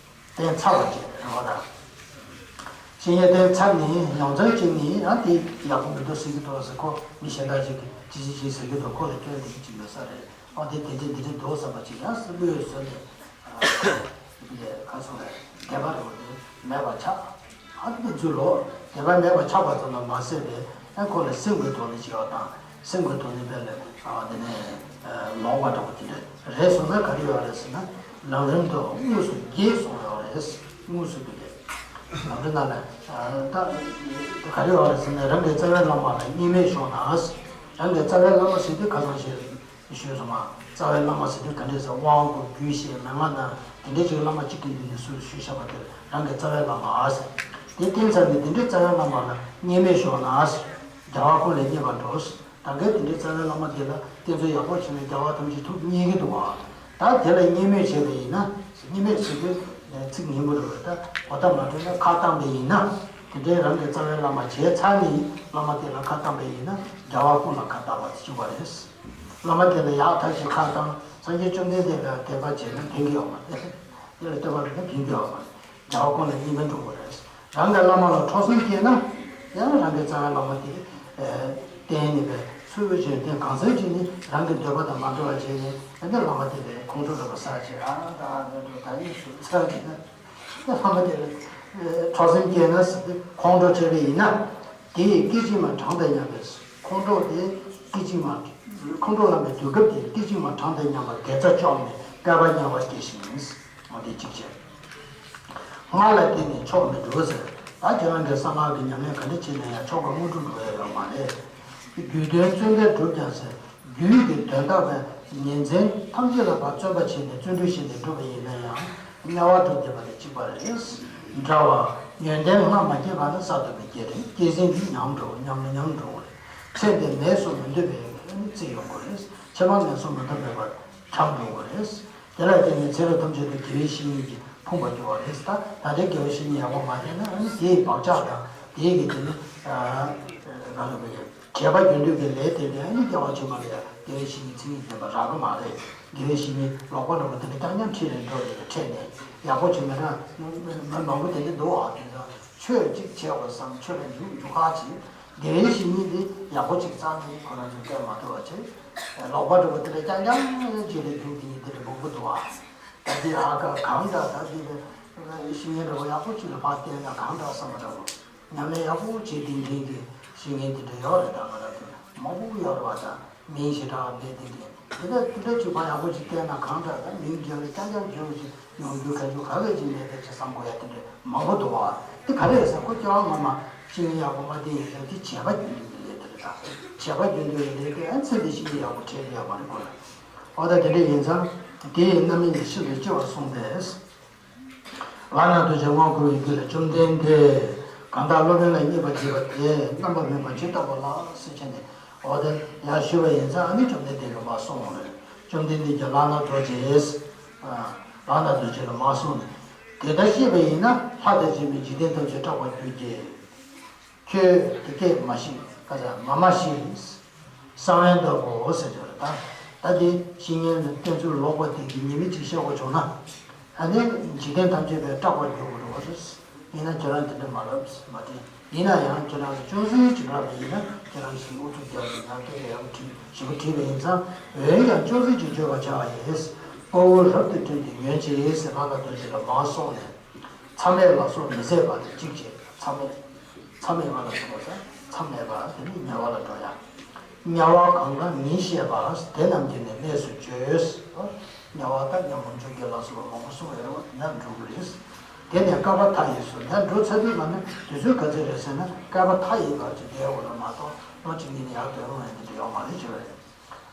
བསྟེན་ཚར་བ་བྱས་རེད་བ་ད། བཤེས་གཉེན་བསྟེན་ཚར་ནས་ཡང་ཚར་གཅིག་ནས་ཡང་དེ་ཡག་པོ་མི་འདུག་ཟེར་གྱི་འདུག་ཟེར། ཁོ་མི་གཞན་དག་ཅིག་གིས་ཅི་ཞིག་ཅིག་ཟེར་གྱི་འདུག་ཁོ་ལ་སྐྱོན་འདི་གཅིག་ཡོད་ས་རེད། ཨ་དེ་དེ་འདྲ་འདི་འདྲ་འདུག་བསམ་པ་ཅིག་ཡང་སྲིད་པོས་བཟོས་ནས། ཨ་དེ་ག་སོང་རེད། དད་པ་རེད་བ། དེ་མེད་པ་ཆགས། ཨ་དེ་ཚུལ་ལོག་དད་པ་མེད་པ་ཆགས་པ་ཙམ་ལ་མ་ཟད་པའི། ཨ་ཁོ་ལ་སེམས་ཀྱི་ཐོག་ནས་བྱས་པ་དང་། སེམས་ཀྱི་ཐོག་ནས་དཔེ་ལ་ཨ་དེ་ནས་ལོག་པ་འདྲ་པོ་དེ་འདྲ་རེད་སོང་ན་ག་རེ་ཡོད་རེད་ཟེར་ན། ལམ་རིམ་དུ་དངོས་སུ་རྒྱས་སོང་ཡོད་རེད། དངོས་སུ་དེ་འདྲ་ལམ་རིམ་ནང་ལ་ད་ག་རེ་ཡོད་རེད་ཟེར་ན། རང་གི་རྩ་བའི་བླ་མ་ལ་བསྙེན་མེད་ཞོག་ན། རང་གི་རྩ་བའི་བླ་མ་ཟེར་དུས་ཁ་སང་ཞིག་ཞུས་སོང་ང་། རྩ་བའི་བླ་མ་ཟེར་དུས་ག་འདྲས་ཟེར། དབང་བསྐུར་རྒྱུད་བཤད་མན་ངག་གནང་དེ་འདྲས་ཅིག་བླ་མ་གཅིག་གི་མདུན་ནས་སུ་ཞུས་བཞག་པ་དེར་རང་གི་རྩ་བའི་བླ་མ་ཟེར། དེ་བསྟེན་ཚར་ནས་དེ་འདྲའི་རྩ་བའི་བླ་མ་ལ་བསྙེན་མེད་ཞོག་ན། རྒྱལ་བ་ཀུན་ལས་རྙེད་པར་འགྲོ། ད་ག་དེ་འདྲའི་རྩ་བའི་བླ་མ་དེ་ལ་བསྟེན་ཚུལ་ཡག་པོ་བྱས་ན་རྒྱལ་བ་ཐམས་ཅད་ཐུགས་མཉེས་ཀྱི་འདུག་བ། ད་དེ་ལ་བསྙེན་མེད་བྱས་པ་ཡིན་ན། བསྙེན་མེད་ཟེར་དུས་ཚིག་སྙན་པོ་རེད་བ། ད་གོ་བརྡ་མ་འཕྲོད་ན་ཁ་བཏང་པ་ཡིན་ན། དེ་འདྲའི་རང་གི་རྩ་བའི་བླ་མ་བྱས་ཚར་ནས་བླ་མ་དེ་ལ་ཁ་བཏང་པ་ཡིན་ན་རྒྱལ་བ་ཀུན་ལ་ཁ་བཏང་བ་ཞིག་རེད། བླ་མ་དེ་ལ་ཡག་ཐག་ཆོད་ཁ་བཏང་། སངས་རྒྱས་བཅོམ་ལྡན་འདས་ལ་དད་པ་བྱས་ན་ཕན་གྱི་ཡོད་མ་རེད། དེ་ལ་བསྟོད་པ་རེ་ན་ཕན་གྱི་ཡོད་མ་རེད། རྒྱལ་བ་ཀུན་ལ་བསྙེན་མེད་འགྲོ་དགོས་རེད། རང་གི་བླ་མ་ལ་འཕྲོག་བསམ་སྐྱེས་ན། ཡང་རང་གི་རྩ་བའི་བླ་མ་དེ་བསྟེན་ནས་པའི་ཚུལ་བཞིན་བསྟེན། གང་ཟག་ཅིག་ནི་རང་གི་འདོད་པ་དང་མ་འདྲ་བ་བྱས་ནས། ཨ་ནི་བླ་མ་དེ་ལ་ཁོང་ཁྲོ་འདྲ་པོ་ཟ་བྱས། ཨ་ད་ཨ་ད་ད་ཡིན་ཟེར་ཟ་བྱས་ན། ཨ་བླ་མ་དེ་ལ་འཕྲོག་བསམ་སྐྱེས་ན་ཟེར་ཏེ་ཁོང་ཁྲོ་བྱས་པ་ཡིན་ན། དེ་ཡི་སྐད་ཅིག་མ་གྲངས་དང་མཉམ་པའི། ཁོང་ཁྲོ་དེ་སྐད་ཅིག་མ། ཁོང་ཁྲོ་ལངས་པའི་དུས་སྐབས་དེ་སྐད་ཅིག་མ་གྲངས་དང་མཉམ་པར་དགེ་རྩ་བཅོམ་ནས་བསྐལ་པ་དམྱལ་བར་སྐྱེ་ཞིང་། འོ་དེ་གཅིག་བྱས། སྔགས་ལ་བརྟེན་ནས་མཆོག་མི་འགྲུབ་ཟེར། ད་ཁྱེད་རང་གིས་གསང་སྔགས་ཀྱི་ཉམས་ལེན་ག་འདྲ་བྱས་ན་ཡང་མཆོག་གི་དངོས་གྲུབ་འགྲུབ་ཡ་ཡོད་མ་རེད། རྒྱུད་དོན་བརྩོན་པས་འགྲུབ་ཀྱང་ཟེར། རྒྱུད་ཀྱི་དོན་དག་པའི་ཉིན་མཚན་ཐམས་ཅད་ལ་ཕར་བརྩོན་པ་བྱས་ནས་བརྩོན་འགྲུས་བྱས་ནས་བསྒྲུབས་པ་ཡིན་ན་ཡང་དམྱལ་བར་འགྲོ་བསྡད་པ་དང་གཅིག་པ་རེད། འདྲ་བ། ཡོན་ཏན་སྔར་མ་སྐྱེས་པ་ནི་གསར་དུ་མི་སྐྱེ་རེད། སྐྱེས་ཟིན་གྱིས་ཉམས་འགྲོ། ཉམས་ལ་ཉམས་འགྲོ་གི་རེད། ཚེ་འདིར་ནད་སོགས་མི་འདོད་པའི་རྩི་ཡོང་གི་རེད། ཕྱི་མ་ངན་སོང་མི་འདོད་པའི་བར་གྲམ་འགྲོ་གི་རེད། དེ་ལ་བརྟེན་ནས་ཚེ་རབས་ཐམས་ཅད་དུ་དགེ་བའི་བཤེས་གཉེན་གྱིས་ཕོངས་པར་འགྱུར་བ་རེད། ད་ད་ལྟའི་དགེ་བའི་བཤེས་གཉེན་ཡག་པོ་མ་བྱས་ན། ཨ་ནི་དེའི་བག་ཆགས་དང་དེའི་གི་དེ་ནི་ག་ལ་བའི་བྱས་པ་རྒྱུ་འབྲས་ཀྱི་ལས་དེ་ལས་ནི་སྐྱེ་བ་ཕྱི་མ་ལ་ཡང་དགེ་བའི་བཤེས་གཉེན་མཚན་ཉིད་ལྡན་པ་རག་གི་མ་རེད། དགེ་བའི་བཤེས་གཉེན་ལོག་པ་འདྲ་པོ་དེ་འདྲ་རྐྱང་རྐྱང་ཁྲིད་ནས་འགྲོ་རེད། ཁྲིད་ནས་ཡག་པོ་བྱེད་མི་འདྲ་མི་མང་པོ་དེ་འདྲ་འདུག་ཨ། དེ་ཚོ་ཆོས་གཅིག་བྱེད་དགོས་བསམ། ཆོས་ལ་འཇུག་འཇུག་ཁག་ཅིག་དགེ་བའི་བཤེས་གཉེན་དེ་ཡག་པོ་གཅིག་བཙལ་ནས་ཁོ་རང་ཚོ་སྐད་མ་ཐོས་པ་བྱས། ལོག་པ་འདྲ་པོ་དེ་འདྲ་རྐྱང་རྐྱང་བྱེད་ལས་རྒྱུ་དེ་ཉིད་དེ་འདྲ་མང་པོ་འདུག་ཨ། ད་དེ་ཨ་ཁ་གང་འདྲ་ད་དེ་བཤེས་གཉེན་འདྲ་པོ་ཡག་པོ་གཅིག་ལ་ཕར་བསྟེན་ན་གང་འདྲ་བསམ་པ་འདྲ་པོ། ཉམས་ལེན་ཡག་པོ་བྱེད་བསྡད་མཁན་གྱི་བཤེས་གཉེན་དེ་འདྲ་ཡོད་རེད། ད་ང་རང་ཚོ་ མང་པོ་ཡོད་རེད་བ། ད་མིང་ཞེ་དྲག་མེད་དེ་འདྲས། དེ་འདྲ་དེ་འདྲ་ཅིག་ཕར་ཡག་པོ་ཅིག་བལྟས་ན་གང་འདྲ། ད་མིང་རྒྱག་རེས་རྐྱང་རྐྱང་བརྗོད་ཅིག་ཡོང་རྒྱུ་ག་རྒྱུ་ག་གེ་ཅིག་མེད་པའི་ཅིག་བསམ་དགོས་ཡ་དེ་འདྲས་མང་པོ་འདུག་བ། དེ་ག་རེ་རེད་ཟེར། ཁོ་སྐྱེ་བ་སྔོན་མ་ཤེས་ཡོན་ཡག་པོ་མ་ལྡན་ཡིན་ཙང་དེ་བྱས་པ་རྒྱུན་ལྡན་གྱི་ལས་དེ་རེད། ད་བྱས་པ་རྒྱུན་ལྡན་གྱི་ལས་དེ་ཨ་ཚེ་འདི་ཤེས་ཡོན་ཡག་པོ་འཕྲད་ཡོད་མ་རེད་ཁོ་ལ། འོ་ད་དེ་འདྲ་ཡིན་ཙང་དེ་ཡི་རྣམ་སྨིན་ནི་ཤིན་ཏུ་ལྕི་བར་གསུངས་པས། ལག་ན་རྡོ་རྗེ་དབང་བསྐུར་བའི་རྒྱུད་ལ། བཅོམ་ལྡན་འདས་གང་དག་སློབ་དཔོན་ལ་བརྙས་པར་བྱེད་པ་དེ་རྣམ་པར་སྨིན་པ་ཇི་ལྟ་བུ་ལགས་ཟེར་བྱས་ནས། འོ་དེ་ཡང་ཞུས་པ་ཡིན་ཙང་ཨ་ནི་བཅོམ་ལྡན་འདས་ཀྱིས་མར་གསུངས་པ་རེད། བཅོམ་ལྡན་འདས་ཀྱིས་ལག་ན་རྡོ་རྗེ། ལག་ན་རྡོ་རྗེ་ལ་མར་གསུངས་ནས། དེ་ལྟར་ཤེས་པ་ཡིན་ན་ལྷ་དང་བཅས་པའི་འཇིག་རྟེན་ཐམས་ཅད་སྐྲག་པར་འགྱུར་གྱི། ཁྱོད་དེ་སྐད་མ་བཤད། ག་ས་མ་མ་བཤད། གསང་བའི་བདག་པོ་ཟེར་གྱི་རེད། ད་ད་དེ་བཤེས་གཉེན་ནི་བསྟེན་ཚུལ་ལོག་པ་དེ་གི་ཉེས་དམིགས་ཅིག་བཤད་དགོས་བྱུང་ན། ཨ་ནི་འཇིག་རྟེན་ཐམས་ཅད་པའི་སྐྲག་པར་འགྱུར་དགོས་རེད་བ། ཡིན་ན་ཁྱེད་རང་དེ་འདྲ་མ་ལབ་མ་དྲན། ཡིན་ན་ཡང་ཁྱེད་རང་ཅུང་ཟད་ཅིག་ལབ་པ་ཡིན་ན་ཁྱེད་རང་བཞིན་ཨུ་ཚུགས་རྒྱབ་ནས་ཡང་སྐད་ཆ་ཡག་པོ་དྲིས་ཞིབ་པོ་དྲིས་པ་ཡིན་ཙང་། འོན་ཀྱང་ཅུང་ཟད་ཅིག་བརྗོད་པར་བྱ་བ་ཡིན། དཔའ་བོ་རབ་ཏུ་བསྒྲིམས་ཏེ་ཉོན་ཅིག་ཟེར་ལྷ་དང་རྡོ་རྗེ་ལ་མར་གསུངས་ནས། མཚམས་མེད་ལ་སོགས་མི་བཟད་པ་དེ་གཅིག་བྱས། མཚམས་མེད། མཚམས་མེད་པ་ལ་སོགས་པ་ཟེར། མཚམས་མེད་པ་དེ་ནི་དམྱལ་བ་ལ་འགྲོ་ཡ། དམྱལ་བ་གང་ལ་མི་གཤེས་པ། དེ་རྣམས་ཀྱིས་ནི་གནས་སུ་བཅོས། དམྱལ་བ་ད་དམྱལ་བ་མུ་ཁྱུད་ཀྱི་ལ་སོགས་པ་མང་པོ་གསུངས་ཡོད་རེད་བ། དེ་ན་འགྲོ་གི་རེད། དེ་ནས་བསྐལ་པ་མཐའ་ཡས་སུ། ད་འགྲོ་ཚར་དུས་ལ་ནི་དུས་ཚོད་ག་ཚོད་རེད་ཟེར་ན་བསྐལ་པ་མཐའ་ཡས་པ་ཅིག་བསྡད་དགོས་རེད་མ་གཏོགས་ལོ་གཅིག་གཉིས་ནས་ཡར་སྡོད་རུང་ཡང་དེ་འདྲ་ཡོད་མ་རེད་ཅེས་པ་རེད།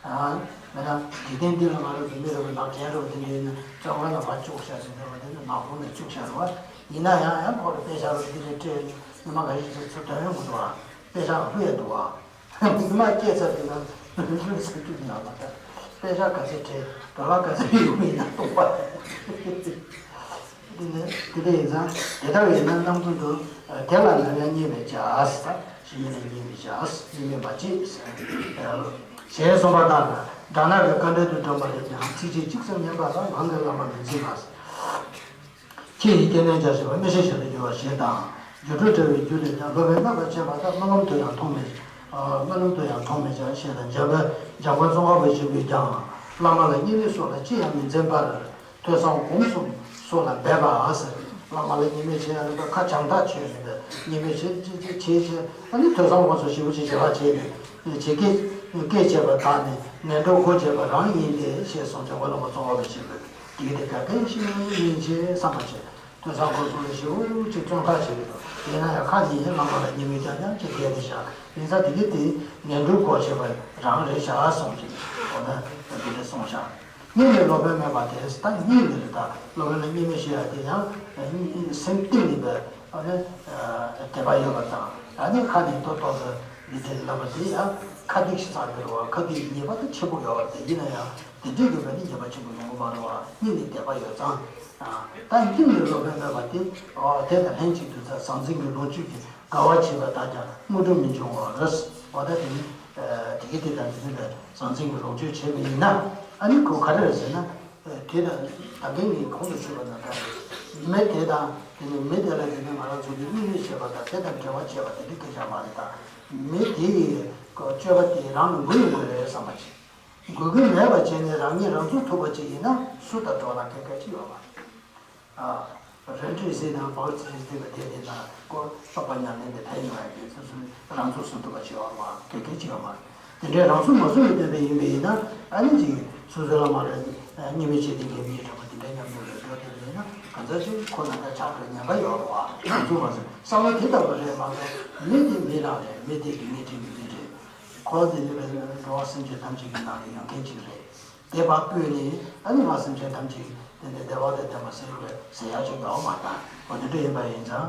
ཨ། མེད་ན་འཇིག་རྟེན་འདི་ལ་ང་རང་ཚོ་མི་རེ་བ་ནག་ཅན་རེ་བ་དེ་འདྲ་ཡིན་ན་བཙོན་ཁང་ལ་ཕར་བཅུག་བཞག་ཟིན་འདྲ་བ་དེ་ནི་ནག་ཁུང་ནས་བཅུག་བཞག་རེད་བ། ཡིན་ན་ཡང་ཡང་ཁོ་ལ་དཔེ་ཆ་རུ་འདི་འདྲ་སྤྲད་ཉི་མ་ག་ཤས་ཤིག་ཚུར་ཐོན་ཡོང་གི་འདུག་བ། དཔེ་ཆ་ལྷུ་ཡ་འདུག་བ། ཉི་མ་སྐྱེས་ཚར་དུས་ན་ལྷུ་ས་རྒྱུ་ནི་ཡང་མ་ད། དཔེ་ཆ་ག་ཚད་སྤྲད་ཌོ་ལར་ག་ཚད་ཡོང་གི་ཡིན་ན་སྟོང་པ། དེ་ནས་དེ་འདྲ་ཡིན་ཙང་དེ་ལྟ་བུ་ཡིན་ན་རྣམ་ཀུན་ཏུ། དེ་ལ་ནམ་ཡང་བརྙས་པར་བྱ། ཞི་གཉེན་ལ་བརྙས་པར་བྱ། བརྙས་པར་མ་བྱེད། ཞེས་གསུངས་པ་ལྟར་ན། སྦྲ་ནག་གི་དཀའ་འགྲེལ་དུ་འགྲེལ་པ་ལས་ཀྱང་། ཚིགས་བཅད་གཅིག་ཙམ་ཉན་པ་ལ་རང་གི་བླ་མ་མི་འཛིན་པ། ཁྱེད་ཡི་སྐྱེ་གནས་བརྒྱ་ཞེས་པ་མི་ཤེས་བྱ་དུ་འགྱུར་བ་ཞེས་དང་། སྒྱུ་འཕྲུལ་དྲ་བའི་རྒྱུད་ལས་ཀྱང་། སློབ་དཔོན་སྨྲ་བ་ཁྱད་པར་དག། སྨོན་ལམ་དུ་ཡང་མཐོང་མི། སྨོན་ལམ་དུ་ཡང་མཐོང་མི་བྱ་ཞེས་དང་། འཇམ་དཔལ་འཇམ་མགོན་ཙོང་ཁ་པ་ཆེན་པོས་ཀྱང་། བླ་མ་ལ་བརྙས་མི་སོགས་ལ་ཅི་ཡང་མི་འཛེམ་པར། ཐོས་བསམ་སྒོམ་གསུམ་སོགས་ལ་འབད་པ་ཟེར། བླ་མ་ལ་བརྙས་མི་བྱེད་ཡ་རེད་པ། ཁ་བྱང་ཐག་ཆོད་ནས་བརྙས་མི་བྱེད་བྱེད་བྱེད་བྱེད་བྱེད། ཨ་ནི་ཐོས་བསམ་སྒོམ་གསུམ་ཞེ་པོ་ཅིག་བྱེད་པ་བྱེད་ནས་ཇི་སྐད་སྐད་བྱས་པ་དག་ནི་ངན་འགྲོར་འགོད་བྱེད་པ་རང་ཡིན་ཏེ་ཞེས་གསུངས་ཏེ་འོ་ལ་མ་གཙོ་བོ་བྱེད་པའི་དེ་གི་དེ་ག་གེ་ཞིག་ཡིན་ཞེས་བསམ་པ་བྱེད། ཐོས་བསམ་སྒོམ་གསུམ་ལ་ཞེ་པོ་ཅིག་བརྩོན་ཁ་བྱེད་ཀྱི་འདུག་ཡིན་ན་ཡང་ཁ་ནས་བླ་མ་ལ་བརྙས་མི་རྐྱང་རྐྱང་ཅིག་བསྡད་དེ་བཞག་ཡིན་ཙང་དེ་གི་དེ་ངན་འགྲོར་འགོད་བྱེད་པ་རང་རེད་བཞག་གསུངས་ཀྱི་འོ་ན་དེ་འདྲ་གསུངས་བཞག་བརྙས་པའི་སློབ་དཔོན་མེད་པ་དེ་ད་བརྙས་ནི་རེད། ད་སློབ་དཔོན་ལ་བརྙས་མི་བྱེད་ཡ་དེ་ཡང་སེམས་གཏིང་ནས་པའི་ཨ་ནི་དད་པ་ཡོད་པ་དང་། ཨ་ནི་ཁ་ནས་ཏོག་ཏོག་ཏུ་འདི་དེ་ལབ་པ་དེ་ཡང་ཁ་སྡིག་ཞིག་ཚང་གི་རེད་བ། ཁ་སྡིག་ཉེས་པ་དེ་ཆེན་པོ་ཡོད་པ་དེ་ཡིན་ན་ཡང་དེ་འདྲའི་གི་བས་ནི་ཉེས་པ་ཆེན་པོ་ཡོང་གི་མ་རེད་བ། སྙིང་ནས་དད་པ་ཡོད་ཙང་། ད་བརྙས་པའི་སློབ་དཔོན་མེད་པ་དེ་ཨོ་དེ་དང་ལྷན་ཅིག་ཏུ་ད་ཟང་ཟིང་གི་ལོངས་སྤྱོད་ཀྱི་དགའ་བ་བྱེད་པ་དག་ཀྱང་དངོས་གྲུབ་མི་འབྱུང་བ་རེད། འོ་ད་དེ་ནི་དེ་གི་དེ་དང་དེ་ནི་ཟང་ཟིང་གི་ལོངས་སྤྱོད་བྱས་པ་ཡིན་ན་ཨ་ནི་ཁོ་ག་རེ་རེད་ཟེར་ན། དེ་དང་ད་གིན་ངས་གོང་དུ་ཞུས་པ་ནང་ལྟར་མི་དེ་དང་དེ་ནི་མི་དེ་ལ་དེ་ནི་ང་རང་ཚོ་གི་དམིགས་ཡུལ་བྱེད་པ་དང་དེ་དང་འབྲེལ་བ་བྱེད་པ་དེ་འདྲ་སྐད་ཆ་མ་རེད། ད་མི་དེ་ཡི་སྤྱོད་པ་དེ་རང་ལ་འགོས་ཡོང་གི་རེད་བསམ་པ་བྱེད། འགོས་ཀྱི་མེད་པ་བྱས་ནས་རང་ཉིད་རང་ཚུགས་ཐུབ་པ་ཅིག་ཡིན་ན་སུ་དང་འགྲོགས་ན་སྐད་སྐད་ཅིག་ཡོད་མ་རེད། ཨ། རེད་འདྲ་ཟེར་ན་བག་ཙི་ཙི་ཟེར་བ་དེ་དེ་ན་ཀོ་སོགས་པ་ཉམས་ལེན་དེ་ཕན་ཡོང་ཡ་གི་སོ་སོའི་རང་ཚུགས་སུ་ཐུབ་པ་ཅིག་ཡོད་མ་རེད། སྐད་སྐད་ཅིག་ཡོད་མ་རེད། དེ་འདྲའི་རང་ཚུགས་མ་སོང་བའི་སྟོན་པ་ཡིན་པ་ཡིན་ན་ཨ་ནི་ཅིག་སོ་སོའི་བླ་མ་ལ་བརྙས་པའི་ཆེད་དུ་ངས་མི་དྲག་པ་དེ་འདྲའི་མཉམ་དུ་རེད་འགྲོ་དེ་རེད་ན་གང་ཟག་ཅིག་ཁོ་ན་ད་ཆགས་པའི་ཉེན་ཁ་ཡོད་རེད་བ། རང་ཚུགས་མ་སོང་བསམ་བློ་དེ་ལྟ་བུ་རེད་མ་གཏོགས་མི་དེ་མི་རང་རེད། མི་དེ་གི་ངས་དྲན་གི་མི་རེད། ཁོ་དེ་ནི་བས་འགྲོ་བ་སེམས་ཅན་ཐམས་ཅད་ཀྱི་ནང་ནས་ཡོད་མཁན་ཅིག་རེད། དེ་བར་བསྐུལ་ནས་ཨ་ནི་ང་སེམས་ཅན་ཐམས་ཅད་དེ་ནས་བདེ་བ་དང་ལྡན་པ་ཟེར་དགོས་ཟེར་ཡག་ཅིག་ཡོད་མ་རེད། འོ་དེ་འདྲ་ཡིན་པ་ཡིན་ཙང་།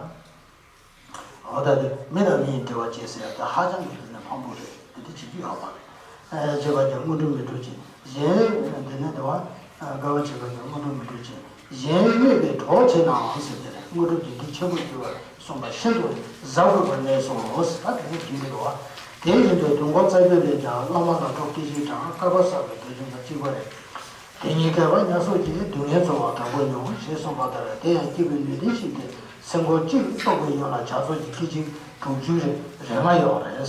འོ་ད་དེ་མི་དང་མི་ཡི་འབྲེལ་བ་བཅད་ཟེར་ཡག་དེ་ཧ་ཅང་གི་དེ་ནས་ཕངས་པོ་རེད། དེ་འདྲ་བྱེད་རྒྱུ་ཡོད་མ་རེད། ཨ་བྱས་པ་ཀྱང་དངོས་གྲུབ་མི་འགྲུབ་ཅིང་གཞན་དེ་ནས་དེ་བ་དགའ་བ་བྱས་པ་ཀྱང་དངོས་གྲུབ་མི་འགྲུབ་ཅིང་། གཞན་སྨོད་པའི་གྲོགས་བྱེད་ནའང་ཟེར་ཏེ་དངོས་གྲུབ་ཀྱི་གེགས་ཆེན་པོར་འགྱུར་བར་གསུངས་པ་ཤིན་ཏུ་གཟབ་དགོས་པར་གནས་སོ། ད་དེ་ནས་བྱིན་གྱིས་འགྲོ་བ། དེ་བཞིན་དུ་དུས་འཁོར་རྩ་རྒྱུད་ལས་ཀྱང་བླ་མ་ལ་གྲོགས་སྐད་ཅིག་དང་བསྐལ་པ་བསགས་པའི་དུས་ཀྱང་གཅིག་པ་རེད། དེ་ཉིད་སྐལ་པ་ཉ་གསོག་གིས་སྡུག་བསྔལ་ཚོར་བ་དྲག་པོ་མྱོང་ཞེས་གསུངས་པ་ལྟར་དེ་ཡང་སྐྱེས་བུའི་ནུས་ལྡན་ཞིག་གིས་སེམས་ཁོང་གཅིག་རྟོགས་པའི་ཡུན་ལ་བྱ་རྫོགས་ཀྱི་སྐད་ཅིག་དྲུག་ཅུ་རེ་རེ་ལྔ་ཡོད་རེད།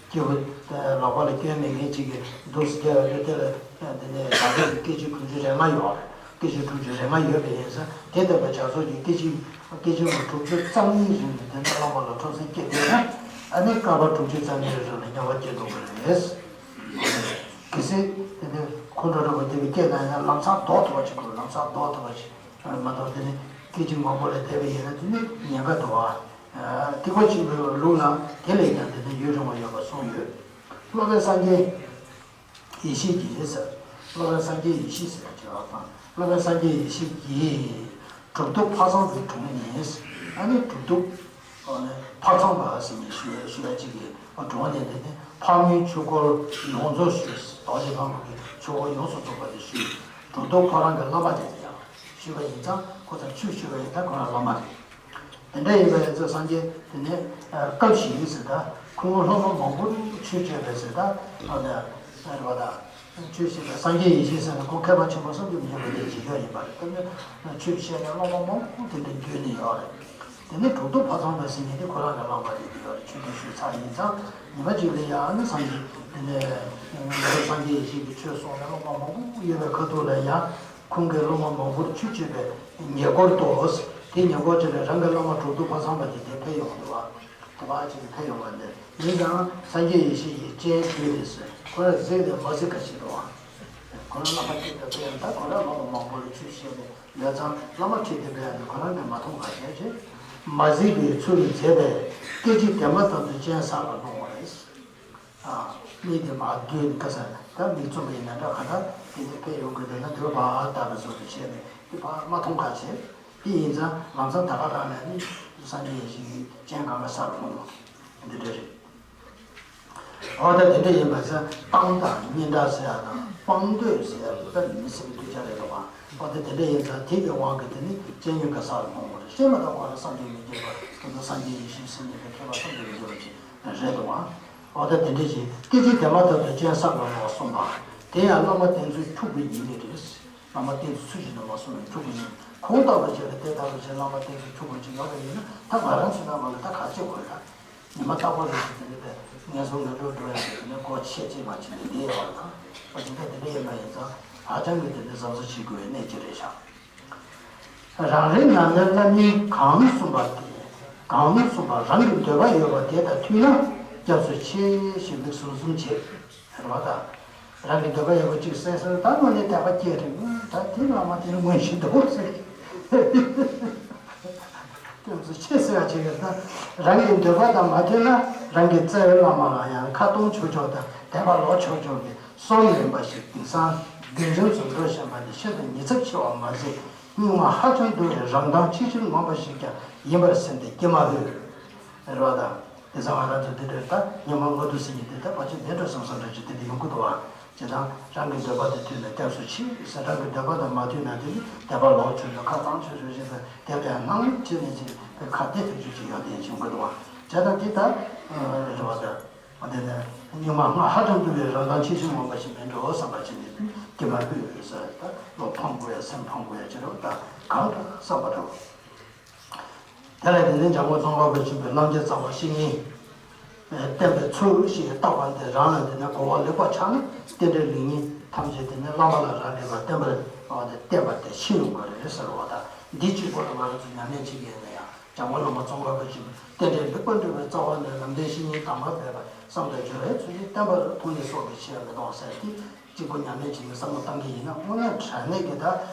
སྐྱེས་བུ་ལག་པ་ལ་སྐྱོན་མེད་མཁན་གཅིག་གིས་འདུག་སེ་རྒྱག་ཡོད་དེ་དེ་ལ་དེ་ནས་བྱ་རྫོགས་ཀྱི་སྐད་ཅིག་དྲུག་ཅུ་རེ་ལྔ་ཡོད་རེད། སྐད་ཅིག་དྲུག་ཅུ་རེ་ལྔ་ཡོད་པ་ཡིན་ཙང་དེ་ལྟ་བུའི་བྱ་རྫོགས་ཀྱི་སྐད་ཅིག་སྐད་ཅིག་མ་དྲུག་ཅུ་རྩ་གཉིས་རིང་ནས་དེ་འདྲ་བླ་མ་ལ་ཁྲོམ་སེམས་སྐྱེས་བསྡད་ན་ཨ་ནི་བསྐལ་པ་དྲུག་ཅུ་རྩ་གཉིས་རིང་ལ་དམྱལ་བར་སྐྱེ་འགྲོ་གི་རེད། སྲིད་དེ་ནས་ཁོང་ཁྲོ་རུ་བ་དེ་བའི་སྐད་ན་ཡང་ལམ་སང་ལྡོག་ཐུབ་པ་ཅིག་དགོས། ལམ་སང་ལྡོག་ཐུབ་པ་ཅིག་མ་གཏོགས་དེ་ནས་སྐད་ཅིག་མང་པོ་ལ་བསྡད་པ་ཡིན་ན་དེ་ནི་ཉེན་ཁ་འདུག་བ། ཐིག་པ་ཆེན་པོའི་ལུགས་ལ་དེ་ལས་ཀྱང་དེ་ནས་ཡུན་རིང་བ་ཡོད་པ་གསུངས་ཡོད། སློབ་པའི་སངས་རྒྱས་ཡེ་ཤེས་ཀྱིས་ཟེར། སློབ་པའི་སངས་རྒྱས་ཡེ་ཤེས་ཟེར་བྱས་པ་དང་། སློབ་པའི་སངས་རྒྱས་ཡེ་ཤེས་ཀྱིས་གྲུབ་ཐོབ་ཕ་ཚང་གི་དྲུང་ནས། ཨ་ནི་གྲུབ་ཐོབ་ཕ་ཚང་པ་ཟེར་ནས་ཞུ་ཞུ་ཡ་གཅིག་གིས་དྲུང་ནས་དེ་ནི་ཕག་མོའི་ཆོས་སྐོར་ཡོངས་རྫོགས་ཞུས། རྡོ་རྗེ་ཕག་མོ་གི་ཆོས་སྐོར་ཡོངས་སུ་རྫོགས་པ་དེ་ཞུས། གྲུབ་ཐོབ་ཁོ་རང་གི་བླ་མ་དེ་ཡང་ཞུས་པ་ཡིན་ཙང་། ཁོ་ཚོར་ཆོས་ཞུས་པ་ཡིན་ཙང་ཁོ་རང་བླ་མ་རེད། དེ་འདྲ་ཡིན་པ་ཡིན་ཙང་སངས་རྒྱས་དེ་ནས་སྐབས་ཤིག་ཟེར་ད། ཁོང་སློབ་མ་མང་པོ་ཆོས་སྤྱོད་པའི་ཟེར་ད། ཨ་ནི་རེད་པ་ད། ཆོས་བཤད་པའི་སངས་རྒྱས་ཡེ་ཤེས་ཟེར་ན་ཁོང་མཁས་པ་ཆེན་པོ་བསམ་གྱིས་མི་ཁྱབ་པ་དེ་བྱེད་ཀྱི་ཡོད་པ་རེད། དེ་ནས་ཆོས་བཤད་ནས་སློབ་མ་མང་པོ་དེ་འདྲ་འདུས་ནས་ཡོད་རེད། དེ་ནས་གྲུབ་ཐོབ་ཕ་ཚང་པ་ཟེར་མཁན་དེ་ཁོ་རང་གི་བླ་མ་རེད། དེ་ཡོད་རེད། ཆོས་དེ་ཞུས་ཚར་ཡིན་ཙང་ཉི་མ་གཅིག་ལ་ཡང་ནི་སངས་རྒྱས་དེ་ནས་ང་ཚོ་སངས་རྒྱས་ཡེ་ཤེས་ཀྱི་ཆོས་གསུངས་ནས་སློབ་མ་མང་པོ་ཡོད་པའི་ཁ་ཐུག་ལ་ཡང་། ཁོང་གི་སློབ་མ་མང་པོར་ཆོས་སྤྱོད་པའི་ཉེ་འཁོར་དུ། དེ་ཉེ་འཁོར་ཅིག་ལ་རང་གི་བླ་མ་གྲུབ་ཐོབ་ཕ་ཚང་པ་དེ་དེ་ཕེབས་ཡོང་འདུག་བ། དེ་བ་ཅིག་ཕེབས་ཡོང་བ་འདི་ཡིན་ཙང་། སངས་རྒྱས་ཡེ་ཤེས་ཀྱི་སྤྱན་བསྐྱེད་དེ་ཟེར། ཁོ་རང་གཟིགས་ཏེ་མ་གཟིགས་ཁ་ཤས་འདུག་བ། ཁོ་རང་བླ་མ་སྐྱེས་དེ་ཕེབས་ཡོང་། ད་ཁོ་རང་སློབ་མ་མང་པོ་ལ་ཆོས་བཤད་ནས་ཡོད་ཙང་། བླ་མ་ཁྲིད་དེ་ཕེབས་ཡོང་དུས་ཁོ་རང་གིས་མ་མཐོང་ཁ་ཤས་ཅིག་མ་གཟིགས་པའི་ཚུལ་མཛད་པས། སྐད་ཅིག་དེ་མ་ཐག་ཏུ་སྤྱན་བསགས་པར་མཐོང་བ་རེད། མིག་དེ་མ་བསྡུས་ཀ་ས། ད་མིག་བཙུམ་པ་ཡིན་ན་འདྲ། ག་ད་དེ་ནས་ཕེབས་ཡོང་གི་འདུག་ན་དེ་བ་བ་ལྟ་བུ་བཟོ་དུ་བྱས་ནས་དེ་བ་མ་མཐོང་ཁ་ཤས། དེ་ཡིན་ཙང་ལམ་སང་ད་ག་རང་ནས་ནི་སངས་རྒྱས་ཡེ་ཤེས་ཀྱི་སྤྱན་གང་ག་སར་ལྷུང་བ་འདི་འདྲ་རེད། འོ་ད་དེ་འདྲ་ཡིན་པ་ཚེ་སྤང་དང་སྙིང་བྲག་ཟེར་ཡ་དང་སྤང་འདོད་ཟེར་ཡ་ལ་ད་མི་སེམས་གདུལ་བྱ་རེད་འདུག་བ། འོ་ད་དེ་འདྲ་ཡིན་ཙང་དེ་གི་དབང་གིས་དེ་ནི་སྤྱན་གཉིས་ཀ་སར་ལྷུང་བ་རེད། བཤད་མ་ཐག་པ་ལ་བསམ་གྱིས་མི་ཁྱབ་པ། དེ་ཚོ་སངས་རྒྱས་ཡེ་ཤེས་ཟེར་ནས་མཁས་པ་བསམ་གྱིས་མི་ཁྱབ་པ་ཅིག་རེད་འདུག་བ། འོ་ད་དེ་འདྲ་ཞིག་སྐད་ཅིག་དེ་མ་ཐག་ཏུ་སྤྱན་བསགས་པར་མོས་གསུངས་པ། དེ་ཡང་བླ་མ་བསྟེན་ཚུལ་འཁྱུག་པའི་ཉེས་དམིགས་རེད། བླ་མ་བསྟེན་ཚུལ་ཚུལ་བཞིན་དུ་མ་སོང་བའི་འཁྱུག་པའི་ཉེས་དམིགས། ཁོང་ལྟ་བུ་ཅིག་ལ་དེ་ལྟ་བུ་ཅིག་བླ་མ་བསྟེན་ཚུལ་འཁྱུག་པ་ཅིག་ཡོད་པ་ཡིན་ན། ད་ང་རང་ཚོ་ནང་ལ་ད་ག་ཅིག་དགོས་ཡ། ཉི་མ་རྟག་པར་རེ་ཞིག་དེ་འདྲ་དེ་ངན་སོང་ངན་འགྲོར་འགྲོ་ཡ་ཞིག་དེ་ནས་སྒོ་ཕྱེ་ཅིག་མ་ཕྱེ་ནས་བསྡད་ཡོད་པ་དང་། ཨོ་དེ་འདྲ་དེ་འདྲ་ཡིན་པ་ཡིན་ཙང་ཧ་ཅང་གི་དེ་འདྲ་གཟབ་གཟབ་བྱེད་དགོས་པའི་གནད་ཅིག་རེད་ཤག་རང་རེའི་ནང་ནས་བླ་མས་གང་གསུངས་པ་དེ། གང་གསུངས་པ་རང་གི་འདོད་པ་ཡོད་པ་དེ་དང་མཐུན་ན་སྐྱབས་སུ་མཆི་ཞེས་མིག་ཟུམ་ཟུམ་བྱེད། རེད་བ་ད། རང་གི་འདོད་པ་ཡོད་པ་གཅིག་གསལ་སོང་། ད་དངོས་གནས་དད་པ་སྐྱེས་རེད། ད་དེ་བླ་མ་དེ་ནི་དངོས་གཞི་འདུག་ཟེར། སྐྱབས་སུ་མཆི་ཟེར་བ་བྱེད་ཀྱི་ད། རང་གི་འདོད་པ་དང་མ་མཐུན་ན་རང་གི་བཙལ་བའི་བླ་མ་ལ་ཡང་ཁ་གཏོང་ཆོག་ཆོག་དང་དད་པ་ལོག་ཆོག་ཆོག་གི་སྲོལ་ཡོད་པ་ཞིག་དེང་སང་རྒྱུན་འབྱམས་སུ་འགྲོ་བཞིན་པ་འདི་ཤིན་ཏུ་ཉེས་ཚབས་ཆེ་བ་མ་ཟད། སྙིགས་མ་ཧ་ཅང་བསྡུ་བའི་རང་མདངས་ཆེས་ཆེར་ངོམས་པ་ཞིག་ཀྱང་ཡིན་པར་སེམས་ཏེ་སྐྱེ་མ་ཕོད། རེད་བ་ད། དེང་སང་ང་རང་ཚོ་འདི་འདྲའི་ད་སྙིགས་མ་ལྔ་བདོ་ཟེར་མཁན་དེ་ད་ཕལ་ཆེར་མེད་འགྲོ་བསམ་བསམ་འདྲ་ཅིག་དེ་འདྲ་ཡོང་གི་འདུག་བ། བྱས་ཙང་རང་གི་འདོད་པ་དང་མཐུན་ན་སྐྱབས་སུ་མཆི་ཟེར། རང་གི་འདོད་པ་དང་མ་མཐུན་ན་དེ་ནི་དད་པ་ལོག་ཆོག་ཆོག་ཁ་གཏོང་ཆོག་ཆོག་བྱས་ཙང་དེ་ལ་ཡང་སྣང་བརྙན་བྱས་ནས་ཅིག་ཁ་གཏད་ཐུབ་རྒྱུ་ཅིག་ཡོང་དེ་བྱུང་གི་འདུག་བ། བྱས་ཙང་དེ་ད་རེད་བ་ད། དེ་ནས་སྙིགས་མ་ལྔ་ཧ་ཅང་བསྡུ་བའི་རང་མདངས་ཆེས་ཆེར་ངོམས་པ་ཞིག་མེད་འགྲོ་བསམ་པ་བྱས་ནས་སྐྱེ་མ་ཕོད་ཟེར། ད་བློ་ཕམ་དགོས་ཡ་སེམས་ཕམ་དགོས་ཡ་ཅི་རེད་བ། ད་གང་དུ་བསམ་པ་འདྲ་བ། དེ་ལ་དེ་ནས་འཇམ་མགོན་ཙོང་ཁ་པ་ཆེན་པོས་རྣམ་མཁྱེན་རྩ་བ་བཤེས་གཉེན་བསྟེན་པའི་ཚུལ་ཞེས་བརྟག་པ་འདི་རང་ལ་དེ་ནས་གོ་བ་ལེགས་པར་ཆགས་ན་རྟེན་འབྲེལ་ལེགས་ཉེས་ཐམས་ཅད་དེ་ནས་བླ་མ་ལ་རག་ལས་པར་བསྟན་པར་བསྟན་པ་དེ་ཤེས་ཡོང་གི་རེད་ཟེར་བ་དང་། འདི་གཅིག་པོ་ལ་ང་རང་ཚོ་ཉམས་ལེན་བྱེད་ཀྱི་ཡིན་ན་ཡང་། འཇམ་མགོན་བླ་མ་ཙོང་ཁ་པ་ཆེན་པོས་རྟེན་འབྲེལ་ལེགས་པར་འགྲུབ་པའི་རྩ་བ་ནས་ལམ་བདེན་བཤེས་གཉེན་དམ་པ་འབད་པ་བསམ་དང་སྦྱོར་བའི་ཚུལ་གྱིས་བསྟན་པར་མཐོང་ནས་སོགས་པའི་ཆེ་བ་མི་གཏོང་ཟེར་ཏེ། གཅིག་པོ་ཉམས་ལེན་བྱེད་ནས་བསམ་བློ་བཏང་གི་ཡིན་ན། དངོས་གནས་དྲང་གནས་ཀྱི་ད་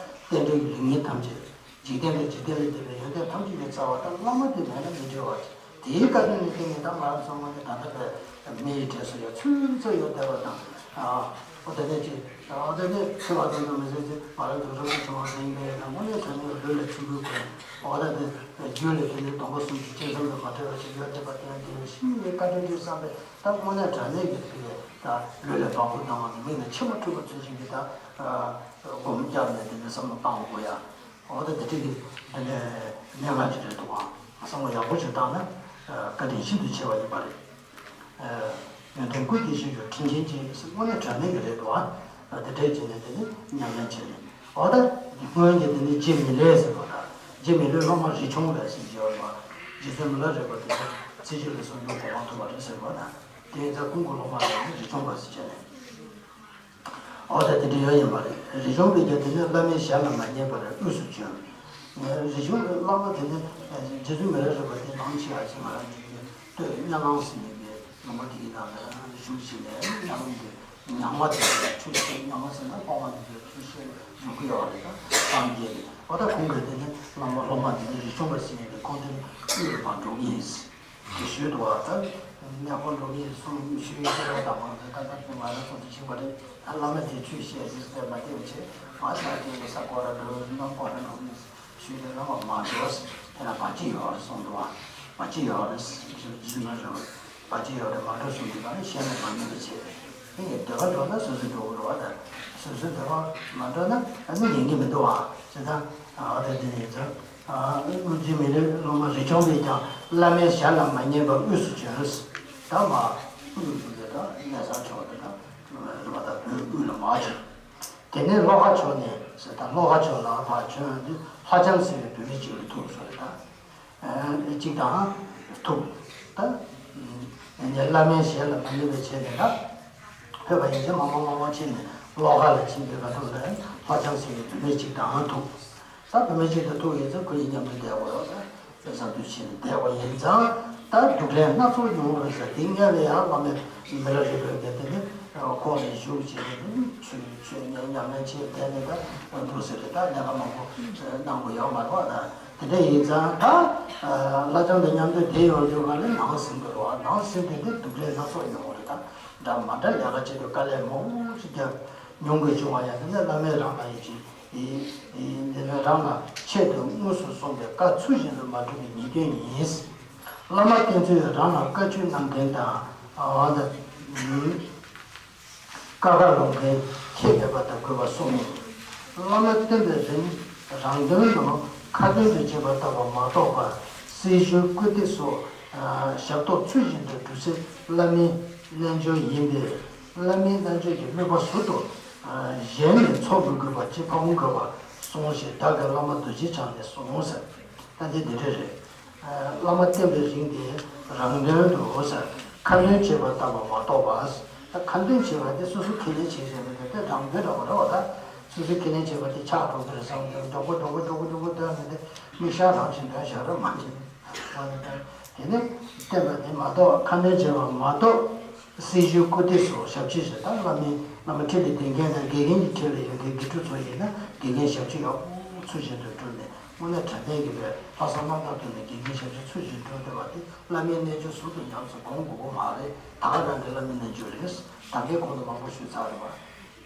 རྟེན་འབྲེལ་གྱི་ལེགས་ཉེས་ཐམས་ཅད། འཇིག་རྟེན་དང་འཇིག་རྟེན་ལས་འདས་པའི་ཡོན་ཏན་ཐམས་ཅད་ཀྱི་རྩ་བ་ད་བླ་མ་དེ་མེད་ན་མི་འབྲལ་བ་ཅིག་དེའི་བཀའ་དྲིན་ལ་བརྟེན་ནས་ད་ང་རང་ཚོ་དངོས་གནས་ད་ལྟ་བའི་མི་ཡི་གྲས་སུ་ཡང་ཚུད་ཚོད་ཡོད་བསྡད་པ་དང་། ཨོ་དེ་ནས་ཅིག་ཨོ་དེ་ནས་ཚེ་བ་དང་དུ་མི་ཟེར་ཅིག་ང་རང་ཚོ་རང་གི་བྱུང་བ་དེ་ཡིན་པས་ན། དངོས་གནས་དྲང་གནས་ལུས་ལ་ཕྱུག་པོའི་དགོས། ཨོ་ད་དེ་རྒྱུད་ལ་དེ་ནས་སྡོམ་པ་གསུམ་གྱི་གཅེས་སེམས་དང་མ་བྲལ་བ་ཞིག་ཡོད་བསྡད་པ་དེ་ཡང་དེ་བཞིན་གཤེགས་པའི་བཀའ་དྲིན་ཏེ་བསམ་པས། ད་དངོས་གནས་དྲང་གནས་ཀྱི་དེ་ད་ལུས་ལ་བ་སྤུ་ལྡང་བ་དང་མིག་ནས་མཆི་མ་འཁྲུག་པ་ཚུལ་བཞིན་གྱི་ད་སྒོམ་རྒྱབ་ནས་དེ་ནས་བསམ་བློ་བཏང་དགོས་ཡ། འོ་ད་དེ་འདྲ་གི་དེ་ནས་གནད་འགག་ཅིག་རེད་འདུག་ཨང་། བསམ་བློ་ཡག་པོ་ཅིག་བཏང་ན་བཀའ་དྲིན་ཤིན་ཏུ་ཆེ་བ་ཡིན་པ་རེད། ཡོན་ཏན་ཀུན་གྱི་རྗེས་སུ་དྲིན་ཆེན་ཅན་ཟེར། དངོས་གནས་དྲང་གནས་ཀྱི་རེད་འདུག་ཨང་། དེ་འདྲས་བྱས་ནས་དེ་ནས་ཉམས་ལེན་བྱས་ནས། འོ་ད་སྔོན་གྱི་དེ་ནས་རྗེ་མི་ལའི་ཟེར་བ་དང་། རྗེ་མི་ལའི་སློབ་མ་རས་ཆུང་ལགས་ཟེར་གྱི་ཡོད་པ། རྗེ་བཙུན་མི་ལ་རས་པ་དེ་ཚོ་ཚེ་གཅིག་ལ་གསུང་རྒྱུ་གོ་འཕང་ཐོབ་པ་རེད་ཟེར་བ་དང་། དེ་ཡིན་ཙང་ཁོང་གི་སློབ་མ་ལ་ནི་རས་ཆུང་པ་ཟེར་བྱས་ནས། འོ་ད་དེ་འདྲ་ཡོད་ཡིན་པ་རེད། རས་ཆུང་པའི་རྒྱུད་དེ་ནི་བླ་མའི་ཞལ་ལ་མ་ཉན་པར་དབུས་སུ་བྱོན། རས་ཆུང་པའི་བླ་མ་དེ་ནི་རྗེ་བཙུན་མི་ལ་རས་པ་དེ་ནང་ཆེ་བ་ཞིག་ང་རང་ཚོའི་སྟོད་གཉའ་ལམ་ཟེར་ནས་པའི་ལུང་པ་དེའི་ནང་ལ་རས་ཆུང་ཞིག་ནས་གཉའ་ལམ་དེ་ ཉག་མ་དེ་ལ་ཆོས་བཤད། ཉག་མ་ཟེར་ན་སློབ་མ་དེ་ཚོས་ཆོས་བཤད་འགྲོ་གི་ཡོད་རེད། ད་སངས་རྒྱས་རེད། འོ་ད་ཁོང་གིས་དེ་ནི་བླ་མ་སློབ་མ་དེ་ཚོ་རི་ཆུང་པ་ཟེར་ཡས་དེ་ཁོང་དེ་དབུས་ལ་མར་འགྲོ་གི་ཡིན་ཟེར་ཞུས་འདུག་བ། ད་གནས་སྐོར་འགྲོ་གི་ཡིན་གསུངས། ཞུས་ཡིན་ཟེར་བ་དང་མ་ཟད། ད་ད་དེ་ང་རང་ཚོ་དེ་ཕྱིན་པ་རེད། ད་བླ་མ་དེ་ཆོས་བཤད་ཟེར་ཟེར་མ་བསྡད་པ་བྱས། ང་ད་དེ་ས་སྐོར་ར་འགྲོ། གནམ་སྐོར་ར་འགྲོ་གི་ཡིན་ཟེར། ཞུས་ཏེ་བླ་མ་མ་འགྲོ་ཟེར། དེ་ལ་བར་ཆད་ཡོད་རེད་གསུངས་འདུག་བ། བར་ཆད་ཡོད་རེད་ཟེར། རྗེས་མ་རེད། བར་ཆད་ཡོད་རེད། མ་འགྲོ་གསུངས་དུས་ག་ནས་ཞལ་ནས་མ་ཉན་པ་བྱས། དེ་ཡིན་དུས་ག་འགྲོ་ན་སོ་སོས་འགྲོ་དགོས་རེད་བ། ད་སོ་སོས་འགྲོ་བ་མ་འགྲོ་ན་ཨ་ནི་ཉན་གི་མི་འདུག་བ། བྱས་ཙང་ཨ་ད་དེ་ཡིན་ཙང་། ཨ་སྔོན་ཆད་མི་རིགས་སློབ་མ་རི་ཆུང་པས་ཀྱང་བླ་མའི་ཞལ་ལ་མ་ཉན་པ་དབུས་སུ་བྱོན། ད་མ་དབུས་སུ་དེ་ད་གནས་ཚང་ཕྱོགས་དེ་ད་རེད་བ། ད་བོད་དབུས་ལ་མར་བྱོན། དེ་ནས་ལྷོ་ཁ་ཕྱོགས་ནས་ཟེར། ད་ལྷོ་ཁ་ཕྱོགས་ལ་ཕར་བྱོན་དུས་ལྷ་ལྕམ་ཟེར་བའི་བུད་མེད་ཅིག་ལ་ཐུག་སོང་རེད། ད་ཨ་གཅིག་དང་ཐུག་ད་ཨ་ནི་བླ་མའི་ཞལ་ལ་མ་ཉན་པའི་ཆེད་ནས། ད་བོད་པ་ཡིན་ཚེ་མང་པོ་མང་པོ་ཕྱིན་ནས་ལྷོ་ཁ་ལ་ཕྱིན་པའི་ཁ་ཐུག་ལ་ལྷ་ལྕམ་ཟེར་བའི་བུད་མེད་ཅིག་དང་ཐུག་ད་བུད་མེད་ཅིག་དང་ཐུག་ཡིན་ཚེ་ཁོ་ཡི་མཉམ་དུ་བསྡད་དགོས་ཡོད། ད་བསམ་དུས་ཕྱིན་བསྡད་པ་ཡིན་ཙང་། ད་སྡུག་ལན་སྣ་ཚོགས་མྱོང་བ་རེད་ཟེར། དེ་སྔ་ལ་ཡང་བླ་མའི་མི་ལ་རས་པའི་དེ་དེ་ནི་ཁོང་ལ་བཞུགས་བྱས་ནས་ཆོས་ཆོས་ཉམས་ཉམས་ལེན་བྱས། དེ་ནས་ད་འདུག་ཟེར་རེད། ད་ལས་ཀ་མང་པོ་གནང་དགོས་ཡོད་མ་རེད་བ། ད་དེ་འདྲ་ཡིན་ཙང་། ད་ལྷ་ལྕམ་དང་མཉམ་དུ་བསྡད་ཡོང་དུས་ག་ལ་ནང་ཟིན་དགོས་རེད་བ། ནང་ཟིན་དུས་དེ་སྡུག་ལན་སྣ་ཚོགས་མྱོང་བ་རེད། ད་འདྲ་མ་འདྲ་ལས་ཀ་བྱེད་དུས་དཀའ་ལས་མང་པོ་ཞིག་བརྒྱབ་མྱོང་དགོས་བྱུང་བ་ཡང་། དེ་ནས་བླ་མས་རང་ལ་ཡིད་ཆེས། འདི་ནི་རང་ལ་ཆེད་དུ་དངོས་སུ་གསུངས་པའི་བཀའ་ཚུལ་བཞིན་དུ་མ་བསྒྲུབས་པའི་ཉེས་སྐྱོན་ཡིན། བླ་མ་བསྟེན་ཚུལ། རང་ལ་བཀའ་ཆོས་གནང་མཁན་དང་། ཨ་ད་ཨུམ་བཀའ་ཁ་ལོག་མཁན་ཁྱད་མེད་པ་དང་དགོས་པ་གསུངས། བླ་མ་བསྟེན་པའི་རིང་རང་དོན་དང་ཁ་ཏོན་དུ་བྱེད་པ་ལྟ་བུ་མ་གཏོགས་པ། སྲི་ཞུ་བཀུར་སྟི་སོགས་ཞབས་ཏོག་ཚུལ་བཞིན་དུ་སྒྲུབ་ཚེ་བླ་མའི་རྣལ་འབྱོར་ཡིན་པས། བླ་མའི་རྣལ་འབྱོར་གྱི་དམིགས་པ་ཟུར་དུ་གཞན་ནས་འཚོ་མི་དགོས་པ་ཅིག་ཕ་བོང་ཁ་བ་སོང་ཞེས་བདག་གི་བླ་མ་རྡོ་རྗེ་འཆང་ནས་གསུངས་ཟེར། ད་འདི་འདི་འདྲ་རེད། བླ་མ་བསྟེན་པའི་རིང་དེ་རང་དོན་དུ་ཟེར། ཁ་འདོན་བྱེད་པ་ལྟ་བུ་མ་གཏོགས་པ། ད་ཁ་འདོན་བྱེད་པ་དེ་སོ་སོ་ཁས་ལེན་བྱེད་བཞིན་པའི་དེ་རང་དོན་འདྲ་བོ་རེད་བ། ད་སོ་སོ་ཁས་ལེན་བྱེད་པ་དེ་ཆགས་འགྲོ་གི་རེད་བསམ་སྟེ་མགྱོགས་པོ་མགྱོགས་པོ་མགྱོགས་པོ་འདོན་ནས་དེ་མིག་ཤར་རང་བཞིན་འདོན་བཞག་རེད་མ་གཏོགས། དེ་ནི་བསྟེན་པ་དེ་མ་གཏོགས། ཁ་འདོན་བྱེད་པ་མ་གཏོགས། སྲི་ཞུ་བཀུར་སྟི་སོགས་ཞབས་ཕྱི་ཞིག་ད་བླ་མའི་བླ་མ་ཁྲི་ལ་བསྡད་མཁན་དང་དགེ་རྒན་གྱི་ཁྲི་ལ་ཡོད་མཁན་དགེ་ཕྲུག་ཚོ་ཡིན་ན་དགེ་རྒན་ཞབས་ཕྱི་ཡག་པོ་ཚུལ་བཞིན་དུ་བསྒྲུབས་ནས། དངོས་གནས་དྲང་བདེན་གྱི་བའི་ལྷག་བསམ་རྣམ་དག་ཐོག་ནས་དགེ་རྒན་ཞབས་ཕྱི་ཚུལ་བཞིན་སྒྲུབ་ཐུབ་པ་དེ་བླ་མའི་རྣལ་འབྱོར་ཟུར་དུ་ཉམས་སུ་སྒོམ་དགོས་པ་མ་རེད། ད་ག་རང་གི་བླ་མའི་རྣལ་འབྱོར་རེད། ད་གའི་གོང་དུ་མང་པོ་ཞུས་ཚར་རེད་བ།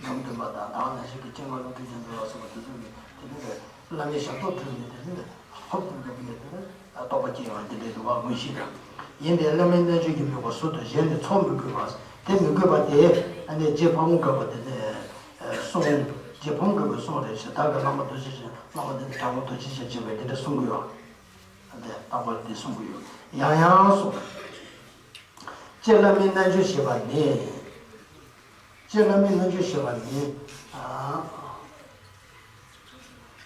འབྲོམ་སྟོན་པ་དང་། ད་ག་ནང་བཞིན་གྱི་སྤྲིན་དཀར་བློ་གྲོས་རྒྱ་མཚོ་ལ་སོགས་པ་དེ་ཚོ་གིས་དེ་ནི་བའི་བླ་མའི་ཞབས་ཏོག་སྒྲུབ་ནས་དེ་ནི་ཧོབ་ཏེ་འགྲོ་གི་ཡོད་དེ། རྟོགས་པ་སྐྱེ་ཡོང་དེ་འདྲའི་འདུག་བ། དངོས་གཞི་དང་། ཡིན་པས་བླ་མའི་རྣལ་འབྱོར་གྱི་དམིགས་པ་ཟུར་དུ་གཞན་ནས་འཚོ་མི་དགོས་པ། དེ་མི་དགོས་པ་དེ་ཨ་ནི་རྗེ་ཕ་བོང་ཁ་བ་དེ་ནས་གསུངས། རྗེ་ཕ་བོང་ཁ་བས་གསུངས་རེད་ཞེས། བདག་གི་བླ་མ་རྡོ་རྗེ་འཆང་། བླ་མ་འདི་ནི་དྲང་པོ་རྡོ་རྗེ་འཆང་ཆེན་པོས་འདི་འདྲ་གསུང་གི་ཡོད། འདི་རྟག་པར་འདི་གསུང་གི་ཡོད། ཡང་ཡང་གསུངས། ཅེས་བླ་མའི་རྣལ་འབྱོར་ཞེས་པ་ནི། ཅེས་བླ་མའི་རྣལ་འབྱོར་ཞེས་པ་ནི། ཨ་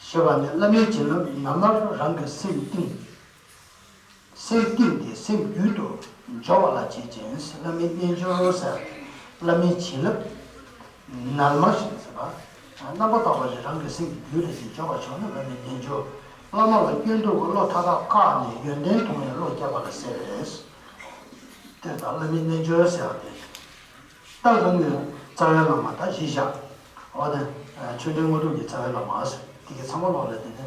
ཞེས་པ་ནི་བླ་མའི་བྱིན་རླབས་ནར་མར་རང་གི་སེམས་གཏིང་། སེམས་གཏིང་སྟེ་སེམས་རྒྱུད་དུ་འཇོ་བ་ལ་བྱེད་ཅིང་། བླ་མའི་རྣལ་འབྱོར་ཟེར། བླ་མའི་བྱིན་རླབས་ནར་མར་ཞིག་ཟེར་བ། རྣམ་པར་དག་པ་ཞིག་རང་གི་སེམས་ཀྱི་རྒྱུད་ལ་ཞིག་འཇོ་བར་ཤོག་ན་བླ་མའི་རྣལ་འབྱོར། བླ་མ་ལ་སྐྱོན་འདོགས་པའི་བློ་མཐའ་དག་བཀག་ནས་ཡོན་ཏན་མཐོང་བའི་བློ་སྐྱེ་བ་ལ་ཟེར། དེ་ལྟར་བླ་མའི་རྣལ་འབྱོར་ཟེར་བ་དེ། ད་རང་གི་རྩ་བའི་བླ་མ་ད་གཞི་བཞག་འོ་ན། ཆོས་འབྲེལ་དངོས་གྲུབ་ཀྱི་རྩ་བའི་བླ་མ་ཟེར། དེ་གི་ཚང་མ་ལོག་ལ་དེ་ནས་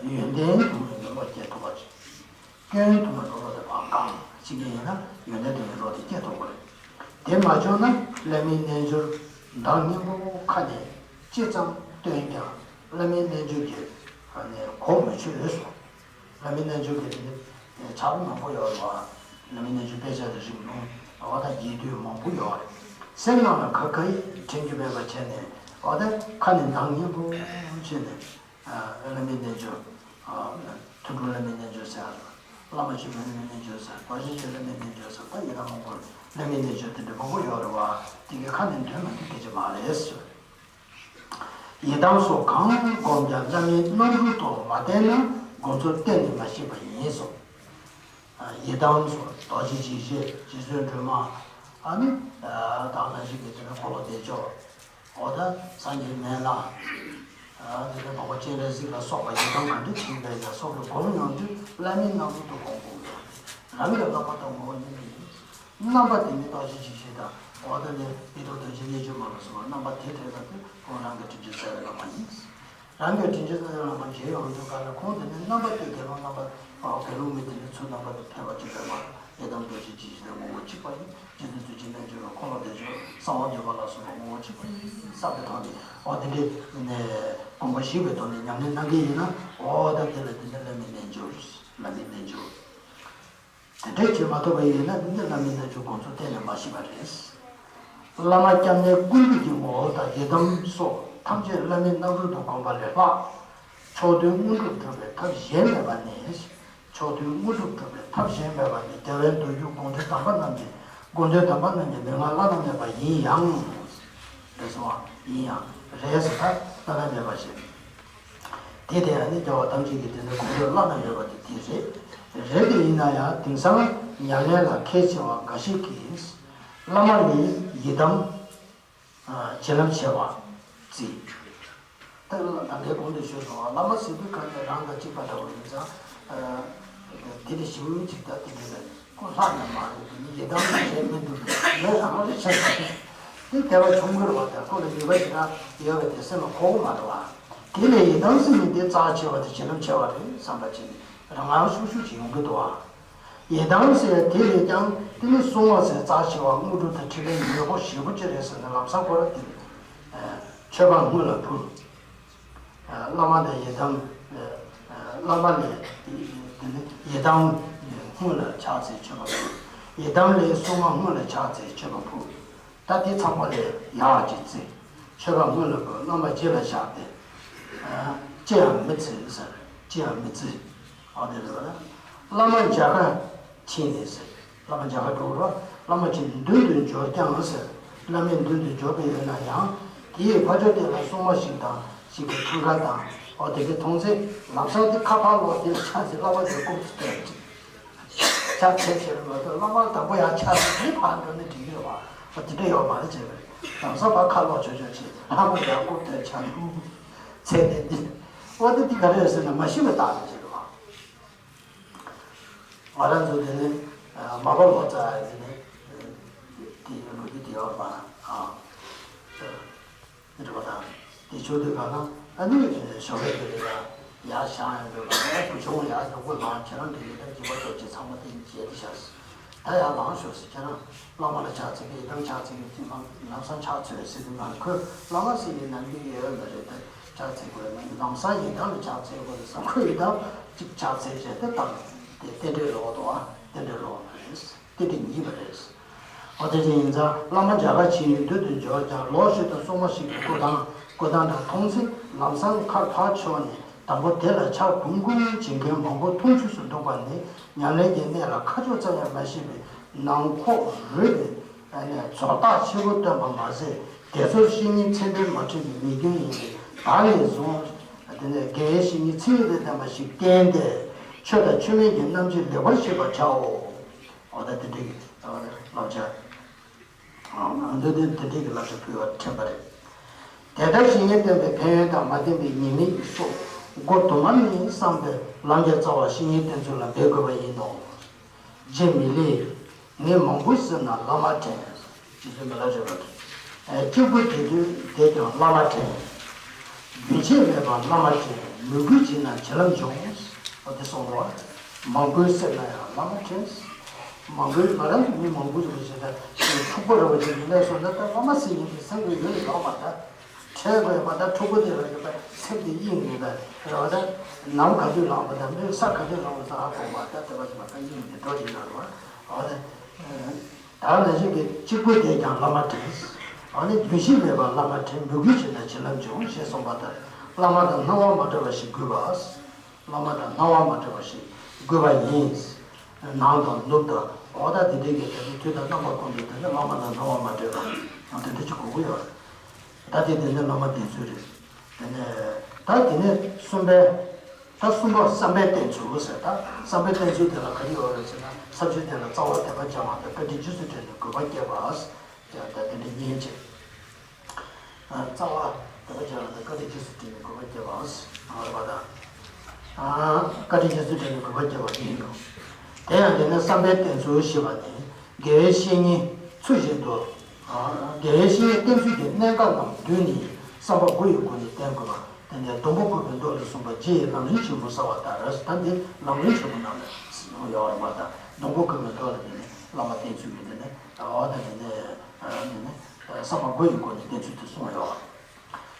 ཡོན་ཏན་མཐོང་བའི་བློ་སྐྱེ་ཐུབ་པ་ཅིག་སྐྱོན་མཐོང་བའི་བློ་དེ་ཕར་བཀག་ཅིག་ཡིན་ན་ཡོན་ཏན་མཐོང་བའི་བློ་དེ་སྐྱེ་ཐུབ་པ་རེད། དེ་མ་བྱུང་ན་བླ་མའི་རྣལ་འབྱོར་མདངས་སྙན་པོ་ཁ་ནས་ཅི་ཙམ་བཏོན་ཀྱང་བླ་མའི་རྣལ་འབྱོར་གྱི་གོ་མི་ཆོད་ཟེར། བླ་མའི་རྣལ་འབྱོར་གྱི་དེ་ནི་ཕྱག་མང་པོ་ཡོད་རེད་བ། བླ་མའི་རྣལ་འབྱོར་དཔེ་ཆ་དེ་རིང་ལུང་འོ་ད་རྒྱས་བསྡུས་མང་པོ་ཡོད་རེད། སེམས་ནང་ལ་ག་ག་ཡི་དྲན་རྒྱུ་མེད་པ་བྱས་ནས་འོ་ད་ཁ་ནས་མདངས་སྙན་པོ་བྱས་ནས་བླ་མའི་རྣལ་འབྱོར། ཐུགས་སྒྲུབ་བླ་མའི་རྣལ་འབྱོར་ཟེར། བླ་མ་ཆོས་སྐྱོང་བླ་མའི་རྣལ་འབྱོར་ཟེར། རྡོ་རྗེ་འཆང་བླ་མའི་རྣལ་འབྱོར་ཟེར། ད་ཡི་དམ་མང་པོ་བླ་མའི་རྣལ་འབྱོར་དེ་འདྲ་མང་པོ་ཡོད་རེད་བ། དེ་གའི་ཁ་ནས་འདོན་མ་ཐུབ་སྐད་ཆ་མ་རེད་ཟེར། ཡི་དམ་སོགས་གང་སྒོམ་ཀྱང་བླ་མའི་རྣམ་རོལ་ཏུ་མ་བསྟེན་ན་སྒོམ་ཚུལ་གཏན་ནས་མ་ཤེས་པ་ཡིན་གསུངས། ཡི་དམ་སོགས་རྡོ་རྗེ་འཇིགས་བྱེད་རྗེ་བཙུན་སྒྲོལ་མ། ཨ་ནི་ད་ག་ནང་བཞིན་གྱི་དེ་ནས་འཁོར་ལོ་བདེ་མཆོག་འོ་ད་སངས་རྒྱས་མེད་ན། དེ་ནས་འཕགས་པ་སྤྱན་རས་གཟིགས་ལ་སོགས་པ་ཡི་དམ་ག་འདྲ་བྱིན་པའི་ཡང་སོགས་ཀྱི་སྒོམ་ཡོང་དུས་བླ་མའི་རྣམ་རོལ་ཏུ་སྒོམ་དགོས་ཀྱི་རང་གི་བླ་མ་དང་ངོ་བོ་ཉིད་ནས་ཡིན། རྣམ་པ་དེ་ནི་རྡོ་རྗེ་འཇིགས་བྱེད་དང་འོ་ད་ནི་ཡི་དམ་རྡོ་རྗེ་ སོགས་པ་རྣམ་པ་དེ་འཕྲད་ས་དེ་ཁོང་རང་གི་དྲིན་ཅན་རྩ་བའི་བླ་མ་ཡིན། རང་གི་དྲིན་ཅན་རྩ་བའི་བླ་མ་མཇལ་ཡོང་དུས་ག་ལ་ཁོང་དེ་ནི་རྣམ་པ་དེ་དགེ་སློང་རྣམ་པ་དགེ་སློང་མི་དེ་ནི་ཚུལ་རྣམ་པ་དེ་ཕལ་པ་ཅིག་རེད་མ་གཏོགས་ཡི་དམ་རྡོ་རྗེ་འཇིགས་བྱེད་དེ་ངོ་བོ་གཅིག་པ་ཡིན། རྗེ་བཙུན་མཛོད་ཆེན་རྣལ་འབྱོར་པ་འཁོར་ལོ་བདེ་མཆོག་གསང་བ་འདུས་པ་ལ་སོགས་པ་ངོ་བོ་གཅིག་པ་ཡིན་བསམ་པའི་ཐོག་ནས་འོ་དེ་འདྲའི་ནས་དགོངས་པ་ཞིག་པའི་ཐོག་ནས་ཉམས་ལེན་གནང་གི་ཡིན་ན་འོ་ད་དེ་ལ་དེ་ནི་བླ་མའི་རྣལ་འབྱོར། བླ་མའི་རྣལ་འབྱོར། དེ་འདྲས་བྱེད་མ་ཐུབ་པ་ཡིན་ན་འདི་བླ་མའི་རྣལ་འབྱོར་དགོངས་ཚུལ་གཏན་ནས་མ་ཤེས་པ་རེད། བླ་མ་སྐྱབས་གནས་བསྐུལ་འདེབས་ཀྱི་ངོ་བོ་དང་ཡི་དམ་སོགས་ཐམས་ཅད་བླ་མའི་རྣམ་རོལ་དུ་བསྒོམས་པ་ལས་ལྷག་ཕྱོགས་དུས་དངོས་གྲུབ་སྒྲུབ་པའི་ཐབས་གཞན་མེད་པ་ནས། ཕྱོགས་དུས་དངོས་གྲུབ་སྒྲུབ་པའི་ཐབས་གཞན་མེད་པ་ནི་རྒྱལ་བའི་མདོ་རྒྱུད་དགོངས་འགྲེལ་དམ་པ་རྣམས་ཀྱི་དགོངས་འགྲེལ་དམ་པ་རྣམས་ཀྱི་མན་ངག་བླ་ན་མེད་པ་ཡིན་ཡང་། རེད་སོང་བ་ཡིན་ཡང་རེད་ཟེར་ད་བླ་ན་མེད་པ་ཞིག་དེ་དེ་ཡང་ནི་རྒྱལ་བ་ཐམས་ཅད་ཀྱི་དེ་ནི་དགོངས་འགྲེལ་བླ་ན་མེད་པ་དེ་དེ་རེད། རེད་དེ་ཡིན་ན་ཡང་དེང་སང་ཉམས་ལེན་ལ་མཁས་ཆེ་བ་འགའ་ཞིག་གིས་བླ་མ་ནི་ཡི་དམ་བྱིན་རླབས་ཆེ་བ་བརྩི། ད་ལྟ་ངས་གོང་དུ་ཞུས་སོང་བ་བླ་མ་ཟེར་དུས་ག་ནས་རང་དང་གཅིག་པ་འདྲ་བོ་ཡིན་ཙང་། དེ་ནི་ཞིམ་ཅིག་ད་དེ་འདྲ་རེད། ཁོ་ལྷག་ནས་མ་རེད་དེ་ནི་ཡི་དམ་ཞེས་མི་འདུག་ལས་རང་རེ་ཆགས་པ་དེ་དད་པ་ཆུང་ངུར་བ་དང་ཁོ་ལ་ནུས་པ་ཞེ་དྲག་ཡོད་པ་དེ་སེམས་ལ་འཁོར་གི་མ་རེད་བ། དེ་ལས་ཡི་དམ་ཟེར་མི་དེ་རྩ་ཆེ་བ་དེ་བྱིན་རླབས་ཆེ་བ་རེད་བསམ་པ་ཅིག་རང་དབང་ཤུགས་ཤུགས་ཅིག་ཡོང་གི་འདུག་བ། ཡི་དམ་ཟེར་དེ་ལས་ཀྱང་དེ་ནི་སྲུང་བ་ཟེར་རྩ་ཆེ་བ་དངོས་གྲུབ་དང་འཕྲིན་ལས་ཡོད་པོ་ཞེ་པོ་ཅིག་རེད་ཟེར་ནས་ལམ་སང་ཁོ་ར་དེ་ནི་མཆོད་པ་སྔོན་ལ་ཕུལ། བླ་མ་དང་ཡི་དམ། བླ་མ་ལས་དེ་ནི་ཡི་དམ་སྔོན་ལ་ཕྱག་འཚལ་མཆོད་པ་ཕུལ། ཡི་དམ་ལས་སྲུང་མ་སྔོན་ལ་ཕྱག་འཚལ་མཆོད་པ་ཕུལ། ད་དེ་ཚང་མ་ལས་ཡག་ཅིག་བརྩི། མཆོད་པ་སྔོན་ལ་ཕུལ་རྣམ་པ་རྗེས་ལ་བཞག་སྟེ། ཅི་ཡང་མི་བརྩི་ཟེར་ཅི་ཡང་མི་བརྩི། ཨ་དེ་རེད་བ། བླ་མ་མཇལ་ཁ་ཕྱིན་ནས་ཟེར། བླ་མ་མཇལ་ཁ་འགྲོ་རོགས། བླ་མ་ཅིག་མདུན་དུ་འབྱོར་ཀྱང་ཟེར། བླ་མའི་མདུན་དུ་འབྱོར་གྱི་ཡོད་ན་ཡང་། དེའི་ཕ་ཇོ་དེ་ལ་སྲུང་མ་ཞིག་དང་ཞིག་གི་ཐང་ཀ་དང་། ཨོ་དེ་གའི་མཐོང་ཚེ་ལམ་སང་དེ་ཁ་ཕར་ལོག་དེ་ལ་ཆ་ཚེ་བླ་མ་དེ་ལྐུགས་སུ་སྟོན། ཆ་ཚེ་ཟེར་བ་དང་བླ་མ་དང་པོ་ཡང་ཆ་ཚེ་དེ་ཕར་འགྲོ་ནས་འགྲིག་གི་རེད་བ། ཨོ་དེ་འདྲ་ཡོད་མ་རེད་ཅེས་པ་རེད། ལམ་སང་ཕར་ཁ་ལོག་ཆོག་ཆོག་བྱེད་བླ་མ་ཡང་ལྐུགས་སྟོན་ཆ་ནུ། ཚེ་དེ་འདི། ཨོ་དེ་དེ་ག་རེ་རེད་ཟེར་ན་མ་ཤི་བའི་རྟགས་རེད་ཟེར་བ། ང་རང་ཚོ་དེ་ནི་མ་པ་ལོ་ཙཱ་ཡ་དེ་ནི་དེ་ཡི་ལོ་རྒྱུས་དེ་ཡོད་པ། འགྲིག་པ་དང་དེ་ཆོས་དུས་གང་ན་ཨ་ནི་ཞོགས་པའི་དེ་རེད་ཡ་ཡ་ཞང་ཡང་འདོད་པ་ཡ་བུ་ཆུང་ཡ་ཡོང་སྒོ་ལང་ཁྱེད་རང་དེ་ཡི་ད་སྦྱིན་པ་སྟོབས་ཀྱི་ཚང་མ་དེ་ནི་བྱས་ཏེ་བཞག་ད་ཡར་ལངས་ཤོག་ཟེར། ཁྱེད་རང་བླ་མ་ལ་ཕྱག་འཚལ་གི་ཡི་དམ་ཕྱག་འཚལ་གི་ཅིག་ལམ་ལམ་སང་ཕྱག་འཚལ་ཟེར་དུས་ང་ཁོས་བླ་མ་ཟེར་ཡིན་ན་མི་ཡོད་མ་རེད། ད་ཕྱག་འཚལ་དགོས་མིན་ལམ་སང་ཡི་དམ་ལ་ཕྱག་འཚལ་དགོས་ཟེར་ཁོས་ཡི་དམ་གཅིག་ཕྱག་འཚལ་བྱས་ཏེ་བཏང་དེ་རྟེན་འབྲེལ་ལོག་འདུག་ཨ། རྟེན་འབྲེལ་ལོག་པ་རེད། རྟེན་འབྲེལ་ཉེས་པ་རེད། འོ་དེ་འདྲ་ཡིན་ཙང་བླ་མ་མཇལ་ཁ་ཕྱིན་ནས་མདུན་དུ་འབྱོར་ཀྱང་ལོག་ཤུལ་དུ་སྲུང་མ་ཞིག་གི་སྐུ་ཐང་སྐུ་ཐང་འདྲ་མཐོང་ཚེ་ལམ་སང་ཁར་ཕར་ཕྱོགས་ནས། དང་པོ་དེ་ལ་ཕྱག་གུང་གུང་བྱེད་མཁན་མང་པོ་མཐོང་ཆོས་སུ་འདུག་པ་ནི་ཉམས་ལེན་གྱི་གནས་ལ་ཁ་ཕྱོགས་ཙམ་ཡང་མ་ཤེས་པའི་ནང་ཁོག་རུལ་བའི་རྫོགས་རྟགས་ཆེན་པོ་སྟོན་པ་མ་ཟད་དེ་ཚོར་བཤེས་གཉེན་ཚད་འབྲེལ་མ་ཁྲིད་པའི་མི་རྒྱུན་ཡིན་པས་ད་ནས་བཟུང་དེ་ནས་དགེ་བའི་བཤེས་གཉེན་ཚད་འབྲེལ་ལྡན་པ་ཞིག་བསྟེན་ཏེ་ཆོས་དང་ཆོས་མིན་གྱི་རྣམ་འབྱེད་ལེགས་པར་ཤེས་པར་བྱའོ། འོ་ད་དེ་འདྲའི་བསླབ་བྱ། ང་ཚོས་དེ་དེ་འདྲའི་གི་བསླབ་བྱ་ཕུལ་བར་དྲན་པ་རེད། དེ་ལྟར་བཤེས་གཉེན་བསྟེན་པའི་ཕན་ཡོན་དང་མ་བསྟེན་པའི་ཉེས་དམིགས་སོགས་སྒོ་དུ་མ་ནས་བསམ་པའི་ལམ་གྱི་རྩ་བ་བཤེས་གཉེན་བསྟེན་ཚུལ་ལ་འབད་དགོས་པ་ཡིན་ནོ། རྗེ་མི་ལས། ངས་མང་པོ་བསྲེབས་ན་བླ་མ་དྲན། རྗེ་བཙུན་མི་ལ་རས་པ་གིས། གཅིག་པུ་བསྡད་དུས་བསྡད་ཀྱང་བླ་མ་དྲན། རྒྱུན་ཆད་མེད་པར་བླ་མ་དྲན། མོས་གུས་བྱས་ན་བྱིན་རླབས་འབྱུང་། འོ་དེ་གསུངས་པ། མང་པོས་བསྲེབས་ན་ཡང་བླ་མ་དྲན། མང་པོས་ང་རང་གི་མི་མང་པོ་ཞིག་ལ་བྱས་ན་ཕྲུ་གུ་ར་བ་ཅིག་གི་གནས་སོང་ན་ད་བླ་མ་ཟེར་ཡིན་པའི་སེམས་ཀྱི་ཡུལ་ལ་ཡོང་བ་ད། ཁྲལ་དགོས་པ་ད་ཕྲུ་གུ་དེ་ལ་ཡོད་པ་སེམས་དེ་དབྱིངས་ནས་ད་རེ་བ་ད་ནམ་ག་དུས་ལངས་པ་ད་མི་ས་ག་དུས་ལངས་པ་ད་ཧ་གོ་བ་ད་དེ་བ་ཞིག་མ་ད་དབྱིངས་ནས་འགྲོ་ཅིག་ལ་རེ་བ་འོ་ད། ད་ནང་བཞིན་གྱི་གཅིག་པུ་བསྡད་ཀྱང་བླ་མ་དྲན། ཨ་ནི་རྒྱུན་ཆད་མེད་པར་བླ་མ་དྲན། མོས་གུས་བྱས་ན་བྱིན་རླབས་འབྱུང་ཞེས་གསུངས་པ་ལྟར་བླ་མ་དང་སྣང་བ་མ་བྲལ་བ་ཞིག་དགོས་པ། བླ་མ་དང་སྣང་བ་མ་བྲལ་བ་ཞིག་དགོས་པ་ཡིན། ནང་དང་ནུབ་དང་འོ་ད་དེ་འདྲའི་གི་དེ་ནི་དུས་དང་རྣམ་པ་ཀུན་ཏུ་དེ་ནི་བླ་མ་དང་སྣང་བ་མ་བྲལ་བ་ཡང་དེ་འདྲ་ཅིག་དགོས་ཀྱི་ཡོད་རེད། ད་དེ་དེ་ནི་བླ་མ་བསྟེན་ཚུལ་རེད། དེ་ནས་ད་དེ་ནས་གསུམ་པའི། ད་གསུམ་པ་བསམ་པའི་བསྟེན་ཚུལ་ཟེར། ད་བསམ་པའི་བསྟེན་ཚུལ་དེ་ལ་ག་རེ་ཡོད་རེད་ཟེར་ན་ས་བཅུའི་གཏེར་ལ་རྩ་བ་དད་པ་བྱ་བ་དང་བཀའ་དྲིན་རྗེས་སུ་དྲན་ནས་གུས་པ་བསྐྱེད་པ་ཟེར། ད་དེ་འདྲ་གཉིས་བྱས། རྩ་བ་དད་པ་བྱ་བ་དང་བཀའ་དྲིན་རྗེས་སུ་དྲན་ནས་གུས་པ་བསྐྱེད་པ་ཟེར་བ་དང་། བཀའ་དྲིན་རྗེས་སུ་དྲན་ནས་གུས་པ་བསྐྱེད་པ་གཉིས་ཡོད། དེ་ཡང་དེ་ནི་བསམ་པའི་བསྟེན་ཚུལ་ཞེས་པ་ནི་དགེ་བའི་བཤེས་གཉེན་ཚུལ་བཞིན་དུ་ དེ་བཞིན་བསྟེན་ཚུལ་གྱི་གནད་འགག་རྣམས་བསྡུས་ནས་བསམ་པ་དགུ་ཡི་སྒོ་ནས་བསྟེན་དགོས་པ། དེ་ནས་སྡོང་པོ་བཀོད་པའི་མདོ་ལས་གསུངས་པ་རྗེ་ཡི་ལམ་རིམ་ཆེན་པོ་གསལ་བ་ལྟར། ད་འདི་ལམ་རིམ་ཆེན་པོ་ནང་ལ་ཡོད་རེད་པ། ད་སྡོང་པོ་བཀོད་པའི་མདོ་ལ་དེ་ནས་བླ་མ་བསྟེན་ཚུལ་གྱི་དེ་ནས་འོ་ད་དེ་ནས་དེ་ནས་བསམ་པ་དགུ་ཡི་སྒོ་ནས་བསྟེན་ཚུལ་དེ་གསུངས་ཡོད།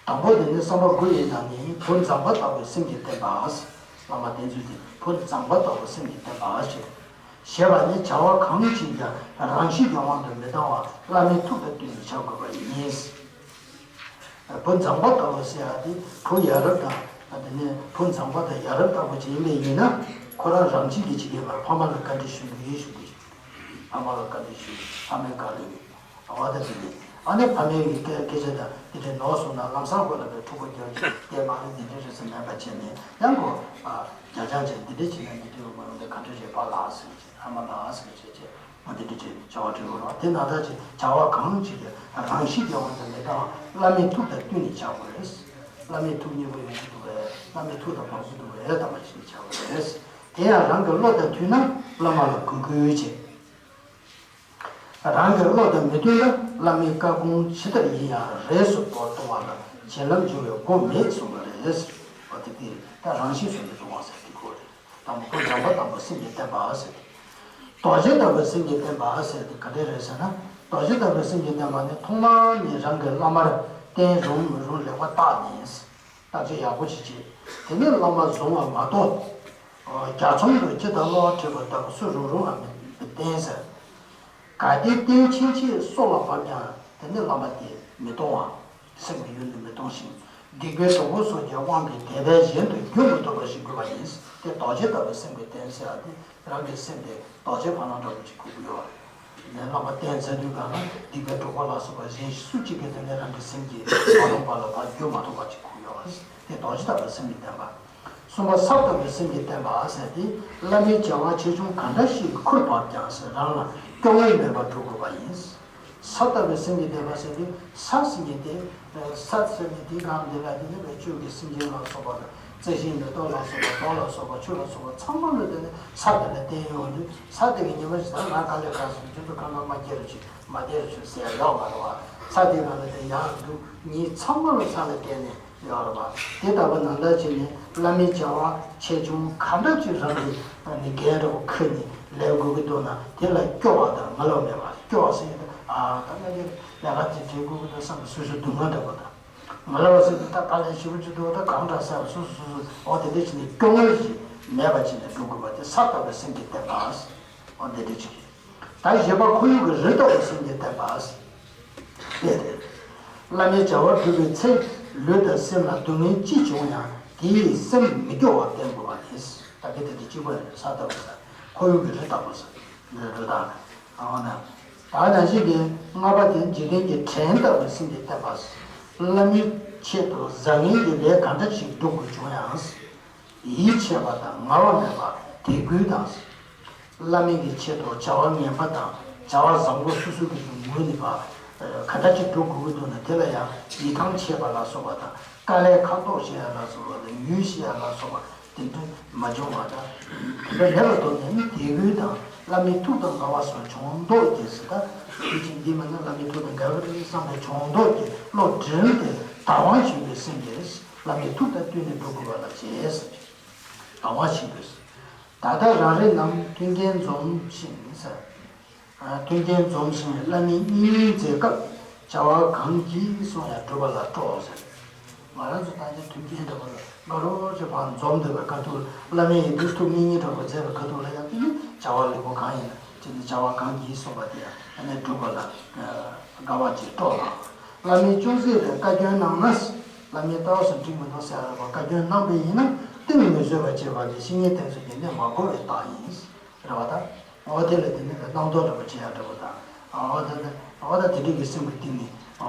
དང་པོ་དེ་ནི་བསམ་པ་དགུ་ཡི་ནང་ནས་བུ་མཛངས་པ་ལྟ་བུ་སེམས་ཀྱིས་བསྟེན་པ། བླ་མ་བསྟེན་ཚུལ་དེ་བུ་མཛངས་པ་ལྟ་བུ་སེམས་ཀྱིས་བསྟེན་པ་ཞེས། ཞེས་པ་ནི་བྱ་བ་གང་བྱེད་ཀྱང་རང་གཤིས་ཀྱི་དབང་དུ་མི་བཏང་བར་བླ་མའི་ཐུགས་དང་བསྟུན་ནས་བྱ་དགོས་པ་ཡིན། བུ་མཛངས་པ་ལྟ་བུ་ཟེར་ཡ་དེ་བུ་ཡ་རབས་དང་དེ་ནས་བུ་མཛངས་པ་དང་ཡ་རབས་ལྟ་བུ་ཅིག་ཡིན་པས་ཡིན་ན། ཁོ་རང་རང་གཤིས་ཀྱིས་བྱེད་ཀྱི་མ་རེད། ཕ་མ་ལ་བཀའ་འདྲི་ཞུ་རྒྱུ་ཡིན་ཞུ་གི། ཕ་མ་ལ་བཀའ་འདྲི་ཞུ། ཕ་མའི་བཀའ་ལོས། འོ་ད་དེ་ནི་ཨ་ནི་ཕ་མའི་གི་སྐད་སྐད་ཆ་དང་དེ་འདྲའི་ནོར་སོང་ན་ལམ་སང་ཁོ་ལ་བའི་འཁྲུག་པ་རྒྱག་རྒྱུ་དེ་མ་རེད། དེ་འདྲའི་རེད་ཟེར་མེད་པ་བྱས་ནས་ཡང་ཁོ་ཨ་རྒྱ་ཆང་བྱས་འདི་འདྲ་བྱས་ན་འདི་འདྲའི་མ་ཡོང་དེ་ག་འདྲ་རེད་པ་ལགས་ཟེར་བྱས། ཨ་མ་ལགས་ཟེར་བྱས་བྱས་ཨ་འདི་འདྲ་བྱས་བྱ་བ་སྒྲིག་དགོས་རེད་པ། དེ་ན་ད་ཅི་བྱ་བ་གང་བྱེད་ཀྱང་རང་གཤིས་ཀྱི་དབང་དུ་མི་བཏང་བ་བླ་མའི་ཐུགས་དང་བསྟུན་ནས་བྱ་དགོས་རེད། བླ་མའི་ཐུགས་མཉེས་པོ་ཡོང་གི་འདུག་པས། བླ་མའི་ཐུགས་དང་མ་བསྟུན་འདུག་པས་དམ་པ་བྱས་ནས་བྱ་དགོས་རེད། དེ་ཡང་རང་གི་བློ་དང་མཐུན་ན་བླ་མ་ལ་གུས་བཀུར་བྱེད། རང་གི་བློ་དང་མི་མཐུན་ན་བླ་མའི་བཀའ་དགོངས་ཇི་ལྟར་ཡིན་ཡང་རས་སུ་གཏོང་བ་ལ་བྱིན་རླབས་འཇུག་པའི་སྒོ་མེད་གསུངས་པ་རེད། འོ་དེ་དེ་ད་རང་བཞིན་སུ་མི་གཏོང་བ་ཟེར་དེ་ཁོ་རེད། དང་པོ་བུ་མཛངས་པ་ལྟ་བུ་སེམས་ཀྱིས་བསྟེན་པ་ཟེར་ཏེ། རྡོ་རྗེ་ལྟ་བུ་སེམས་ཀྱིས་བསྟེན་པ་ཟེར་དེ་ག་འདྲ་རེད་ཟེར་ན། རྡོ་རྗེ་ལྟ་བུ་སེམས་ཀྱིས་བསྟེན་པ་ནི་ཐོག་མར་ནི་རང་གི་བླ་མར་བསྟེན་རུང་མི་རུང་ལེགས་པར་བརྟག་ནས། བརྟག་དཔྱད་ཡག་པོ་ཞིག་བྱེད། དེ་ནས་བླ་མ་བཟུང་བ་མ་གཏོགས། རྒྱ་ཚོམ་དུ་ཅི་ལྟར་གློ་བ་བཀྲུས་པ་ལྟ་བུ་སུ་རུང་རུང་ངམ་མི་བསྟེན་ཟེར། གལ་ཏེ་བསྟེན་ཕྱིན་ཆད་སྲོག་ལ་བབ་ཀྱང་དེ་ནི་བླ་མ་དེ་མི་གཏོང་བ། སེམས་ཀྱི་ཡུལ་ནི་མི་གཏོང་ཞིང་། སྡིག་པའི་གྲོགས་པོ་སོགས་ཀྱི་དབང་གིས་དད་པས་གཞན་དུ་འགྱུར་མི་ཐུབ་པ་ཞིག་དགོས་པ་ཡིན། དེ་རྡོ་རྗེ་ལྟ་བུའི་སེམས་ཀྱིས་བསྟེན་ཟེར་བ་དེ། རང་གི་སེམས་དེ་རྡོ་རྗེ་ཕ་ལམ་འདྲ་པོ་ཅིག་དགོས་ཀྱི་ཡོད་རེད། ནས་བླ་མ་བསྟེན་ཚར་དུས་གང་ན་སྡིག་པའི་གྲོགས་པོ་ལ་སོགས་པ་གཞན་སུ་གཅིག་གིས་དེ་ནས་རང་གི་སེམས་ཀྱི་ཕ་ལམ་པ་ལ་ཕར་འགྱུར་མ་ཐུབ་པ་ཅིག་དགོས་ཀྱི་ཡོད་རེད། དེ་རྡོ་རྗེ་ལྟ་བུའི་སེམས་ཀྱིས་བསྟེན་པ། གསུམ་པ་ས་ལྟ་བུའི་སེམས་ཀྱིས་བསྟེན་པ་ཟེར་ཏེ། བླ་མའི་བྱ་བ་ཆེ་ཆུང་གང་འདྲ་ཞིག་ཁུར་བབས་ཀྱང་ཟེར་རང་ལ་སྐྱོ་ངལ་མེད་པར་འགྲོ་དགོས་པ་ཡིན། ས་ལྟ་བུའི་སེམས་ཀྱིས་བསྟེན་པ་ཟེར་ཏེ། ས་ཟེར་མཁན་དེ། ས་ཟེར་མཁན་དེ་གང་དེ་ལ་དེ་ནི་བའི་ཆོས་ཀྱི་སེམས་ཅན་ལ་སོགས་པ་དང་། རྩི་ཤིང་མེ་ཏོག་ལ་སོགས་པ། རྡོ་ལ་སོགས་པ། ཆུ་ལ་སོགས་པ་ཚང་མ་ལ་དེ་ནི་ས་དེ་ལ་བརྟེན་ཡོང་དུས། ས་དེ་གི་ཉི་མ་ཞིག་ད་ང་དཀའ་ལས་ཁག་སོང་། ཁྱོད་ཚོ་ཁ་ན་མ་སྐྱེ་རུ་ཆུ་མ་བདེ་རུ་ཆུ་ཟེར་ཡོད་མ་རེད་བ། ས་དེ་ག་ལ་དེ་ཡང་འདུག་ཉིད་ཚང་མ་ལ་ས་ལ་བརྟེན་ནས་ཡོད་རེད་བ། དེ་ལྟ་བུ་ནང་ལྟར་བྱས་ནས་བླ་མའི་བྱ་བ་ཆེ་ཆུང་ག་འདྲ་ཅིག་རང་གི་ནི་འགན་འདྲ་པོ་ཁུར་ནས་ལས་དགོས་ཀྱི་འདུག་ན། དེ་ལ་སྐྱོ་བ་དང་ངལ་བ་མེད་པ། སྐྱོ་བ་ཟེར་ཡ་ད་ཨ་ད་ང་ལས་ཀ་དེ་བྱེད་དགོས་ཀྱི་འདུག་བསམ་པའི་སོ་སོའི་སྡུག་བསྔལ་འདྲ་པོ་དང་། ངལ་བ་ཟེར་དུས་ད་དཀའ་ལས་ཞེ་པོ་ཅིག་འདུག་ད་གང་འདྲ་ཟེར་བ་སོ་སོ་སོ་སོ། འོ་དེ་འདྲ་བྱས་ནས་སྐྱོ་ངལ་ཞིག་མེད་པ་བྱས་ནས་འགྲོ་དགོས་པ་དེ་ས་ལྟ་བུའི་སེམས་ཀྱིས་བསྟེན་པ། འོ་དེ་འདྲ་ཅིག་ད་བཞི་པ་ཁོར་ཡུག་གི་རི་ལྟ་བུའི་སེམས་ཀྱིས་བསྟེན་པ། དེ་རེད། བླ་མའི་བྱ་བ་སྒྲུབ་པའི་ཚེ། ལུས་དང་སེམས་ལ་སྡུག་བསྔལ་ཅི་བྱུང་ཡང་དེ་ཡིས་སེམས་མི་སྐྱོ་བར་བསྟེན་དགོས་པ་རེད། ད་གི་དེ་དེ་གཅིག་པ་རེད། ས་ལྟ་བུ་ས། ཁོར་ཡུག་གི་རི་ལྟ་བུ་ས། འདི་རུ་དང་། འོ་ན། ད་ནང་བཞིན་གྱི་ལྔ་པ་དེ་འཇིག་རྟེན་གྱི་བྲན་ལྟ་བུའི་སེམས་ཀྱིས་བསྟེན་པ། བླ་མའི་ཆེད་དུ་བཟང་ངན་གྱི་ལས་གང་འདྲ་ཞིག་སྒྲུབ་དགོས་བྱུང་ཡང་། ཡིད་ཆེས་པ་དང་ངལ་བ་མེད་པ་དད་གུས་དང་། བླ་མའི་གི་ཆེད་དུ་བྱ་བ་ངན་པ་དང་བྱ་བ་བཟང་པོ་སོ་སོ་གི་ངོས་ནས་པ། ག་འདྲ་ཅིག་སྒྲུབ་དགོས་ཀྱི་འདུག་ན་དེ་ལ་ཡང་ཡིད་ཐང་ཆད་པ་ལ་སོགས་པ་དང་། དཀའ་ལས་ཁག་ཐོག་བྱེད་ཡ་ལ་སོགས་པ་དང་། ཡུལ་ཤི་ཡ་ལ་སོགས་པ་དེ་འདྲ་མ་བྱུང་བ་དང་། དེ་འདྲ་མེད་པར་ཐོག་ནས་ནི་དད་གུས་དང་བླ་མའི་ཐུགས་དང་འགལ་བ་སོགས་ཆོག་མདོག་གིས་ཟེར། ད་དེ་ཅིག་འདི་མིན་ན་བླ་མའི་ཐུགས་དང་འགལ་གྱི་རེད་བསམ་པའི་ཆོག་མདོག་གིས་བློ་བསྒྲིམས་ཏེ་དད་དབང་ཞུ་བའི་སེམས་ཀྱིས་བླ་མའི་ཐུགས་དང་བསྟུན་ནས་འགྲོ་དགོས་པ་ལ་བྱེད་ཟེར། དད་དབང་ཞུ་བའི་སེམས། ད་ལྟ་རང་རེ་རྣམས་མཐུན་རྐྱེན་འཛོམས་ཤིང་ཟེར། མཐུན་རྐྱེན་འཛོམས་ཤིང་བླ་མའི་གཉེན་ཉེ་མཛད་སྐབས། བྱ་བ་གང་གིས་སོང་ཡང་སྒྲུབ་པ་ལ་སྤྲོ་ཟེར། ང་རང་ཚོ་ད་ནི་མཐུན་རྐྱེན་འདྲ་པོ་ལ་དགའ་རབ་ཅིག་ཕར་འཛོམས་བསྡད་པའི་ཁ་ཐུག་ལ། བླ་མའི་ཡི་དུས་ཐུགས་གཉེན་ཉེ་འདྲ་པོ་མཛད་པའི་ཁ་ཐུག་ལ་ཡང་དེ་ནི་བྱ་བ་ལེགས་པོ་གང་ཡིན་ན་དེ་ནི་བྱ་བ་གང་གིས་སོང་བ་དེ་ཡང་ཨ་ནི་སྒྲུབ་པ་ལ་དགའ་བ་ཅིག་སྤྲོ་ལ། བླ་མའི་ཅུང་ཟད་རེ་བཀའ་བཀྱོན་གནང་ན། བླ་མའི་ལྟ་བ་སོགས་འགྲིག་མི་འདུག་ཟེར་བ་བཀའ་བཀྱོན་གནང་པ་ཡིན་ན་གཏིང་མི་བཟོད་པ་བྱེད་པ་ལས་བཤེས་གཉེན་བསྟེན་ཚུལ་གྱི་གནད་མ་གོ་བའི་རྟགས་ཡིན། རེད་བ་ད། འོ་དེ་ལ་དེ་ནི་བསྔགས་བརྡ་འདྲ་པོ་བྱེད་ཡ་འདྲ་པོ་དང་། འོ་དེ་ནི་འོ་ད་དེ་འདྲའི་གི་སེམས་ཀྱི་གཏིང་ནས་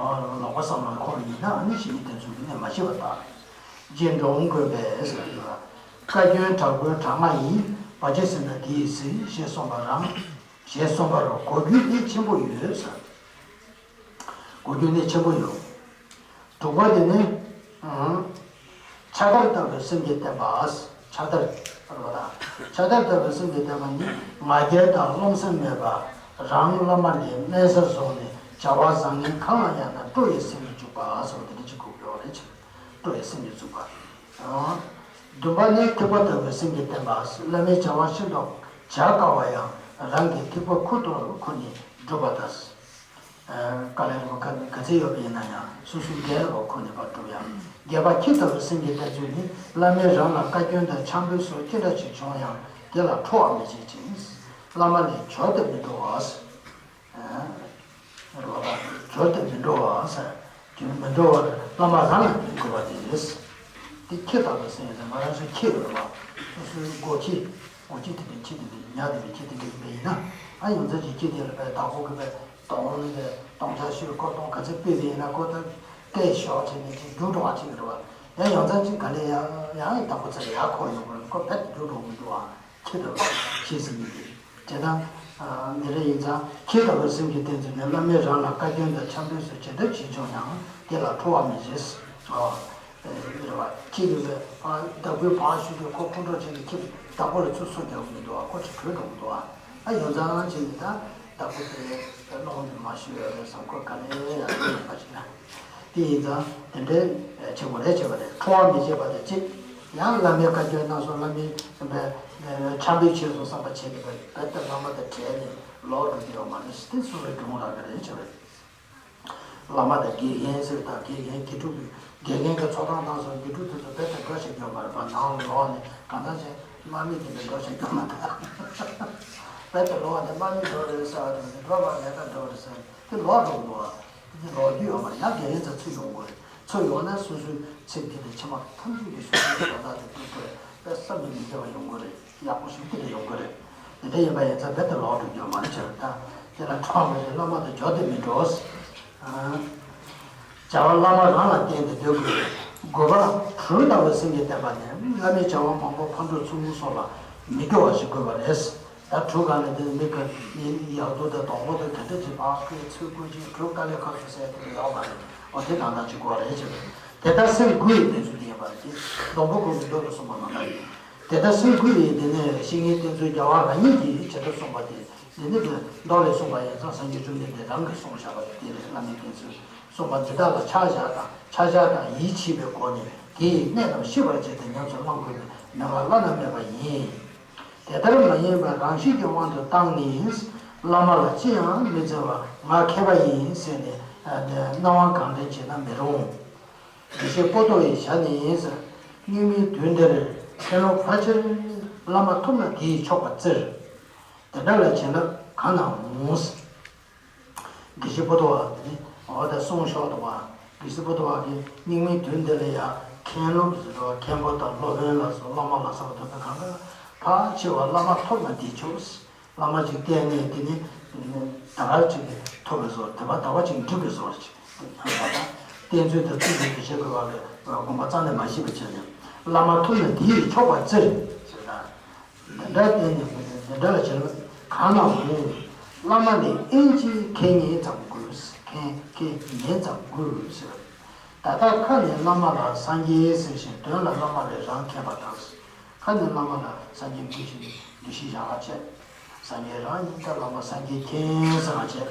ལོག་པ་བསམ་བློ་འཁོར་ཡིན་ན་ཨ་ནི་བཤེས་གཉེན་བསྟེན་ཚུལ་གྱི་གནད་མ་ཤེས་པ་རྟགས། རྗེ་འགྲོ་འོང་དགོན་པས་ཟེར་བ་དེ་ལ། བཀའ་བཀྱོན་དྲག་པོའི་དྲག་སྔགས་ཡིན། བར་ཆད་སེལ་ན་དེ་ཡིས་གཟིར་ཞེས་གསུངས་པ་རང་། ཞེས་གསུངས་པ་རུ་གོ་རྒྱུའི་གནད་ཆེན་པོ་ཡོད་ཟེར། གོ་རྒྱུའི་གནད་ཆེན་པོ་ཡོད། དྲུག་པ་དེ་ནི། ཨང་། ཕྱག་དར་ལྟ་བུའི་སེམས་ཀྱིས་བསྟེན་པ། ཕྱག་དར་ལྟ་བུ་དང་། ཕྱག་དར་ལྟ་བུའི་སེམས་ཀྱིས་བསྟེན་པ་ནི་ང་རྒྱལ་དང་རློམ་སེམས་མེད་པ། རང་བླ་མ་ལས་དམན་སར་བཟུང་ནས་ བྱ་བ་བཟང་ངན་གང་ལ་ཡང་ན་སྤྲོ་བའི་སེམས་ཀྱིས་འཇུག་པ་ཟེར་བ་དེ་འདྲ་ཅིག་གོ་དགོས་པ་རེད། སྤྲོ་བའི་སེམས་ཀྱིས་འཇུག་པ། བདུན་པ་ནི་ཐེག་པ་དག་པའི་སེམས་ཀྱིས་བསྟན་པ། བླ་མའི་བྱ་བ་ཤིན་ཏུ་བྱ་དཀའ་བ་ཡང་རང་གི་ཐེག་པ་ཁུར་དུ་ཁུར་ནས་སྒྲུབ་པ་དང་། དཀའ་ལས་རིམ་པ་ག་ཚད་ཡོད་པ་ཡིན་ན་ཡང་སོ་སོའི་འགན་ལ་ཁུར་ནས་ཕར་སྒྲུབ་ཡ། བརྒྱད་པ་ཁྱི་ལྟ་བུའི་སེམས་ཀྱི་བསྟེན་ཚུལ་ནི། བླ་མས་རང་ལ་བཀའ་བཀྱོན་དང་འཆམ་པོའི་སོགས་ཅི་འདྲ་ཅིག་བྱུང་ཡང་དེ་ལ་ཁྲོ་བ་མི་བྱེད་ཅིང་། བླ་མ་ལས་བྱོལ་ཏེ་མི་འགྲོ་བ། རེད་བ། བྱོལ་ཏེ་མི་འགྲོ་བ་ཟེར། དེ་མི་འགྲོ་བར་བླ་མ་རང་ལ་བསྟེན་དགོས་པ་དེ་རེད། དེ་ཁྱི་ལྟ་བུའི་སེམས་ཟེར་ང་རང་ཚོའི་ཁྱི་ཡོད་རེད་བ། སོ་སོའི་སྒོ་ཁྱི། སྒོ་ཁྱི་དེ་འདྲའི་ཁྱི་དེ་འདྲའི་ཉ་དེ་འདྲའི་ཁྱི་དེ་འདྲ་ཡིན་པ་ཡིན་ན། ཨ་ཡོང་ཚད་ཀྱི་ཁྱི་དེ་ལ་བའི་བདག་པོ་གི་བའི་གདོང་ནི་བའི་གདོང་ཆ་ཤོས་ཁོ་གདོང་ག་ཚོད་སྤོས་པ་ཡིན་ན་ཁོ་ད་སྐད་ཤོག་བྱས་ནས་ཅིག་རྒྱུག་འགྲོ་བ་ཅིག་རེད་བ། ཡང་ཡོང་ཚད་ཅིག་ག་ལེ་ཡང་ཡང་ཡི་བདག་པོ་ཚེ་ལ་ཡར་འཁོར་ཡོང་གི་རེད། ཁོ་བེད་རྒྱུག་འགྲོ་གི་འདུག་ཨ། ཁྱི་ལྟ་བུ་ཁྱི་ཟེར་མི་དེ། དེ་དང་། འདི་འདྲ་ཡིན་ཙང་ཁྱི་ལྟ་བུའི་སེམས་ཀྱི་བསྟེན་ཚུལ་ནི། བླ་མས་རང་ལ་བཀའ་བཀྱོན་དང་འཆམ་མཐུན་སོགས་ཇི་ལྟར་བྱས་བྱུང་ཡང་དེ་ལ་ཁྲོ་བ་མི་བྱེད། ཨོ། རེད་བ། ཁྱི་དེ་ཚོས་བདག་པོའི་བག་ཞུ་དུས་ཁོ་ཁོང་ཁྲོ་བྱས་ནས་ཁྱི་བདག་པོ་ལ་ཚུར་སོ་རྒྱག་གི་མི་འདུག་ཨ། ཁོ་ཅིག་བྲོས་འགྲོ་གི་འདུག་ཨ། ཨ་ཡོང་ཙང་བྱས་ནས་ད་བདག་པོ་དེ་ལ་སློང་ནས་མ་ཞུ་ཡ་རེད་བསམ་ཁོ་ག་ལེ་ཡ་ཡོད་པ་ཞིག་ན། དེ་ཡིན་ཙང་དེ་འདྲའི་བྱེད་དགོས་རེད་བྱས་པ་རེད། ཁྲོ་བ་མི་བྱེད་པ་དེ་གཅིག་ཡང་བླ་མའི་བཀའ་བཀྱོན་གནང་སོང་། བླ་མའི་བསམ་པའི་འཆམ་པའི་ཆོས་སུ་བསམ་པ་བྱས་ནས་རྦད་དེ་བླ་མ་དང་བྲལ་ནས་ལོག་འགྲོ་གི་ཡོད་མ་རེད། དེ་སོ་སོའི་སྒྲུང་རག་གི་རེད་བྱས་པ་རེད། བླ་མ་དང་དགེ་རྒན་ཟེར་དང་དགེ་རྒན་དགེ་ཕྲུག་གི་དགེ་རྒན་གྱི་ཚོགས་གཏམ་གནང་སོང་། དགེ་ཕྲུག་དེ་ཚོ་རྦད་དེ་འགྲོ་བྱེད་ཀྱི་ཡོད་མ་རེད་པ། ནང་ལོག་ནས་གང་ལྟར་བྱས་དམག་མི་དེ་འདྲ་འགྲོ་བྱེད་ཀྱི་ཡོད་མ་རེད། རྦད་དེ་ལོག་ནས་དམག་མི་འགྲོ་རེད་ཟེར་བ་དེ་འགྲོ་བ་ལས་ཀ་འགྲོ་རེད་ཟེར་དེ་ལོག་འགྲོ་གི་འདུག་བ། དེ་ལོག་རྒྱུ་ཡོད་མ་རེད། ཡང་དགེ་རྒན་ཚོ་ཚུར་ཡོང་དགོས་རེད། ཚུར་ཡོང་ན་སོ་སོའི་ཚིག་དེ་དང་ཕྱི་མ་ཐམས་ཅད་ཀྱི་སོ་སོའི་དོན་དག་དེ་ཐུག་དགོས་རེད། དཔེ་བསམ་གྱིས་མི་ཁྱབ་པ་ཡོང་གི་རེད། ཡག་པོ་ཞིག་དེ་འདྲ་ཡོང་གི་རེད། དེ་འདྲ་ཡིན་པ་ཡིན་ཙང་རྦད་དེ་ལོག་འགྲོ་རྒྱུ་མ་རེད་ཟེར། ད་དེ་ལ་ཁྲོ་བ་མི་བྱེད། བླ་མ་དང་བྲལ་ཏེ་མི་འགྲོ། བྱ་བ་བླ་མ་རང་ལ་བརྟེན་ཏེ་སྡོད་དགོས། དགུ་པ་གྲུ་ལྟ་བུའི་སེམས་ཀྱིས་བསྟེན་པ་ནི། བླ་མའི་བྱ་བ་མང་པོ་ཕར་འགྲོ་ཚུར་འགྲོ་སོགས་ལ་མི་སྐྱོ་བ་ཞིག་དགོས་པ་རེད། ད་གྲུ་ག་ལ་དེ་མི་ག་ནི་ཡག་སྡུག་དང་སྡུག་པོ་དང་དེ་འདྲ་ཅིག་ཕར་བསྐོར་ཚུར་བསྐོར་ཅིག་གྲུ་དཀའ་ལས་ཁག་ཚོ་སེལ་ཐུབ་ཡོད་མ་རེད། འོ་དེ་གང་ལྟར་ཅིག་དགོས་རེད་ཅེས། དེ་ལྟར་སེམས་དགུ་ཡི་བསྟེན་ཚུལ་དེ་ཡིན་པ་རེད། དེ་སྡོང་པོ་གང་གི་མདོ་ལ་གསུངས་པ་མ་ལྟར་ཡིན། དེ་ལྟར་སེམས་དགུ་ཡི་དེ་ནས་བཤེས་གཉེན་བསྟེན་ཚུལ་རྒྱལ་བ་རང་ཉིད་ཀྱིས་ཇི་ལྟར་གསུངས་པ་དེ། འདི་ནི་མདོ་ལས་གསུངས་པ་ཡིན་ཙང་སངས་རྒྱས་བཅོམ་ལྡན་འདས་རང་གིས་གསུངས་བཞག་པ་རེད། དེ་ལས་བླ་མའི་བསྟེན་ཚུལ་གསུངས་པ་འདི་དག་ལ་ཕྱག་བཞག་དང་ཕྱག་བཞག་དང་ཡིད་ཆེས་པའི་སྒོ་ནས་དེ་ཡི་གནད་རྣམས་ཤེས་པར་བྱས་ཏེ་ཉམས་སུ་བླང་དགོས་པའི་མོས་པ་བླ་ན་མེད་པ་ཡིན། དེ་ལྟར་མ་ཡིན་པར་རང་བཞིན་གྱི་དབང་དུ་བཏང་ནས། བླ་མ་ལ་ཅི་ཡང་མི་བརྩི་བར་ང་མཁས་པ་ཡིན་ཟེར་ནས་སྣང་བ་གང་དྲན་བྱས་ན་མི་རུང་། དགེ་བཤེས་པོ་ཏོ་ཡི་ཞལ་ནས་ཟེར། སྙིགས་མའི་དུས་འདིར་མཁན་སློབ་ཕལ་ཆེར་བླ་མ་ཐུབ་ན་དེས་ཆོག་པར་བཙིར། དེ་འདྲ་ལ་བྱས་ན་གང་ན་འོང་། དགེ་བཤེས་པོ་ཏོ་བ་དེ་ནི་འོ་ད་གསུངས་ཤོག་དང་བ། དགེ་བཤེས་པོ་ཏོ་བ་གིས་སྙིགས་མའི་དུས་འདི་ལ་ཡང་མཁན་སློབ་ཟེར་བ་མཁན་པོ་དང་སློབ་དཔོན་ལ་སོགས་བླ་མ་ལ་སོགས་ཐུབ་པའི་གང་ག་ཕལ་ཆེ་བ་བླ་མ་ཐུབ་ན་དེས་ཆོག། བླ་མ་ཅིག་བསྟེན་ནས་དེ་ནི་ད་ག་ཅིག་གིས་ཐུབ་པའི་བཟོ། དེ་བ་ད་ག་ཅིག་འགྲིག་པའི་བཟོ་ཅིག་བསྟེན་ཚུལ་དང་བརྩི་ཚུལ་དེ་བྱེད་དགོས་པ་ལས་དགོངས་པ་རྩ་ནས་མ་བཞེས་པ་བྱས་ནས། བླ་མ་ཐུབ་ན་དེས་ཆོག་པར་བཙིར་ཟེར་ད། འདི་འདྲ་བསྟེན་ནས་མི་འདི་འདྲ་ལ་བྱེད་ལ་གང་ན་འོང་། བླ་མ་ལས་ཨེན་ཅིག་ཁེ་ཉིན་ཙམ་དགོས། ཁེ་ཁེ་ཉིན་ཙམ་དགོས་ཟེར། ད་ལྟ་ཁ་ནས་བླ་མ་ལ་སངས་རྒྱས་ཟེར་ཞིང་དོན་ལ་བླ་མ་ལས་རང་མཁས་པ་དང་། ཁ་ནས་བླ་མ་ལ་སངས་རྒྱས་དགོས་ཞེས་འདུ་ཤེས་བཞག་པ་བྱས། སངས་རྒྱས་རང་ཡིན་ད་བླ་མ་སངས་རྒྱས་མཁྱེན་ཟེར་བ་བྱས།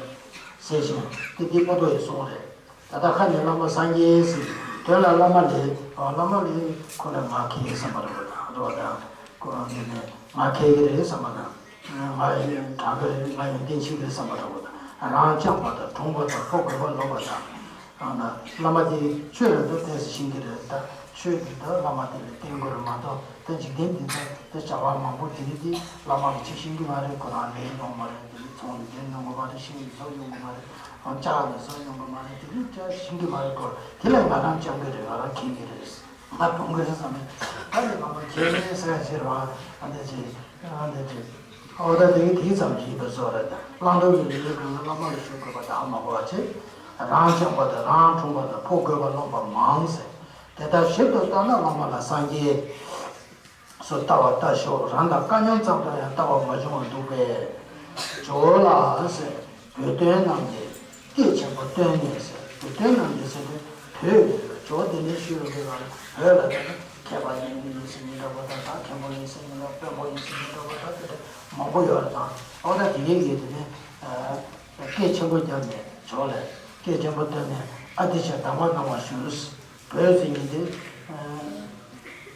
ཟེར་ཞིང་དེ་འདི་པོ་ཏོ་ཡི་གསུང་རེད། ད་ལྟ་ཁ་ནས་བླ་མ་སངས་རྒྱས་ཟེར། དོན་ལ་བླ་མ་ལས་བླ་མ་ལས་ཁོ་ལ་ང་མཁས་བསམ་པ་རེད་པ་དང་རེད་པ་དང་། ཁོ་རང་ནས་ང་མཁས་ཀྱི་རེད་བསམ་པ་དང་། ང་ཡོན་དྲག་གི་རེད། ང་ཡོན་ཏན་ཆེ་གི་རེད་བསམ་པ་འདྲ་པོ་དང་། རང་བཅངས་པ་དང་གྲུང་པ་དང་ཕོ་རྒོད་པ་ལོག་པ་དང་། ཨ་ན་བླ་མ་དེ་ཆོས་ལ་འདུག་ཏོག་ཙམ་ཤེས་ཀྱི་རེད། ད་ཆོས་འདི་ད་བླ་མ་དེ་ལ་བསྟེན་དགོས་རེད་མ་གཏོགས། ད་འཇིག་རྟེན་འདི་ཚོ་ད་བྱ་བ་མང་པོ་དེ་རིགས་དེ་བླ་མ་གིས་ཅིག་ཤེས་ཀྱི་མ་རེད། ཁོ་རང་ལས་ཡོང་མ་རེད། དེ་རིགས་ཚོང་ལས་འདྲེན་ཡོང་གི་མ་རེད། ཤིང་ལས་བཟོ་ཡོང་གི་མ་རེད། ཨ་ལྕགས་ལས་བཟོ་ཡོང་གི་མ་རེད། དེ་རིགས་ཅག་ཤེས་ཀྱི་མ་རེད། ཁོ་དེ་ལ་ང་རང་བཅངས་ཀྱི་རེད། ང་རང་མཁྱེན་གྱི་རེད། ང་གྲུང་གི་རེད་བསམ་ནས། ད་ནི་བླ་མ་མཁྱེན་ཟེར་ཟེར་བ། ཨ་འདི་ཅི། ཨ་འདི་ཅི། ཨོ་ད་དེ་གི་དེ་ཙམ་གྱིས་པའི་བཟོ་རེད། ད་བླང་དོར་གྱི་ལས་ཡུལ་གང་ལ་བླ་མ་ལ་ཞུགས་དགོས་པ་དག་མ་གོ་བ་བྱེད། རང་བཅངས་པ་དང་རང་གྲུང་པ་དང་ཕོ་རྒོད་པ་ལོག་པ་མང་ཟེར། དེ་ལྟར་ཞིབ་ཏུ་བལྟ་ན་བླ་མ་ལ་སངས་རྒྱས་སུ་ལྟ་བ་ལྟ་ཞོག་རང་དང་དཀའ་ཉམས་ཙམ་དུ་ཡང་ལྟ་བ་མ་བྱུང་བར་འདུག་པས། ཇོ་བོ་ལ་ཟེར། བོད་སྟོན་རྣམས་ཀྱིས་སྐད་ཆེན་པོ་བཏོན་ནས་ཟེར། བོད་སྟོན་རྣམས་ཀྱིས་ཟེར་དུས་བོད་ཇོ་བོ་དེ་ནས་ཤུལ་ལ་འདི་ག་བོད་ལ་དེ་ནི་མཁས་པ་ཡིན་ཡིན་ཟེར་མི་འདྲ་པོ་དང་། ད་མཁན་པོ་ཡིན་ཟེར་མི་འདྲ། དཔོན་པོ་ཡིན་ཟེར་མི་འདྲ་པོ་དང་། དེ་འདྲ་མང་པོ་ཡོད་རེད་དང་། ཨོ་ད་དེ་གའི་ཡིན་དེ་ནས་སྐད་ཆེན་པོ་བརྒྱབ་ནས། ཕྱོགས་ལས་སྐད་ཆེན་པོ་བཏོན་ནས་ཨ་ཏི་ཤ་གདམས་ངག་གནང་བ་ཞུས། བོད་ཟེར་མཁན་དེ། དེ་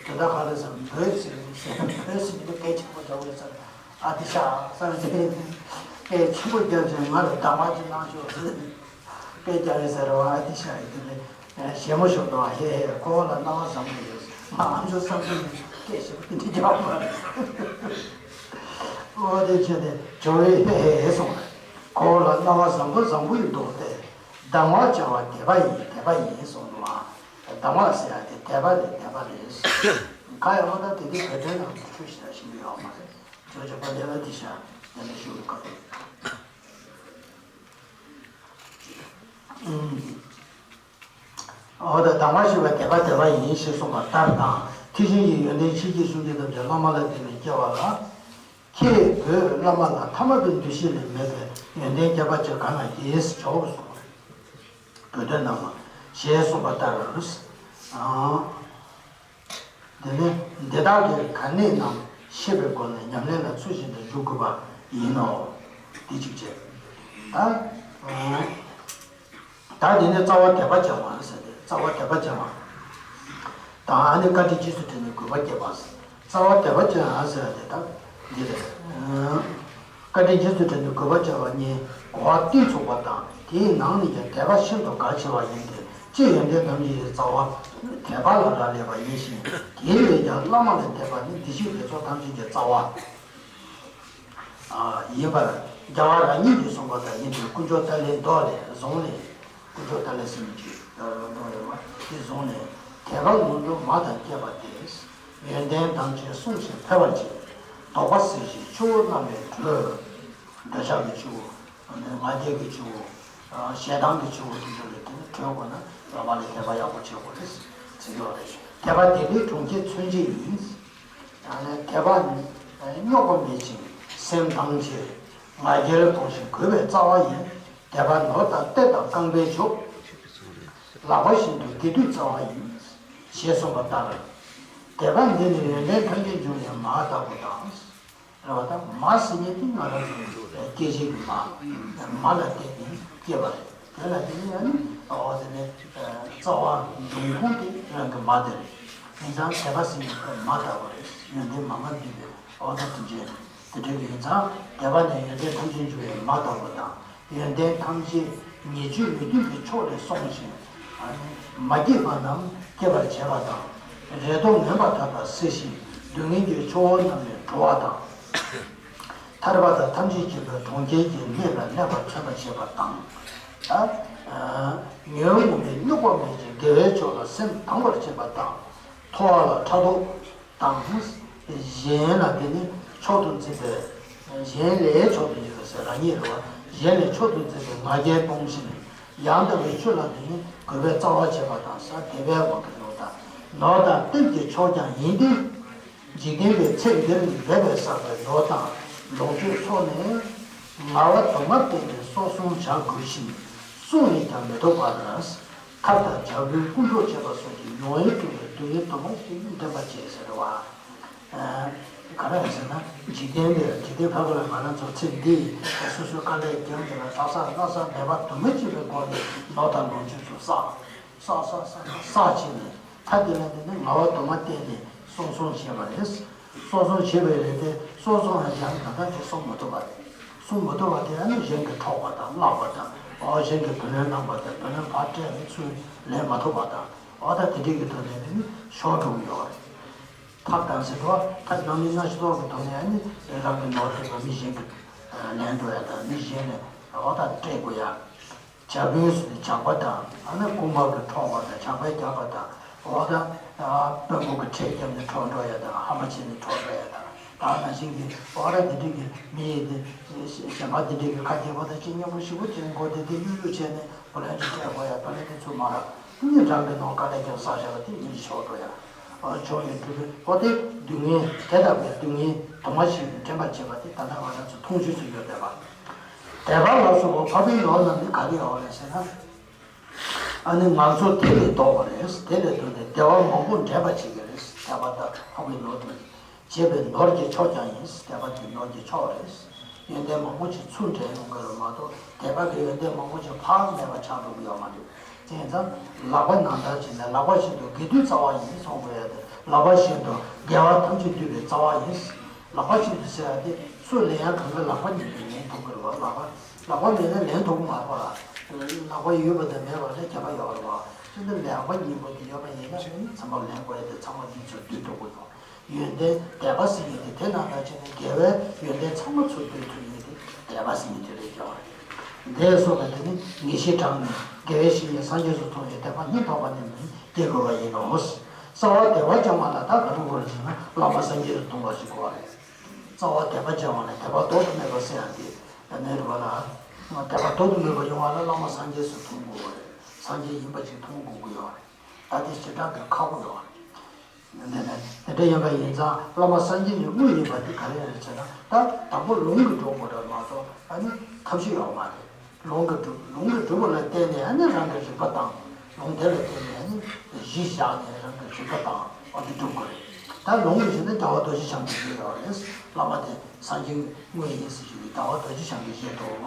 དག་ག་རེ་ཟེར། བོད་ཟེར་ཟེར། བོད་ཟེར་མཁན་དེ་སྐད་ཆེན་པོ་འདྲ་བོ་ཡོད་ས་རེད། ཨ་ཏི་ཤ་ཟེར་མཁན་དེ་སྐད་ཆེན་པོ་རྒྱབ་བྱས་ང་ལ་གདམས་ངག་ཅིག་གནང་ཤོག་ཟེར། སྐད་རྒྱག་ཡོད་ས་རེད་བ། ཨ་ཏི་ཤ་ཡིན་དེ་ནས་ཞལ་མོ་ཞུ་འདུག་བ། ཧེ་ཧེ། ཁོ་བོ་ལ་སྣང་བ་བཟང་པོ་ཡོད། ང་ཨ་མཆོག་བསམ་གྱི་མེད། སྐད་ཞེ་པོ་དེ་འདྲ་རྒྱག་པ་རེད། འོ་དེ་བྱས་ནས་ཇོ་བོས་ཧེ་ཧེ་ཧེ་གསུངས་པ་རེད། ཁོ་བོ་ལ་སྣང་བ་བཟང་པོ་བཟང་པོ་ཡིན་འདུག་སྟེ། གདམས་ངག་བྱ་བ་དད་པ་ཡིན། དད་པ་ཡིན་གསུངས་འདུག་ཨ། གདམས་ངག་ཟེར་ཡ་དེ་དད་པ་རེད། དད་པ་རེད། ག་ཡང་མ་གཏོགས་དེ་དུས་བོད་དོན་ནང་དུ་ཁྲུས་ཞེ་དྲག་ཤེས་ཀྱི་ཡོད་མ་རེད། ཇོ་བོ་རྗེ་དཔལ་ལྡན་ཨ་ཏི་ཤ་དེ་འདྲ་ཞུ་བའི་སྐབས། ཨོ་ད་གདམས་ངག་ཞུ་བ་དད་པ་དད་པ་ཡིན་ཞེས་གསུངས་པ་ལྟར་དང་། དེ་བཞིན་གྱི་ཡོན་ཏན་ཆེ་བརྒྱད་གསུམ་གྱི་ཐམས་ཅད་བླ་མ་ལ་བརྟེན་ནས་སྐྱེ་བ་ལ། ཁྱེད་བོད་བླ་མ་ལ་ཐ་མལ་པའི་འདུ་ཤེས་ལས་མེད་པའི་ཡོན་ཏན་ཁྱད་པར་ཅན་གང་ལ་ཡིད་ཆེས་སོ་གསུངས་པ་རེད། བོད་དོན་ནང་ལ་ཞེས་གསུངས་པ་ལྟར། ཨང་། དེ་ནས་འདི་དག་གི་གལ་གནད་རྣམས་ཤེས་པའི་སྒོ་ནས་ཉམས་ལེན་ལ་ཚུལ་བཞིན་དུ་འཇུག་དགོས་པ་ཡིན་ནོ། དེ་གཅིག་བྱས། ད། ད་དེ་ནས་རྩ་བ་དད་པ་བྱ་བ་ཟེར་ཏེ། རྩ་བ་དད་པ་བྱ་བ་དང་། ཨ་ནི་བཀའ་དྲིན་རྗེས་སུ་དྲན་ནས་གུས་པ་བསྐྱེད་པ། རྩ་བ་དད་པ་བྱ་བ་ཟེར་ཏེ་ད་འདི་རེད། བཀའ་དྲིན་རྗེས་སུ་དྲན་ནས་གུས་པ་བྱ་བ་གཉིས་གོ་བ་གཏིང་ཚུགས་པ་དང་། དེའི་ནང་ནས་ཀྱང་དད་པ་ཤིན་ཏུ་གལ་ཆེ་བ་ཡིན་ཏེ། སྤྱིར་ཡོན་ཏན་ཐམས་ཅད་ཀྱི་རྩ་བ་དད་པ་ལ་རག་ལས་པ་ཡིན་ཞིང་། དེའི་ལས་ཀྱང་བླ་མ་ལ་དད་པ་ནི་བདེ་གཤེགས་ལེགས་ཚོགས་ཐམས་ཅད་ཀྱི་རྩ་བ། ཨ། ཡིན་པར་རྒྱལ་བ་རང་ཉིད་ཀྱིས་གསུངས་པ་དང་། ཡིན་ཏེ་དཀོན་མཆོག་ཏཱ་ལའི་མདོ་ལས་བཟུང་ནས། དཀོན་མཆོག་ཏཱ་ལའི་ཟེར་མི་ཅིག་ཡོད་རེད་པ། དེ་བཟུང་ནས་དད་པ་ལྷུན་གྲུབ་མ་དང་བཅས་པ་སྟེ། ཡོན་ཏན་ཐམས་ཅད་བསྲུང་ཞིང་འཕེལ་བར་བྱེད། དོགས་པ་སེལ་ཞིང་ཆུ་བོ་རྣམས་ལས་སྒྲོལ། འདོད་ཆགས་ཀྱི་ཆུ་བོ། ང་རྒྱལ་གྱི་ཆུ་བོ། ཞེ་སྡང་གི་ཆུ་བོ་དེ་ཚོ་ལས་དེ་ནི་གྲོལ་དགོས་ན་བླ་མ་ལ་དད་པ་ཡག་པོ་བྱེད་དགོས་རེད་ཟེར་གྱི་ཡོད་རེད། དད་པ་དད་པའི་གྲོང་ཁྱེར་མཚོན་བྱེད་ཡིན། ཡང་ན་དད་པ་ནི་རྙོག་པ་མེད་ཅིང་སེམས་དྭངས་ཕྱིར། ང་རྒྱལ་སྤོང་ཞིང་གུས་པའི་རྩ་བ་ཡིན། དད་པ་ནོར་དང་གཏེར་དང་རྐང་པའི་མཆོག་ལག་པ་བཞིན་དུ་དགེ་སྡིག་རྩ་བ་ཡིན། ཞེས་གསུངས་པ་ལྟར། དད་པ་འདི་ནི་ཡོན་ཏན་ཐམས་ཅད་འབྱུང་བའི་མ་ལྟ་བུ་དང་། རེད་པ། ད་མ་ཟེར་མཁན་དེ་ང་རང་ཚོ་སྐྱེ་བྱེད་ཀྱི་མ། མ་ལ་བརྟེན་ནས་སྐྱེ་བ་རེད། དེ་ལ་དེ་ནི་ཡང་ནི་འོ་དེ་ནི་རྩ་བ་འབྱུང་ཁུངས་དེ་རང་གི་མ་དེ་རེད། ཡིན་ཙང་དད་པ་ཟེར་མཁན་དེ་མ་ལྟ་བུ་རེད། ཡོན་ཏན་མ་མ་འདུས་པའི་འོ་ད་དེ་འདྲའི་དེ་འདྲའི་ཡིན་ཙང་དད་པ་ནི་ཡོན་ཏན་ཐམས་ཅད་འབྱུང་བའི་མ་ལྟ་བུ་དང་། ཡོན་ཏན་ཐམས་ཅད་ཉེས་སྤྱོད་མི་འདུས་པའི་ཕྱོགས་ལས་བསྲུང་ཞིང་། ཨ་ནི་མ་སྐྱེས་པ་རྣམས་སྐྱེ་བར་བྱེད་པ་དང་། རེ་དོགས་ངན་པ་དག་ལ་སེལ་ཞིང་སྡུག་བསྔལ་གྱི་ཕྱོགས་རྣམས་ལས་གྲོལ་བ་དང་། ཐར་པ་དང་ཐམས་ཅད་མཁྱེན་པའི་གྲོང་ཁྱེར་གྱི་གནས་ལ་གནས་པར་མཚོན་པར་བྱེད་པ་དང་། ད་ཉོན་མོངས་པའི་རྙོག་པ་མེད་ཅིང་དགེ་བའི་ཕྱོགས་ལ་སེམས་དང་བར་བྱེད་པ་དང་། མཐོ་བ་ལ་ཕྲག་དོག་དང་། གཞན་ལ་དེ་ནི་མཆོག་ཏུ་འཛིན་པའི། གཞན་ལས་མཆོག་ཏུ་འཛིན་པའི་ཟེར་རང་ཉིད་རེད་པ། གཞན་ལས་མཆོག་ཏུ་འཛིན་པའི་ང་རྒྱལ་སྤོང་ཞིང་། ཡང་དག་པའི་ཆོས་ལ་དེ་ནི་གུས་པའི་རྩ་བ་བྱེད་པ་དང་ཟེར། དད་པའི་དབང་གིས་ནོར་དང་། ནོར་དང་གཏེར་གྱི་མཆོག་ཀྱང་ཡིན་ཏེ། འཇིག་རྟེན་པའི་ཚེ་འདིར་འབད་པས་བསགས་པའི་ནོར་དང་ལོངས་སྤྱོད་ཚོགས་ནི། ངལ་བ་དུ་མར་བརྟེན་ནས་གསོག་བསྲུང་བྱ་དགོས་ཤིང་། བསྲུང་ནས་ཀྱང་མི་ཐོབ་པར། ཐབས་དང་བྱ་སྒོའི་ཀུན་རྫོབ་བྱེད་པ་སོགས་ཀྱི་མྱོང་བས་བསྐྲུན་པའི་སྡུག་བསྔལ་དུ་མ་ཞིག་འདྲེན་པར་བྱེད་ཟེར་བ། ག་རེ་ཟེར་ན། འཇིག་རྟེན་འདིར། འཇིག་རྟེན་ཕ་གི་ལ་ང་རང་ཚོ་ཚེ་འདི་སོ་སོའི་དཀའ་ལས་བརྒྱབ་ནས་ལ་དག་ས་དག་ས་འབད་པ་དུ་མ་བྱས་པའི་སྒོ་ནས་ནོར་དང་ལོངས་སྤྱོད་ཚོ་བསགས། བསགས་བསགས་བསགས་བསགས་བྱས་ནས། ད་དེ་ལ་དེ་ནི་ངལ་བ་དུ་མ་བརྟེན་ནས་གསོག་བསྲུང་བྱས་པ་རེད། གསོག་བསྲུང་བྱས་པའི་རེད་དེ། གསོག་བསྲུང་ཡང་ཡང་ད་ལྟ་དེ་གསོག་མ་ཐུབ་པ་རེད། གསོག་མ་ཐུབ་པ་དེ་ཡང་ནི་གཞན་གྱིས་འཕྲོག་པ་དང་བརླག་པ་དང་། འོ་གཞན་གྱིས་བུ་ལོན་གནང་པ་དང་བུ་ལོན་ཕར་སྤྲད་ནས་ཚུར་ལེན་མ་ཐུབ་པ་དང་། འོ་ད་དེ་འདྲས་ཀྱི་ཐོག་ནས་དེ་ནི་ཤོར་འགྲོ་གི་ཡོད་རེད། ཐབས་དང་ཟེར་བ། ཐབས་སྣ་མིན་སྣ་ཚོགས་ཀྱི་ཐོག་ནས་ཡང་ནི་རང་གི་ནོར་དེ་ཚོ་མི་གཞན་གྱིས་ལེན་འགྲོ་ཡ་དང་མི་གཞན་ལ་འོ་ད་སྤྲད་དགོས་ཡ། ཇག་རྐུན་ཟེར་ནས་ཇག་པ་དང་། ཨ་ནི་རྐུན་མ་གིས་འཕྲོག་པ་དང་ཇག་པས་རྒྱག་པ་དང་། འོ་ད། དཔོན་པོ་གིས་ཁྲལ་བརྒྱབ་ནས་འཕྲོག་འགྲོ་ཡ་དང་། ཧམ་པ་བྱས་ནས་འཕྲོག་འགྲོ་ཡ་དང་། ད་ནང་བཞིན་གྱི་འོ་ད་དེ་འདྲས་ཀྱི་མི་ཡི་དེ་གཞན་པ་དེ་འདྲས་ཀྱི་ཁ་རྒྱག་པ་དང་ཅི་སྙན་པོ་ཞེ་པོ་ཅིག་མགོ་དེ་དེ་གཡུག་གཡུག་བྱས་ནས་བུ་ལོན་ཅིག་སྤྲད་དགོས་ཡ། བུ་ལོན་དེ་ཚུར་མ་རག་ནི་རང་གི་ནོར་དཀའ་ལས་ཀྱང་བསགས་བཞག་པ་དེ་མི་ཡི་ཤོར་འགྲོ་ཡ། འོ་ཆོས་ཉིད་སྒྲུབ་པའི་འོ་དེ་སྡུག་བསྔལ་དེ་དག་པའི་སྡུག་བསྔལ་དུ་མ་ཞིག་འདྲེན་པར་བྱེད་པ་དེ་ད་ལྟ་ང་རང་ཚོ་མཐོང་ཆོས་སུ་ཡོད་བསྡད་པ། དད་པ་ལ་སོགས་པ་འཕགས་པའི་ནོར་རྣམས་ནི་ག་རེ་ཡོད་རེད་ཟེར་ན། ཨ་ནི་ང་ཚོ་དེ་ལས་ལྡོག་པ་རེད། དེ་ལས་ལྡོག་ནས་བདེ་བ་མང་པོ་འདྲེན་པར་བྱེད་ཀྱི་རེད། དད་པ་དང་འཕགས་པའི་ནོར་དང་བྱེད་པའི་ནོར་གྱི་མཆོག་ཀྱང་ཡིན། དད་པ་དེ་ནོར་གྱི་མཆོག་རེད། ཡོན་ཏན་མང་པོ་ཅིག་ཚུར་འདྲེན་ཡོང་གི་རེད་མ་གཏོགས། དད་པ་གི་ཡོན་ཏན་མང་པོ་ཅིག་ཕར་མེད་པ་ཆགས་འགྲོ་གི་ཡོད་མ་རེད། དེ་ཡིན་ཙང་ལག་པ་ནང་ལྟར་བྱས་ནས། ལག་པ་བཞིན་དུ་དགེ་འདུན་རྩ་བ་ཡིན་གསུངས་པ་ཡོད་དེ། ལག་པ་བཞིན་དུ་དགེ་བ་ཐམས་ཅད་འདུས་པའི་རྩ་བ་ཡིན། ལག་པ་བཞིན་དུ་ཟེར་ཡ་དེ་སུ་ལེན་ཡ་གང་གི་ལག་པ་ཉིད་དུ་ལེན་ཐུབ་ཀྱི་རེད་བ། ལག་པ་ལག་པ་མེད་ན་ལེན་ཐུབ་ཀྱི་མ་རེད་བ། ལག་པ་ཡོད་པ་དང་མེད་པ་ལ་ཁྱད་པར་ཡོད་རེད་བ། ཁྱོད་ཚོ་ལག་པ་གཉིས་པོ་དེ་ཡོད་པ་ཡིན་ན་ཚང་མ་ལེན་དགོས་ཡ་དེ། ཚང་མ་འདི་ཚོ་འདུས་ཐུབ་ཀྱི་ཡོད། ཡོན་ཏན་དད་པ་ཟེར་མཁན་དེ་དེ་ནང་ལྟར་བྱས་ནས་དགེ་བའི་ཡོན་ཏན་ཚང་མ་ཚུར་འདུས་ཐུབ་མཁན་དེ་དད་པ་ཟེར་མཁན་དེ་རེད་ཀྱང་། དེ་སོགས་པ་དེ་ནི་ངེས་ཤེས་དྲངས་ནས་དགེ་བའི་བཤེས་གཉེན་སངས་རྒྱས་སུ་མཐོང་བའི་དད་པ་སྙིང་ཐག་པ་ནས་མི་སྐྱེ་དགོས་པ་ཡིན་ནོ། རྩ་བ་དད་པ་སྦྱང་བ་ལ་ད་ག་རེ་དགོས་རེད་ཟེར་ན། བླ་མ་སངས་རྒྱས་སུ་མཐོང་བ་ཞིག་དགོས་པ་རེད། རྩ་བ་དད་པ་སྦྱང་བ་ལ་དད་པ་ལྡོག་ཏུ་མེད་པ་ཟེར་ཡ་དེ་མེད་རེད་བ་ལ། དད་པ་ལྡོག་ཏུ་མེད་པ་ཡོང་བ་ལ་བླ་མ་སངས་རྒྱས་སུ་མཐོང་དགོས་པ་རེད། སངས་རྒྱས་ཡིན་པ་ཅིག་མཐོང་དགོས་ཀྱི་ཡོད་རེད། ད་དེ་ཞེ་དྲག་གི་ཁག་པོ་ཡོད་རེད། དེ་ནས་དེ་འདྲ་ཡིན་པ་ཡིན་ཙང་བླ་མ་སངས་རྒྱས་ཀྱི་དངོས་ཡིན་པ་འདི་ག་རེ་རེད་ཟེར་ན། ད་དང་པོ་ལུང་གིས་སྒྲུབ་དགོས་རེད་མ་གཏོགས་ཨ་ནི་ཐབས་ཤེས་ཡོད་མ་རེད། ལུང་གིས་སྒྲུབ། ལུང་གིས་སྒྲུབ་པ་ལ་བརྟེན་ནས་ཨ་ནི་རང་གི་རིག་པ་དང་། ལུང་དེ་ལ་བརྟེན་ནས་ཨ་ནི་གཞི་བཞག་ནས་རང་གི་རིག་པ་དང་ཨ་ནི་སྒྲུབ་དགོས་རེད། ད་ལུང་གི་གཞི་ནི་རྒྱལ་བ་རྡོ་རྗེ་འཆང་གིས་བཞེད་ཡོད་རེད། བླ་མ་དེ་སངས་རྒྱས་དངོས་ཡིན་ཟེར་གྱི་རྒྱལ་བ་རྡོ་རྗེ་འཆང་གིས་བཞེད་འདུག་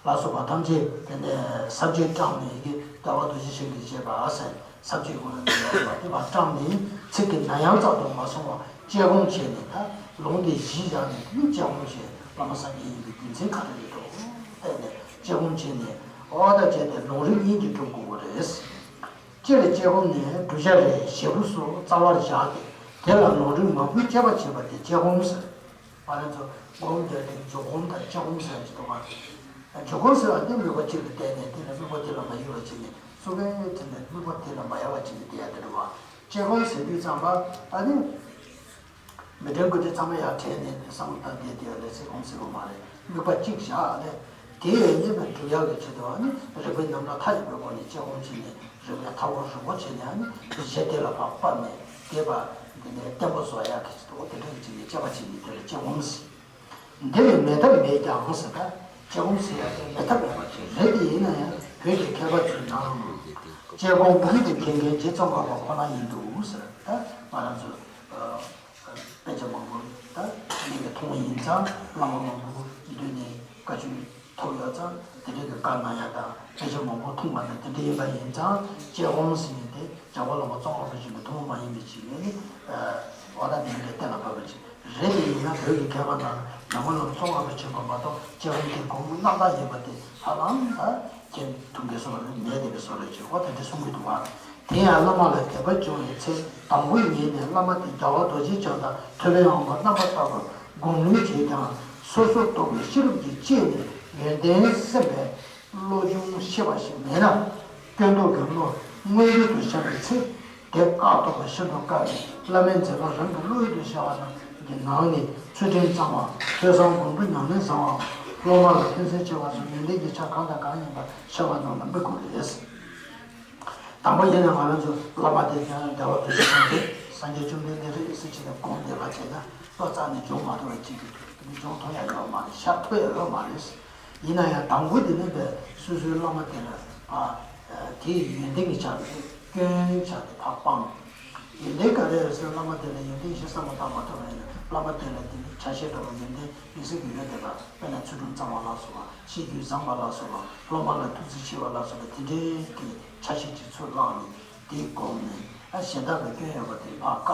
ལ་སོགས་པ་ཐམས་ཅད་དེ་ནས་ས་བཅད་བཀྲམ་ནས་ཀྱི་རྒྱལ་བ་རྡོ་རྗེ་འཆང་གིས་བཞེད་པ་ཟེར། ས་བཅད་ཀུན་ལ་འདུས་པ་དེ་བ་བཀྲམ་ནས་ཚིག་གི་ནང་དོན་རྩ་ལྟོ་མ་སོང་བར་དཔྱད་སྒོམ་བྱས་ནས། ད་ལུང་དེ་གཞི་བཞག་ནས་དེ་ནས་དཔྱད་སྒོམ་བྱས། བླ་མ་སངས་རྒྱས་ཡིན་པའི་རྒྱུ་མཚན་ག་རེ་རེད་འདུག་བལྟས་ནས་དཔྱད་སྒོམ་བྱས་ནས། འོ་ད་བྱས་ཏེ་ལུང་རིགས་གཉིས་ཀྱིས་སྒྲུབ་དགོས་པ་རེད། སྤྱིར་དཔྱད་སྒོམ་ནི་བསྒྲུབ་བྱ་རེ་ཞེ་པོ་སོགས་རྩ་བར་བཞག་སྟེ། དེ་ལ་ལུང་རིགས་མང་པོས་དཔྱད་པ་བྱེད་པ་དེ་དཔྱད་སྒོམ་ཟེར། ང་རང་ཚོ་སྒོམ་དེ་ལ་འཇུག་སྒོམ་དང་དཔྱད་སྒོམ་ཟེར་གྱི་འདུག་ག་འཇུག་སྒོམ་ཟེར་བ་ནི་དམིགས་པ་གཅིག་ལ་བལྟས་ནས་དེ་ལ་དམིགས་པ་དེ་ལ་མ་གཡེལ་བ་བྱས་ནས། སུ་གའི་དེ་ལ་དམིགས་པ་དེ་ལ་མ་གཡེལ་བ་བྱས་ནས་བསྡད་ཡ་དེ་རེད་བ། དཔྱད་སྒོམ་ཟེར་དུས་ཙམ་པ་ཨ་ནི། མི་དྲན་དགོས་དེ་ཚང་མ་ཡར་དྲན་ནས་བསམ་བློ་བཏང་བསྡད་དེ་ལས་ཚེ་སྒོམ་ཟེར་བ་མ་རེད། དམིགས་པ་གཅིག་བཞག་ནས། དེ་ཡི་གནས་པ་སྒྲུབ་ཡག་གི་ཆེད་དུ་ཨ་ནི་རིག་པའི་རྣམ་གྲངས་མཐའ་ཡས་པའི་སྒོ་ནས་དཔྱད་སྒོམ་བྱས་ནས། རིག་པའི་མཐའ་སྐོར་རིང་པོ་བྱས་ནས་ཨ་ནི་གཞི་དེ་ལ་ཕར་ཕབ་ནས། དེ་ཕར་འདི་ནས་བརྟན་པོ་བཟོ་ཡག་གི་ཆེད་དུ་དེ་འདྲ་གི་བྱས་ནས་དཔྱད་པ་བྱས་ནས་དེ་ལ་དཔྱད་སྒོམ་ཟེར། འདི་ལ་མེད་ཐབས་མེད་ཀྱང་ཟེར། ད་དཔྱད་སྒོམ་ཟེར་ཡག་དེ་མེད་ཐབས་མེད་པ་ཅིག་རེད། དེ་ཡིན་ན་ཡང་བོད་ཀྱི་མཁས་པ་ཚོའི་ནང་དཔྱད་སྒོམ་ཀུན་ཏུ་མཁྱེན་མཁན་རྗེ་ཙོང་ཁ་པ་ཁོ་ན་ཡིན་འདུག་ཟེར། ད་ང་རང་ཚོ་དཔེ་ཆ་མང་པོ་ད་ངས་མཐོང་བ་ཡིན་ཙང་། བླ་མ་མང་པོ་མདུན་ནས་བཀའ་ཆོས་ཐོབ་ཡོད་ཙང་། དེ་འདྲའི་གི་བཀའ་གནང་ཡ་དང་དཔེ་ཆ་མང་པོ་མཐོང་བ་དང་དེ་འདྲ་ཡིན་པ་ཡིན་ཙང་། དཔྱད་སྒོམ་ཟེར་མཁན་དེ་བྱ་བ་བླ་མ་ཙོང་ཁ་པ་ཆེན་པོས་ཐུན་མོང་མ་ཡིན་པའི་ཆེད་ནས་ནི། འོ་ད་དེ་འདྲའི་གཏན་ལ་ཕབ་པ་ཅིག་རེད། དེ་ཡིན་ན་བོད་ཀྱི་མཁས་པ་ནང་ནང་པ་བླ་མ་ཙོང་ཁ་པ་ཆེན་པོ་མ་གཏོགས་དཔྱད་སྒོམ་དེ་སྒོམ་རྣམ་དག་ཡིན་པ་དེ་ཧ་ལམ་ད་མཁྱེན་ཐུབ་མཁན་སུ་ལ་མེད་བསྡད་པའི་བཟོ་འདྲ་ཅིག་འོ་དེ་འདྲ་གསུང་གི་འདུག་བ། དེ་ཡང་བླ་མ་ལ་དད་པ་བྱུང་བའི་ཚེ། དང་པོ་ཉིད་ནས་བླ་མ་དེ་རྒྱལ་བ་རྡོ་རྗེ་འཆང་དང་ཐུབ་པའི་དབང་པོ་རྣམ་པར་དག་པར་སྒོམ་ལུས་བྱས་ཀྱང་། སོ་སོར་རྟོག་པའི་ཤེས་རབ་ཀྱིས་དཔྱད་ནས་ཡོན་ཏན་སེམས་པའི་བློ་སྦྱོང་ཤེས་པ་ཞིག་མེད་ན། སྐྱོན་རྟོག་གི་བློ་མངོན་གྱུར་དུ་ཤར་བའི་ཚེ། དེ་བཀག་ཐུབ་པ་ཤིན་ཏུ་དཀའ་བས། བླ་མའི་མཛད་པ་རང་གི་བློ་ཡུལ་དུ་ཤར་བ་རྣམས་ཀྱི་ནང་ནས་ཚུལ་ཁྲིམས་གཙང་བའམ། ཐོས་བསམ་སྒོམ་སྒྲུབ་ཉམས་ལེན་བཟང་བའམ། སློབ་མ་ལ་ཕན་སེམས་ཆེ་བ་སོགས་ཡོན་ཏན་གྱི་ཆ་གང་དང་གང་ཡིན་པ་ཤེས་པ་རྣམས་ལ་དམིགས་དགོས་རེད། དང་པོ་ཡིན་ན་ང་རང་ཚོ་བླ་མ་དེ་ཀྱང་རྒྱལ་བ་རྡོ་རྗེ་འཆང་རེད། སངས་རྒྱས་བཅོམ་ལྡན་འདས་རེད་ཟེར་བྱས་ནས་སྒོམ་བསྡད་པ་བྱས་ན། བློ་རྩ་ནས་སྦྱོང་མ་ཐུབ་པ་ཅིག་གིས་དེ་སྦྱོང་ཐུབ་ཡ་ཡོད་མ་རེད། ཤར་ཐུབ་ཡ་ཡོད་མ་རེད། ཡིན་ན་ཡང་དང་པོ་དེ་ནི་བས་སོ་སོའི་བླ་མ་དེ་ལ་ཕར་དེའི་ཡོན་ཏན་གྱི་ཆ་དེ་སྐྱོན་ཆ་དེ་ཕར་སྤང་། ཡོན་ཏན་ག་རེ་རེད་ཟེར་ན། བླ་མ་དེ་ལ་ཡོན་ཏན་བཞི་བསམ་བློ་བཏང་མ་ཐུབ་པ་ཡིན་ན། བླ་མ་དེ་ལ་དེ་ནི་ཆ་ཤས་འདྲ་བ་ཡོན་ཏན་དམིགས་བསལ་གྱི་ཡོད་དེ་ལ། དཔེར་ན་ཚུལ་ཁྲིམས་གཙང་བ་ལ་སོགས་པ། ཤེས་རྒྱུད་བཟང་བ་ལ་སོགས་པ། སློབ་མ་ལ་ཐུགས་རྗེ་ཆེ་བ་ལ་སོགས་པ། དེ་འདྲའི་གི་ཆ་ཤས་ཀྱི་ཚུར་བླངས་ནས་དེའི་སྒོམ་ནས། ཨ་གཞན་དག་གི་སྐྱོན་ཡོད་པ་དེ་ཕར་བཀག་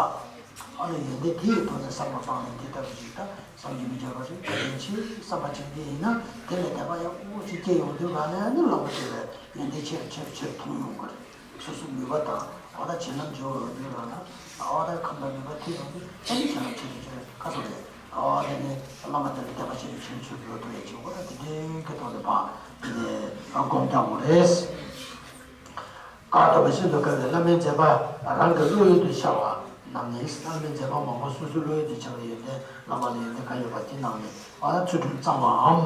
ཨ་ནི་ཡོན་ཏན་དེའི་ཐོག་ནས་བསམ་བློ་བཏང་ནས། དེ་ལྟ་བུ་ཞིག་ད་བསམ་གྱིས་མི་ཁྱབ་པ་རེད། དེ་ཡིན་ཕྱིར་བསམ་པ་བྱེད་མཁན་ཡིན་ན། དེ་ལ་དད་པ་ཡག་པོ་ཅིག་སྐྱེ་ཡོང་དུས་ག་ནས་ཨ་ནི་བླ་མ་དེ་ལ་ཡོན་ཏན་ཆེ་རུ་ཆེ་རུ་ཆེ་རུ་མཐོང་ཡོང་གི་རེད། སོ་སོའི་ནུས་པ་དང་། འོ་ད་བྱིན་རླབས་འཇུག་ཡོང་དུས་རང་ན། འོ་ད་ཁམས་དང་ནུས་པ་ཐོན་ཡོང་དུས་ཨ་ནི་བྱིན་རླབས་ཆེ་རུ་ཆེ་རུ་ཁ་སོ་རེད། འོ་དེ་ནས་བླ་མ་དེ་ལ་དད་པ་ཆེ་རུ་ཆེ་རུ་ཆེ་རུ་འགྲོ་ཐུབ་ཡ་ཅིག་འོ་ད་དེ་འདྲའི་གི་ཐོག་ནས་ཕར་དེ་ནས་སྒོམ་རྒྱག་དགོས་རེད། བཀག་ཐུབ་པ་ཤིན་ཏུ་དཀའ་བས། བླ་མའི་མཛད་པ་རང་གི་བློ་ཡུལ་དུ་ཤར་བ་རྣམས་ནི། བླ་མའི་མཛད་པ་མང་པོ་སོ་སོའི་བློ་ཡུལ་དུ་ཤར་བའི་ཡོན་ཏན། བླ་མ་ལ་ཡོན་ཏན་གང་ཡོད་པ་དེ་རྣམས་ནི། འོ་ན་ཚུལ་ཁྲིམས་གཙང་བའམ།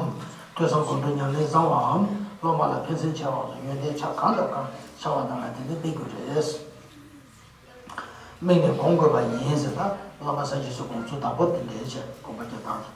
ཐོས་བསམ་སྒོམ་སྒྲུབ་ཉམས་ལེན་བཟང་བའམ། སློབ་མ་ལ་ཕན་སེམས་ཆེ་བའམ་སོགས་ཡོན་ཏན་ཆ་གང་དང་གང་ཤར་བ་རྣམས་ལ་དེ་ནི་དམིགས་དགོས་རེད། དམིགས་ནས་སྒོམ་དགོས་པ་ཡིན་ཟེར། ད་བླ་མ་སངས་རྒྱས་སུ་དགོངས་ཚུལ་དང་པོ་དེ་འདྲའི་བྱས་སྒོམ་པ་རྒྱག་སྟངས་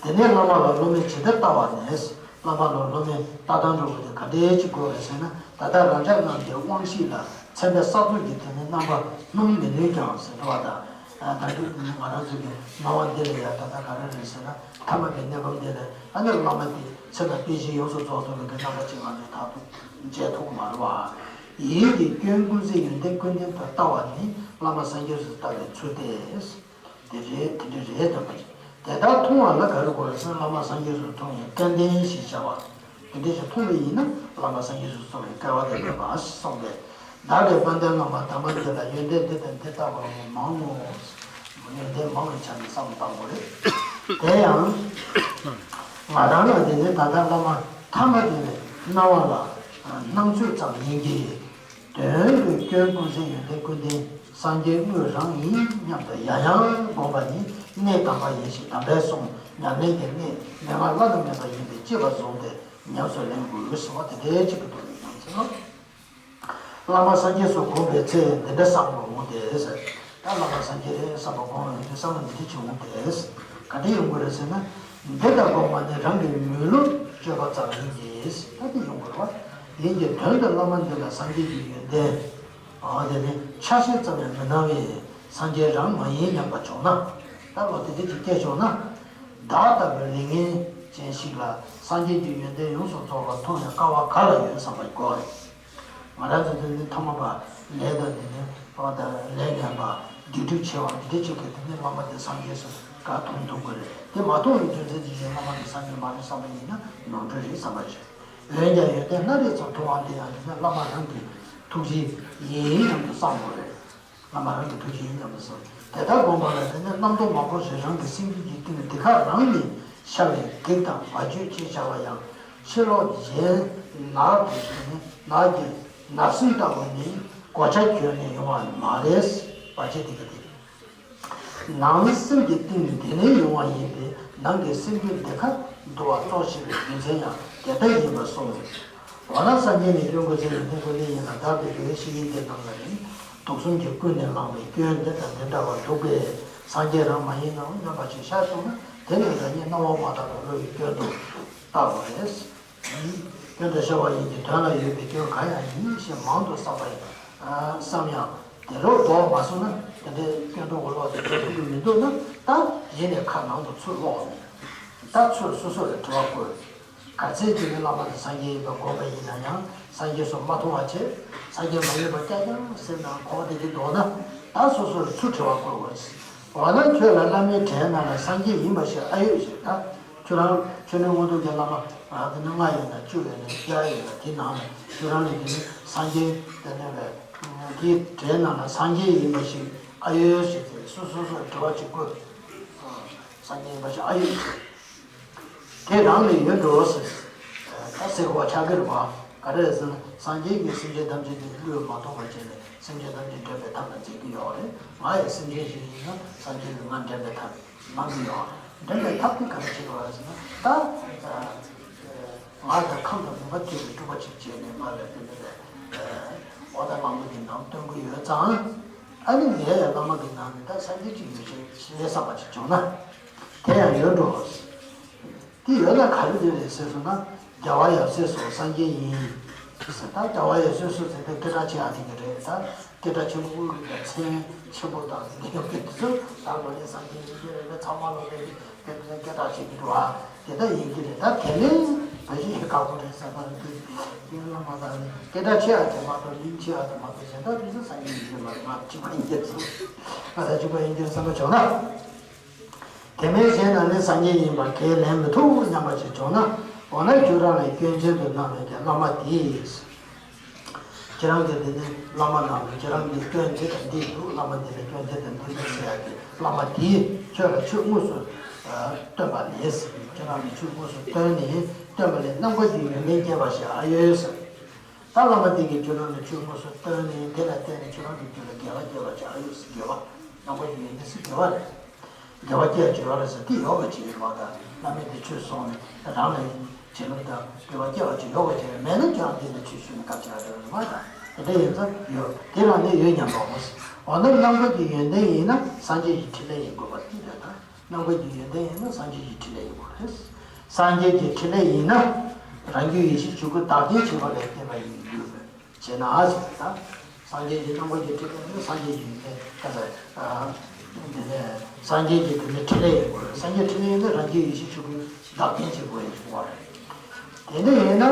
དེ། དེ་ནས་བླ་མ་ལ་སློབ་མས་ཇི་ལྟར་ལྟ་བ་ནས། བླ་མ་ལ་སློབ་མས་ལྟ་སྟངས་འདྲ་བོ་དེ་ག་འདྲའི་ཅིག་དགོས་རེད་ཟེར་ན། ད་ལྟ་རང་ཅག་རྣམས་ཀྱི་དབང་ཤེས་ལ། མཚན་དཔེ་གསར་རྩོམ་གྱི་དོན་ནི་རྣམ་པར་སྣང་མི་ནུས་ཀྱང་ཟེར་འདྲ་བ་དང་། ད་དུང་ང་རང་ཚོ་གི་སྣང་བ་འདི་ལ་ཡང་ད་ལྟ་ག་རེ་རེད་ཟེར་ན། ཐ་མལ་པའི་གནས་བབ་འདི་ལ་ཨ་ནི་བླ་མ་དེ་ཚེ་དང་དཔེ་བཞིན་ཡོངས་སུ་རྫོགས་ཐུབ་པའི་གི་རྣམ་པ་ཅིག་ང་ཚོས་ཐག་ཐུག་མཇལ་ཐུབ་ཀྱི་མ་རེད་བ། ཡིད་ཀྱི་སྐྱོན་ཀུན་ཟད་ཡོན་ཏན་ཀུན་ལྡན་དུ་ལྟ་བ་ནི་བླ་མ་སངས་རྒྱས་སུ་ལྟ་བའི་ཚུལ་ཏེ། དེ་རེད། དེ་འདྲ་རེད་དམ་པ། དེ་ལྟར་མཐོང་བ་ལ་ག་རེ་དགོས་རེད་ཟེར་ན། བླ་མ་སངས་རྒྱས་སུ་མཐོང་བའི་སྐལ་ལྡན་ཞེས་བྱ་བ། དེ་འདྲ་ཞིག་མཐོང་བ་ཡིན་ན་བླ་མ་སངས་རྒྱས་སུ་སོང་བའི་སྐལ་བ་དེ་ལྡན་པ་གསུངས་པས། བདག་གིས་དཔལ་ལྡན་བླ་མ་དམ་པ་འདི་ལ་ཡོན་ཏན་འདི་དང་འདི་ལྟ་བུ་མང་ངོ་། ཡོན་ཏན་མང་བའི་ཆ་ནས་བསམ་བློ་བཏང་དགོས་རེད། དེ་ཡང་ང་རང་ལ་དེ་ནི་ད་ལྟ་བླ་མ་ཐ་མ་དེ་ནི་སྣང་བ་ལ་སྣང་ཚོད་ཙམ་ཡིན་གྱི། དོན་དུ་སྐྱོན་ཀུན་ཟད་ཡོན་ཏན་ཀུན་ལྡན་སངས་རྒྱས་དངོས་རང་ཡིན་སྙམ་དུ་ཡང་ཡང་བསྒོམ་པ་ནི་གནད་དམ་པ་ཡིན་ཞིང་། དམ་པས་གསུངས། ཉམས་ལེན་གྱི་གནད་མན་ངག་བླ་ན་མེད་པ་ཡིན་པས་གཅེས་པར་བཟུང་སྟེ་ཉམས་སུ་ལེན་དགོས་ཟེར་བ་དེ་འདྲའི་གཅིག་གི་ཐོག་ནས་ཉམས་སུ་ལེན། བླ་མ་སངས་རྒྱས་སུ་གོམས་པའི་ཚེ་འདི་འདྲ་བསམ་དགོས་འོང་སྟེ་ཟེར། ད་བླ་མ་སངས་རྒྱས་རེད་བསམ་པ་གོམས་ཡོང་དུས་བསམ་བློ་འདི་འདྲ་བྱེད་འོང་སྟེ། ག་འདྲ་ཡོང་དགོས་རེད་ཟེར་ན། འདི་ལྟར་གོམས་པ་ནི་རང་གི་མི་བསླུ་སྤྱོད་པ་ཙམ་ཡིན་གྱི། ད་འདི་ཡོང་དགོས་རེད་བ། ཡིན་གྱི་དོན་དུ་བླ་མ་འདི་ལ་སངས་རྒྱས་ཀྱི་ཡོན་ཏན་འོ་དེ་ནི་ཆ་ཤས་ཙམ་ཡང་མི་སྣང་བས་སངས་རྒྱས་རང་མ་ཡིན་སྙམ་པ་བྱུང་ན། ད་ལོ་དེ་འདྲ་ཅིག་སྐྱེས་བྱུང་ན། བདག་ལྟ་བུའི་ལས་ངན་ཅན་ཞིག་ལ་སངས་རྒྱས་ཀྱི་ཡོན་ཏན་ཡོངས་སུ་རྫོགས་པ་མཐོང་ཡང་སྐལ་བ་ག་ལ་ཡོད་བསམ་པ་དགོས་རེད། ང་རང་ཚོ་འདི་ནི་ཐ་མལ་པ། ལས་དང་འདི་ནི་འོ་ད་ལས་ངན་པ། སྡིག་སྒྲིབ་ཆེ་བ་འདི་འདྲ་ཅིག་གིས་དེ་ནི་བླ་མ་དེ་སངས་རྒྱས་སུ་ག་མཐོང་ཐུབ་ཀྱི་རེད། དེ་མ་མཐོང་བའི་རྒྱུ་མཚན་དེ་བཞིན་བླ་མ་དེ་སངས་རྒྱས་མ་རེད་བསམ་པ་ཡིན་ན་ནོར་འཁྲུལ་རེད་བསམ་པ་བྱས། འོན་ཀྱང་ཡོན་ཏན་སྣ་རེ་ཙམ་མཐོང་བ་དེ་ཡང་དེ་ནི་བླ་མ་རང་གི་ཐུགས་རྗེ་ཡིན་སྙམ་དུ་བསམ་དགོས་རེད། བླ་མ་རང་གི་ཐུགས་རྗེ་ཡིན་སྙམ་དུ་བསམ། དེ་ལྟར་བསྒོམས་པ་ལ་དེ་ནི་རྣམ་རྟོག་མ་འཁོར་ཞིང་རང་གི་སེམས་རྒྱུད་ཀྱི་གཏིང་འདི་ཁར་རང་ནས་ཤར་བའི་གེགས་དང་བར་ཆད་ཅེས་བྱ་བ་ཡང་ཕྱི་ལོགས་གཞན་ནག་གི་ནག་གི་ནགས་གསེབ་ལྟ་བུ་ནི་གོ་ཆ་གྱོན་ནས་ཡོང་བ་མ་རེད། བར་ཆད་དེ་ག་དེ། ནང་སེམས་ཀྱི་གཏིང་ནས་དེ་ནས་ཡོང་བ་ཡིན་པས་ནང་གི་སེམས་རྒྱུད་འདི་ཁར་འདུ་བ་གཙོ་ཆེ་བའི་རྒྱུ་མཚན་ཡང་དེ་ལྟར་ཡིན་པར་གསུངས། འོ་ན་སངས་རྒྱས་ནི་སྐྱོན་ཀུན་ཟད་ཡོན་ཏན་ཀུན་ལྡན་ཡིན་ལ། བདག་གི་འདོད་ཡོན་བཤེས་གཉེན་དེ་རྣམས་ལ་ནི་དུག་གསུམ་གྱིས་ཀུན་ནས་བསླངས་པའི་སྐྱོན་འདི་དང་འདི་འདྲ་བ་འདུག་པས་སངས་རྒྱས་རང་མ་ཡིན་ནམ་སྙམ་པ་ཞིག་ཤར་སོང་ན། དེ་ནི་རང་ཉིད་སྣང་བ་མ་དག་པའི་བློ་ཡི་སྐྱོན་དུ་བལྟ་དགོས་རེད། སྐྱོན་དུ་ཤར་བ་ཡིན་གྱི་དོན་ལ་ཡོད་པའི་སྐྱོན་གང་ཡང་ཡིན་ཞེས་མང་དུ་བསམ་པ་ཡིན། བསམ་ཡང་དེ་ལུགས་ལྡོག་མ་སོང་ན་དེ་འདྲའི་སྐྱོན་འགྲོ་གི་བློ་དེ་འགྲོ་ཐུབ་ཀྱི་མི་འདུག་ན། ད་གཞི་ནས་ཁ་ནང་དུ་ཚུར་ལོག་ནས་ད་ཚུར་སོ་སོ་ལ་དྲི་བ་བཀོད། ག་ཚད་ཅིག་ནི་བླ་མ་དེ་སངས་རྒྱས་ཡིན་པ་དགོངས་པ་ཡིན་ན་ཡང་སངས་རྒྱས་སུ་མ་མཐོང་བ་བྱས། སངས་རྒྱས་མ་ཡིན་པ་རྐྱང་རྐྱང་ཟེར་ན་གོ་བདེ་གི་འདུག་ན། ད་སོ་སོར་ཚུར་དྲི་བ་བཀོད་དགོས། འོ་ན་ཁྱོད་ལ་བླ་མའི་གྲལ་ནང་ལ་སངས་རྒྱས་ཡིན་པ་ཞིག་ཨ་ཡོད་ཞེས། ད་ཁྱོད་རང་ཁྱོད་ནི་མངོན་མཐོ་གི་བླ་མ་དེ་ནི་ལྔ་ཡོད་ན་བཅུ་ཡོད་ན་བརྒྱ་ཡོད་ན་དེ་ནང་ལ་ཁྱོད་རང་ལ་དེ་ནི་སངས་རྒྱས་དེ་ནི་བས་དེའི་གྲལ་ནང་ལ་སངས་རྒྱས་ཡིན་པ་ཞིག་ཨ་ཡོད་ཞེས་ཟེར་སོ་སོ་སོར་དྲི་བ་ཅིག་བཀོད། སངས་རྒྱས་ཡིན་པ་ཞིག་ཨ་ཡོད་ཞེས། དེ་རང་ལས་ཡོད་འགྲོ་ཟེར། ད་ཟེར་བ་ཆགས་ཀྱི་རེད་པ། ག་རེ་ཟེར་ན་སངས་རྒྱས་ཀྱིས་སེམས་ཅན་ཐམས་ཅད་ཀྱི་བློས་མ་ཐོངས་པ་བྱས་ནས་སེམས་ཅན་ཐམས་ཅད་འདྲེན་པའི་ཐབས་ལ་མཛད་ཀྱི་ཡོད་རེད། ང་ཡང་སེམས་ཅན་ཞིག་ཡིན་ན་སངས་རྒྱས་ཀྱིས་ང་འདྲེན་པའི་ཐབས་གནང་གི་ཡོད་རེད། འདྲེན་པའི་ཐབས་དེ་ག་རེ་བྱེད་དགོས་རེད་ཟེར་ན། ད་ང་དང་ཁམས་དང་མུན་པ་གཅོད་པའི་སྤྲུལ་པ་ཅིག་བྱས་ནས་ང་ལ་དེ་འདྲ་ལས་འོ་ད་བླ་མ་གི་ནང་སྟོན་གྱི་ཡོད་ཙང་། ཨ་ནི་ངས་ཡང་བླ་མ་གི་ནང་ནས་ད་སངས་རྒྱས་ཅིག་ཡོད་ཆེད་ལས་བསམ་པ་ཅིག་བྱུང་ན། དེ་ཡང་ཡོད་འགྲོ། དེ་ཡོད་ན་ག་རེ་དེ་རེད་ཟེར་སོང་ན། རྒྱལ་བ་ཡབ་སྲས་སོགས་སངས་རྒྱས་ཡིན། ཟེར་ད་རྒྱལ་བ་ཡབ་སྲས་སོགས་ཟེར་དེ་སྐད་གྲགས་ཆེ་ཡ་དེ་གི་རེད་ད། སྐད་གྲགས་ཆེན་པོ་དབུ་རུ་དང་མཚན་ཆེན་པོ་དང་དེ་འདྲ་ཡོད་པའི་དུས་སུ་ད་ལོ་ནས་སངས་རྒྱས་ཡིན་གྱི་རེད་པས་ཚང་མ་ལོ་ནས་དེ་འདྲ་སྐད་གྲགས་ཆེ་གི་འགྲོ་བ་དེ་ད་ཡིན་གྱི་རེད། ད་དེ་ནས་བོད་ཞིག་ཁག་པོ་རེད་ཟེར་བ་རེད། དེ་ཡིན་ལ་མ་ད་ནི་སྐད་གྲགས་ཆེ་ཡ་དེ་མ་གཏོགས་མིང་ཆེ་ཡ་དེ་མ་གཏོགས་གཞན་དག་དུས་སུ་སངས་རྒྱས་ཡིན་གྱི་མ་རེད། ང་གཅིག་པ་ཡིན་གྱི་རེད། ང་ད་གཅིག་པ་ཡིན་གྱི་རེད་བསམ་པ་བྱུང་ན། དེ་མིན་གཞན་རྣམས་ནི་སངས་རྒྱས་ཡིན་པ་ཁས་ལེན་མི་ཐུབ་སྙམ་པ་ཞིག་བྱུང་ན། འོ་ན་ཁྱོད་རང་ལས་སྐྱོན་ཅན་དུ་སྣང་བའི་གི་བླ་མ་དེས། ཁྱེད་རང་གི་དེ་ནི་བླ་མ་རྣམས་ལ་ཁྱེད་རང་གི་སྐྱོན་འདི་དང་འདི་འདུག་བླ་མ་འདི་ལ་སྐྱོན་འདི་དང་འདི་འདུག་ཟེར་ཡ་གི་བླ་མ་དེས་ཁྱོད་ལ་ཆོས་དངོས་སུ་སྟོན་པ་ལས། ཁྱེད་རང་ལ་ཆོས་དངོས་སུ་སྟོན་ནས་སྟོན་པ་ལས་རྣམ་དཀར་གྱི་ཡོན་ཏན་སྐྱེས་པ་ཞིག་ཨ་ཡོད་ཟེར། ད་བླ་མ་དེ་གིས་ཁྱོད་རང་ལ་ཆོས་དངོས་སུ་སྟོན་ནས་དེ་ལ་བརྟེན་ནས་ཁྱོད་རང་གི་རྒྱུད་ལ་དགེ་བ་སྐྱེས་པ་ཅིག་ཨ་ཡོད་ཟེར། དགེ་བ་རྣམ་པ་ཡོད་ཡོད་འདི་སྲིད་དགེ་བ་རེད། དགེ་བ་སྐྱེས་ཡོད་རེད་ཟེར་དེ་ཡོད་པ་ཅིག་ཡིན་པ་དང་བླ་མས་དེ་ཆོས་གསུངས་ནས་རང་ལ་བྱིན་རླབས་དང་དགེ་བ་སྐྱེས་པ་ཅིག་ཡོད་པ་ཅིག་རེད། མེད་ན་ཁྱོད་རང་དེ་ལ་ཆོས་ཞུས་ནས་སྐབས་ཅིག་ཨ་རེད་མ་ད་དེ་འདྲ་ཡིན་ཙང་ཡོད་དེ་རང་ལས་ཡོད་སྙམ་པའོ། འོ་ན་རྣམ་དཀར་གྱི་ཡོན་ཏན་ཡིན་ན་སངས་རྒྱས་ཀྱི་ཕྲིན་ལས་ཡིན་དགོས་པ་དེ་རེད་ད། རྣམ་དཀར་གྱི་ཡོན་ཏན་ཡིན་ན་སངས་རྒྱས་ཀྱི་ཕྲིན་ལས་ཡིན་དགོས་རེད། སངས་རྒྱས་ཀྱི་ཕྲིན་ལས་ཡིན་ན་རང་རྒྱུད་ཡེ་ཤེས་ཆོས་སྐུ་དག་ཅིང་གཅིག་པ་ལས་བརྟེན་པ་ཡིན་དགོས་པས་བྱས་ན་ཟེར་ད། སངས་རྒྱས་ཀྱི་རྣམ་དཀར་གྱི་ཕྲིན་ལས་ནི་སངས་རྒྱས་ཀྱི་ཡོན་ཏན་ཀ་ས། དེ་ནས་སངས་རྒྱས་ཀྱི་དེ་ནས་ཕྲིན་ལས་ཡིན་དགོས་རེད། སངས་རྒྱས་ཕྲིན་ལས་ཡིན་ན་རང་རྒྱལ་ཡེ་ཤེས་ཆོས་སྐུའི་བདག་རྐྱེན་བྱེད་དགོས་ཡིན་དགོས་རེད། དེ་འདྲ་ཡིན་ན་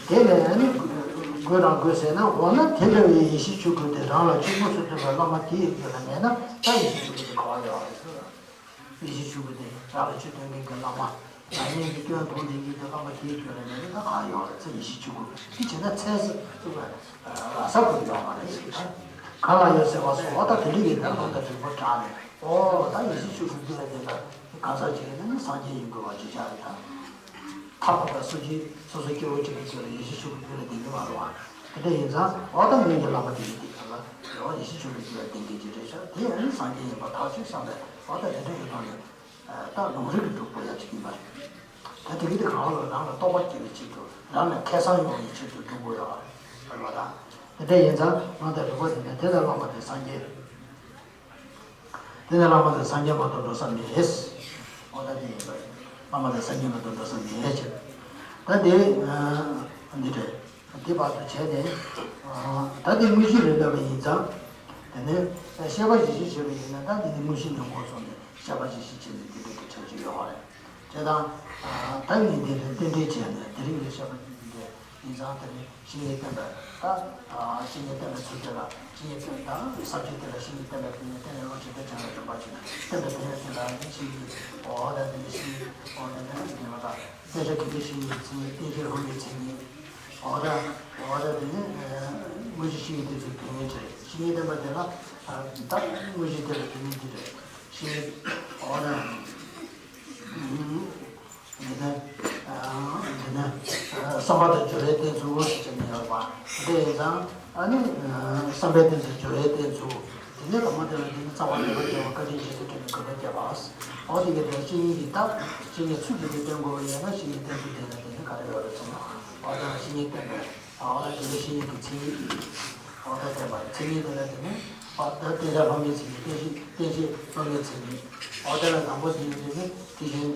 དེ་ལས་ཨ་ནི་དགོས་རང་དགོས་ཟེར་ན། འོ་ན་དེ་འདྲ་བའི་ཡེ་ཤེས་ཆོས་སྐུ་དེ་རང་ལ་ཆོས་དངོས་སུ་སྟོན་པའི་བླ་མ་དེའི་རྒྱུད་ལ་མེད་ན་ད་ཡེ་ཤེས་ཆོས་སྐུ་དེ་ག་བ་ཡོད་རེད་ཟེར། ཡེ་ཤེས་ཆོས་སྐུ་དེ་རང་ལ་ཆོས་སྟོན་མཁན་གྱི་བླ་མ། རང་ཉིད་ཀྱི་སྐྱོན་མཐོང་བསྡད་མཁན་གྱི་བླ་མ་དེའི་རྒྱུད་ལ་མེད་ན་ད་གང་ཡོད་རེད་ཟེར། ཡེ་ཤེས་ཆོས་སྐུ་དེ་བྱས་ན་ཚད་ཟེར་ཚུལ་ལ་ས་ཁུར་ཡོད་མ་རེད་ཟེར། གང་ལ་ཡོད་ཟེར་བ་སོགས་ད་དེ་འདྲ་ཡིན་ན་ལུང་དང་འབྲས་བུ་དྲངས་ནས། ཨོ་ད་ཡེ་ཤེས་ཆོས་སྐུ་རྒྱུད་ལ་ལྡན་པ་གང་ཟག་ཅིག་ཡིན་ན་ནི་སངས་རྒྱས་ཡིན་དགོས་པ་ཅིག་ཆགས་རེད་ད། ཐ་མ་དང་སོ་སྐྱེ་སོ་སོ་སྐྱེ་བོ་གཅིག་གི་རྒྱུད་ལ་ཡེ་ཤེས་ཆོས་སྐུ་རྒྱུད་ལ་ལྡན་གྱི་མ་རེད་བ། དེ་འདྲ་ཡིན་ཙང་འོ་ད་མིང་གི་བླ་མ་དེ་ཡིན་དེ་ག་ལ་ཡོད་ཡེ་ཤེས་ཆོས་སྐུ་རྒྱུད་ལ་ལྡན་མཁན་ཅིག་རེད་ཤག་དེ་ཡང་ནི་སངས་རྒྱས་ཡིན་པ་ཐག་ཆོད་བསམ་པས། འོ་ད་དེ་འདྲ་ཡིན་ཙང་ནི། ད་ལུང་རིགས་ཀྱི་སྒྲུབ་པ་ཡ་གཅིག་ཡིན་པ་རེད། ད་དེ་གི་དེ་གང་ལ་རང་ལ་རྟོགས་པ་སྐྱེ་བའི་ཆེད་དུ་རང་ལ་ཁེ་བཟང་ཡོང་བའི་ཆེད་དུ་སྒྲུབ་དགོས་ཡོད་རེད་བ་དང་། དེ་འདྲ་ཡིན་ཙང་ང་དང་རིག་པ་ཡིན་ན་དེ་ལ་བླ་མ་དེ་སངས་རྒྱས། དེ་ནས་བླ་མ་དེ་སངས་རྒྱས་མ་གཏོགས་འགྲོ་ས་མེད། འོ་ད་དེ་ཡིན་པ་རེད། བླ་མ་དེ་སངས་རྒྱས་མ་གཏོགས་འགྲོ་ས་མེད་ཅེས། ད་དེ་འདི་རེད། དེ་བར་དུ་བྱས་ནས། ད་དེ་དངོས་གཞི་རེད་འདྲ་བ་ཡིན་ཙང་། དེ་ནས་བཤད་པ་ཞིག་ཞིག་བྱས་པ་ཡིན་ན་ད་དེ་ནི་དངོས་གཞི་ནས་འགོ་བཙུགས་ནས། བཤད་པ་ཅིག་ཞིག་བྱེད་ནས་དེ་འདྲ་གི་ཁྲལ་ཅིག་ཡོད་རེད། དེ་དང་། ད་ངས་འདི་ལ་རྟེན་འབྲེལ་བྱས་ནས་དེ་རིང་གི་བཤད་པ་ཅིག་འདི་ཡིན་ཙང་། དེ་ནི་བཤེས་གཉེན་བསྟེན་པ་ད། བཤེས་གཉེན་བསྟེན་པའི་ཚུལ་དེ་ལ་བཤེས་གཉེན་བསྟེན་ད་ས་བཅད་དེ་ལ་བཤེས་གཉེན་བསྟེན་པའི་ཐོག་ནས་བསྟེན་ནས་བློ་ཇི་ལྟར་སྦྱངས་ལ་སྦྱོང་བ་བྱེད། བསྟེན་པའི་ཐོག་ནས་དེ་ལ་ནི་བཤེས་གཉེན་འོ་ད་དེ་ནི་བཤེས་གཉེན་འོ་དེ་ནི་ཉེ་བ་དང་། བསྟེན་བྱ་དགེ་བའི་བཤེས་གཉེན་མཚན་ཉིད། བསྟེན་བྱའི་སློབ་མའི་མཚན་ཉིད། འོ་ད་འོ་ད་དེ་ནི་དངོས་གཞི་བཤེས་གཉེན་བསྟེན་ཚུལ་ཕན་ཡོན་བྱེད། བཤེས་གཉེན་བསྟེན་པ་དེ་ལ་ད་དངོས་གཞི་དེ་ལ་དེ་ནི་འདི་རེད། ཞེས། འོ་ན། འདི་ནི། འདི་ནི། བསམ་པ་དང་སྦྱོར་བའི་རྟེན་ཚུལ་ཞེས་བྱ་ནི་ཡོད་པ། དེ་ཡིན་ཙང་། ཨ་ནི། བསམ་པའི་རྟེན་ཚུལ་སྦྱོར་བའི་རྟེན་ཚུལ། དེ་ནི་ལམ་དེ་ལ་འདི་ནི་རྩ་བ་ནས་བར་བྱ་བ་བཀའ་དྲིན་རྗེས་སུ་དྲན་ནས་གུས་པ་བསྐྱེད་པ། འོ་དེ་གའི་དེ་བཤེས་གཉེན་གྱི་རྟགས། བཤེས་གཉེན་ཚུལ་གྱིས་དེ་བསྟེན་དགོས་པ་ཡིན་ན་བཤེས་གཉེན་བསྟེན་ཚུལ་དེ་ལ་དེ་ནི་ག་རེ་ཡོད་རེད་ཟེར་ན། འོ་ད་བཤེས་གཉེན་བསྟེན་པའི། འོ་ན་དེ་ནི་བཤེས་གཉེན་གྱི་མཚན་ཉིད། འོ་ད་བསྟེན་པ་མཚན་ཉིད་དེ་ལ་དེ་ནི། འོ་ད་བསྟེན་བྱ་སློབ་མའི་མཚན་ཉིད། བསྟེན་བྱེད་བསྟེན་བྱེད་སློབ་མའི་མཚན་ཉིད། འོ་དེ་ལ་དང་པོ་དེ་ནི་དེ་ནི་དེ་བཞིན་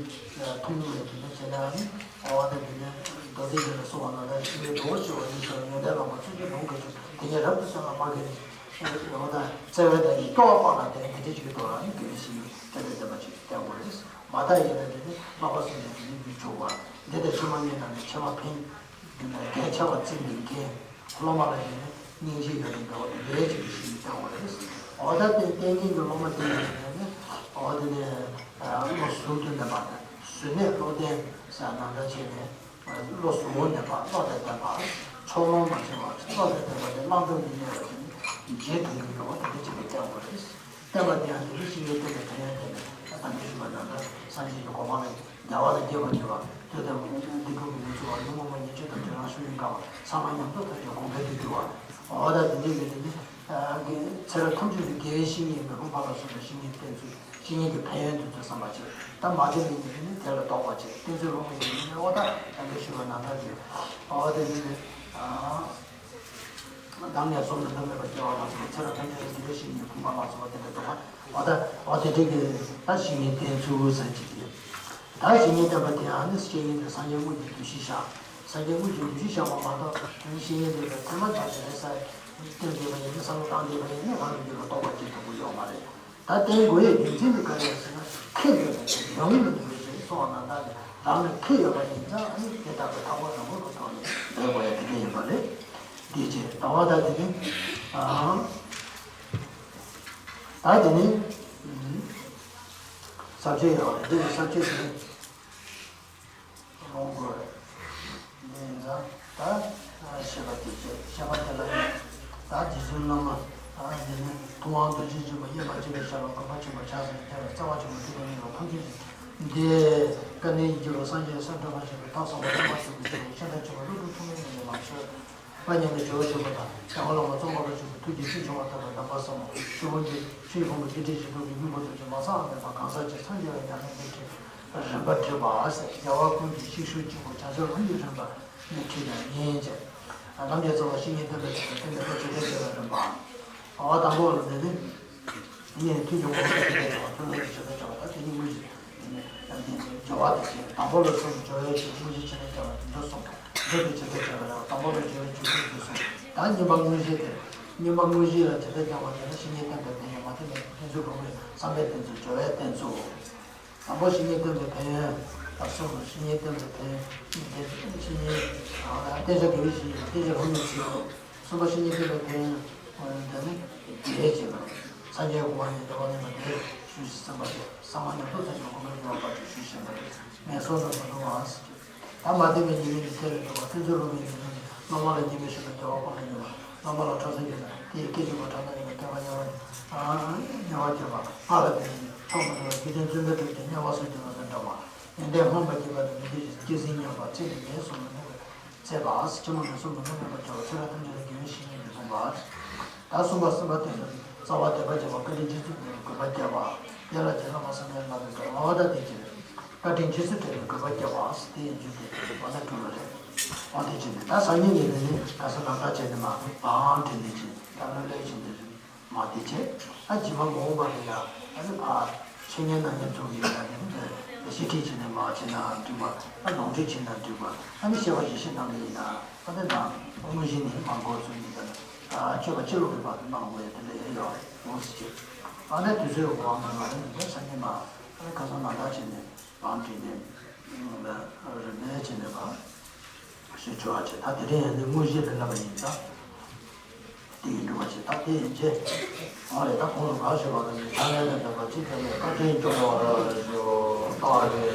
ཐུགས་ཉིད་ལ་དེ་ནི་བྱེད་ན་ནི། འོ་ད་དེ་ནི་མདོ་སྡེ་རྒྱན་ལ་གསུངས་པ་ནང་ལྟར་ཤིང་རྟའི་རྡོ་བོར་ཆེ་བ་ཉིད་ཟེར་བ་ཡོན་ཏན་བླ་མ་ཚུལ་ཁྲིམས་ལུང་གིས་ཆོས་དེ་ཉིད་རབ་ཏུ་གསལ་བ་མ་གི་ནི། འོ་ད་བརྩེ་བའི་བདག་ཉིད་སྐྱོ་བ་སྤངས་ལ་དེ་ནི་དེ་འདྲ་ཅིག་གི་ཐོག་ལ་ནི་དགེ་བའི་བཤེས་གཉེན་དཔེ་དང་ལྡན་པ་ཅིག་བསྟེན་དགོས་རེད། མ་དག་ཡིན་ན་དེ་ནི་ལྷག་པར་སེམས་ཅན་དེ་ནི་མི་འཇུག་པ། འདི་དང་ཕྱི་མ་གཉིས་དང་ནི་ཕྱི་མ་ཕན། གལ་ཆེ་བ་བརྩི་མི་མཁན། སློབ་མ་ལ་ཡིན་ན་སྙིང་རྗེ་ཡོད་པའི་འདྲ་བ་དེ་འདྲའི་ཅིག་གི་ཞིག་བསྟེན་དགོས་རེད། འོ་ད་དེ་བསྟེན་མཁན་གྱི་སློབ་མ་དེ་ཡིན་ན་ནི། འོ་དེ་ནི་བློ་གཟུ་བོར་ལྡན་པ་དང་གཟུ་བརྙན་བློ་ལྡན་ཟེར་ནང་འདྲ་བྱས་ནས། བློ་གཟུ་བོར་ལྡན་པ་བློ་དང་ལྡན་པ། ཕྱོགས་ལྷུང་མ་བྱུང་བ་བློ་དང་ལྡན་པ་དེ་བླང་དོར་གྱི་གནས་པ་དེ་ནི་རྗེས་མཐུན་གྱི་འགྲོ་བ་དེ་འདྲ་ཅིག་གི་བསྟེན་དགོས་རེད། བསྟན་པ་དེ་ཡང་དེ་ནི་བཤེས་གཉེན་བསྟེན་པའི་ཕན་ཡོན་དེ་ནི་ད་ལྟ་ཞུས་པ་ནང་ལྟར་སངས་རྒྱས་ཀྱི་གོ་འཕང་ལ་རྒྱལ་བ་ལ་དགྱེས་པར་འགྱུར་བ། བསྟོད་དང་སྨོན་ལམ་འདི་སྒྲུབ་པའི་ཉེར་འཚོ་བ། ཉོན་མོངས་པ་ཉེས་སྤྱོད་དང་བྲལ་བའི་བཤེས་གཉེན་དགའ་བ། ཚང་མ་ཉམས་རྟོགས་ཐམས་ཅད་གོང་འཕེལ་དུ་འགྱུར་བ། འོ་ད་དེ་འདྲའི་ཡོད་དེ་ནི། ཚེ་རབས་ཐམས་ཅད་དུ་དགེ་བའི་བཤེས་གཉེན་མི་ཕམ་པ་ལ་སོགས་པའི་བཤེས་གཉེན་བསྟེན་ཚུལ། བཤེས་གཉེན་གྱི་ཕན་ཡོན་དེ་ཚོ་བསམ་པ་བྱེད། ད་མ་བསྟེན་པའི་ཉིན་ནི་དེ་ལ་རྟོག་པ་བྱེད། བསྟེན་ཚུལ་སློབ་དཔོན་གྱི་ཉིན་ནི་འོ་ད་ད་གིན་ཞུས་པ་ནང་ལྟར་གྱི། འོ་དེ་ནི། བདག་ཉིད་གསུམ་ནི་འདོད་མེད་པར་སྐྱེ་བ་ལ་སོགས་པ་དེ་འདྲ་བཤེས་གཉེན་ཕུང་པོ་ལ་སོགས་པ་དེ་འདྲ་འདུག་པ། འོ་ད་འོ་དེ་འདྲ་གི་ད་བཤེས་གཉེན་བསྟེན་ཚུལ་ཟེར་གྱི་ཡོད། ད་བཤེས་གཉེན་བསྟེན་པ་དེ་ཡང་ནི་བཤེས་གཉེན་དེ་སངས་རྒྱས་དངོས་ཀྱི་འདུ་ཤེས་བཞག་སངས་རྒྱས་དངོས་ཀྱི་འདུ་ཤེས་བཞག་པ་མ་གཏོགས་བཤེས་གཉེན་དེ་ལ་ཚད་མ་དག་དེ་རེད་ས། བསྟེན་དགོས་པ་ཡིན་ན་བསམ་བློ་བཏང་དགོས་པ་ཡིན་ན་རང་གི་རྒྱུད་ལ་རྟོགས་པ་སྐྱེ་ཐུབ་ཀྱི་ཡོད་མ་རེད། ད་བསྟེན་དགོས་ཡའི་རྒྱུ་མཚན་དེ་ག་རེ་རེད་ཟེར་ན་ཁེ་ཡོད་པ་དེ་ཡོང་གི་མི་འདུག་ཟེར་གསུངས་པ་ནང་ལྟར་རང་ལ་ཁེ་ཡོད་པ་ཡིན་ཙང་ཨ་ནི་དེ་ལྟ་བུའི་ཐབས་ལམ་རིམ་པ་གི་ཐོག་ནས་འབད་དགོས་ཡ་དེ་འདྲ་ཡིན་པ་རེད། དེ་རྗེས་ད་བ་ད་དེ་ནི། ཨང་། ད་དེ་ནི། ས་བཅད་ཡོད་རེད། འདི་ནི་ས་བཅད་དེ་ནི། རླུང་དགོས་རེད། འདི་ཡིན་ཙང་ད་ཤེས་པ་དེ་བྱས། ཤེས་པ་དེ་ལ་ཡང་ད་རྗེ་བཙུན་སློབ་མ་འདི་ནི་ཐུབ་དབང་རྡོ་རྗེ་འཇིགས་མེད་དབྱེར་མ་མཆིས་པའི་ཞབས་ལ་གུས་པ་ཆེན་པོས་ཕྱག་འཚལ་ལོ། རྩ་བ་ཆེན་པོ་ཐུགས་ཀྱི་དངོས་གྲུབ་ཐམས་ཅད་ཀྱི་འདི་དཀའ་གནད་ཡིན་གྱི་རོ། སངས་རྒྱས་སརྦ་ཚང་ཆེན་པོའི་ཐབས་གསང་བ་སྟོན་པ་ཆེན་པོའི་ཞབས་ལ་ཤིན་ཏུ་ཆེ་བ་ཀླུ་སྒྲུབ་ཐུགས་རྗེ་ཆེན་པོ་ལ་མཆོད། དཔལ་མཉམ་མེད་རྒྱལ་བ་ཆེན་པོ་དང་ཞྭ་སྒོ་ལྷ་མོ་ཙོང་ཁ་པ་ཆེན་པོའི་ཐུགས་རྗེ་ཆེ་ཆུང་བ་ལྟ་བུའི་གདམས་པ་ཟབ་མོ། ཆོས་ཕུང་པོ་ཆོས་ཕུང་པོ་བདེ་ཁྲི་བཞི་སྟོང་གི་སྙིང་པོ་ཐུགས་རྗེ་མ་ཚང་བ་མེད་པ་གང་ཟག་ཅིག་སངས་རྒྱས་པའི་ཉམས་ལེན་བདེ་ཁྲིད་རིམ་པ་བྲིས་པ་ཟེར། རྒྱལ་བ་ཀུན་གྱི་གཤེགས་ཤུལ་གཅིག་པུ་བྱང་ཆུབ་ལམ་གྱི་རིམ་པ་ནི་ཁྲིད་ཀྱང་ཡིན་ཅེས། ལམ་གྱི་རྩ་བ་བཤེས་གཉེན་བསྟེན་པའི་ཆེད་དུ་བསྟན་པའི་བྱེ་བྲག་ཕྱེ་བའི་རིམ་པ། འོ་དང་པོ་ལ་འདི་ནི། ནི་ཐུན་གྱི་འགོག་པའི་ཆེད་དུ་བྱ་བ། ཐུན་ལྷུན་གྱི་ཆེད་དུ་བྱ་བ། ད་དེ་ཉིད་དངོས་གཞི་སྦྱོར་བ་དེ་བྱས། དང་པོ་ལ་གསུམ་སྦྱོར་བའི་ཆེད་དུ་དངོས་གཞི་ཆེད་དུ་བྱ་བ་དེ་འདྲ་གསུམ། འདོད་པའི་ཆེད་དུ་བྱ་བ་ལ་དང་པོ་ལ་སྦྱོར་བའི་ཆོས་ཀུན་དེ་གསུམ། ད་གཉིས་པ་དངོས་གཞི་དེ། སྙོམས་པར་དངོས་གཞི་ལ་དེ་ལྟར་སྦྱང་བ་དེ་ནི་བཤེས་གཉེན་བསྟེན་པའི་ཕན་ཡོན། མ་བསྟེན་པའི་ཕན་ཚུན་སྒྲོ་བསྐུར་བསམ་པའི་བསྟེན་ཚུལ་སྦྱོར་བའི་བསྟེན་ཚུལ། དང་པོ་བཤེས་གཉེན་བསྟེན་པའི་ཕན་ཡོན། ད་གསུམ་བཤེས་གཉེན་བསྟེན་པའི་ཕན་ཡོན། བཤེས་གཉེན་བསྟེན་བྱ་དགེ་བའི་བཤེས་གཉེན། བསྟེན་བྱ་ལྷུག་མའི་ཚིག་གསུམ་པ་བཤེས་གཉེན་བསྟེན་པའི་ཕན་ཡོན། འདི་ནི་དེའི་ཕྱིར་སངས་རྒྱས་གོ་འཕང་ཡང་བདེ་བ་མངོན་པ་དེ་ཞུ་ཞིང་སེམས་པ་སྟེ་ས་མ་ཉམས་རྟོགས་ཚད་ཀྱི་གོ་འཕང་མྱོང་བ་བར་དུ་ཞུ་ཞིང་པ་ངན་སོང་དུ་མི་ལྟུང་བ། ད་མ་བསྟེན་པའི་ཉེས་དམིགས་ནི་ཐེ་རེ་འགྲོ་བ། ཕན་ཚུན་སྒྲོ་བསྐུར་ཉེས་དམིགས་ནི་སློབ་མ་ལ་སྙན་པའི་ཞུ་ན་བདེ་བ་སྤང་བའི་ཉེས་པ། སློབ་མ་ལ་ཁྲོ་ཟ་བྱེད་ན་དེ་ཡི་སྐད་ཅིག་མ་ཁྲག་ན་ཉེས་པ། སྐྱེ་བ་དམྱལ་བ་དམྱལ་བར་སྐྱེ་བ། སྔགས་ལ་བརྟེན་ནས་ཆོག་མི་འགྲོ་བ། རྒྱུ་མཚན་བརྩོན་འགྲུས་བསྒྲུབས་ཏེ་དམྱལ་བ་སོགས་ཀྱི་ལམ་དུ་འགྲོ་བ། ཡོན་ཏན་སྨོན་པ་བསྐྱེད་པ་དང་མི་འདོད་ཅིང་སྐྱེ་ཟིན་སྙམ་པ་ཚེ་འདིར་ངན་སོང་མི་འདོད་པའི་ཚེ་བ། ཕྱི་མ་ངན་སོང་མི་འདོད་པར་སྐྱེ་བ། ཚེ་རབས་ཐམས་ཅད་ལ་དགེ་བའི་བཤེས་གཉེན་ལ་གསུངས་པ། ད་གསུམ་པ་སེམས་པ་བརྟན་པ་རྩ་བ་དད་པ་བྱེད་པ། བཀའ་དྲིན་རྗེ་བཙུན་དགོངས་པའི་དགོས་པ་བརྒྱད་པ། དེ་ལ་རྗེ་བླ་མ་སངས་རྒྱས་ལ་ལ་ལུ་ཀ་ལ་བ་ད་དེ་བྱེད། བཀའ་དྲིན་རྗེས་སུ་དྲན་པའི་དགོས་པ་བརྒྱད་པ། དེ་ཡི་རྒྱུ་དེ་བ་ན་གྲུབ་ལ་རེད། འོ་དེ་བྱེད་ནས་ད་སང་ཉིན་ཉིན་ནི་ག་ས་ན་ད་བྱས་ནས་མ་བང་དྲིན་ལས་བྱེད་ད་ལོ་ལས་བྱེད་འདི་རེད། མ་དེ་བྱས། ཨ་རྗེས་མ་མ་འོངས་པ་ལ་ཡང་ཨ་ནི་ཕ་ཆོས་ཉན་ན་ཉན་ཚོགས་ཡིན་ན་ནི་བཤད་ཁྲིད་བྱས་ནས་མ་བྱས་ན་འགྲིག་པ། ཨ་ལུང་ཁྲིད་བྱས་ན་འགྲིག་པ། ཨ་ནི་བཤད་པ་ཞིག་བཤད་གནང་གི་ཡིན་ན་ཨ་ནི་ན་དངོས་གཞི་ནི་མ་འགོར་ཚུལ་ཡིན་ན་ཨ་སྤྱོད་པ་སྤྱི་ལོག་གི་བར་དུ་གནང་དགོས་ཡ་དེ་ལས་ཡོད་རེད་འོང་ཟེར་གྱི། ཨ་ནི་དུས་ཚོད་འོང་ན་ང་རང་ནི་སང་ཉིན་མ་ཨ་ནི་ཁ་སང་ནང་ལྟར་བྱས་ནས་བང་བསྒྲིགས་ནས་རིམ་པས་བྱས་ནས་ཕ། ཞེས་བྱ་བ་བྱེད། ད་དེ་རིང་ཡང་ནི་དངོས་གཞི་ལ་བསླབ་པ་ཡིན་ཙང་། དེ་ཡིན་འགྲུབ་པ་བྱེད། ད་དེ་ཡིན་ཚེ། ཨ་རེ་ད་གོང་དུ་གང་ཞུས་པ་ལྟར་ནི་ཐ་མལ་དང་འདྲ་བ་ཅི་ཐ་མལ་བཀའ་དྲིན་སྐྱོང་བར་ཞུ། ཨ་རེ།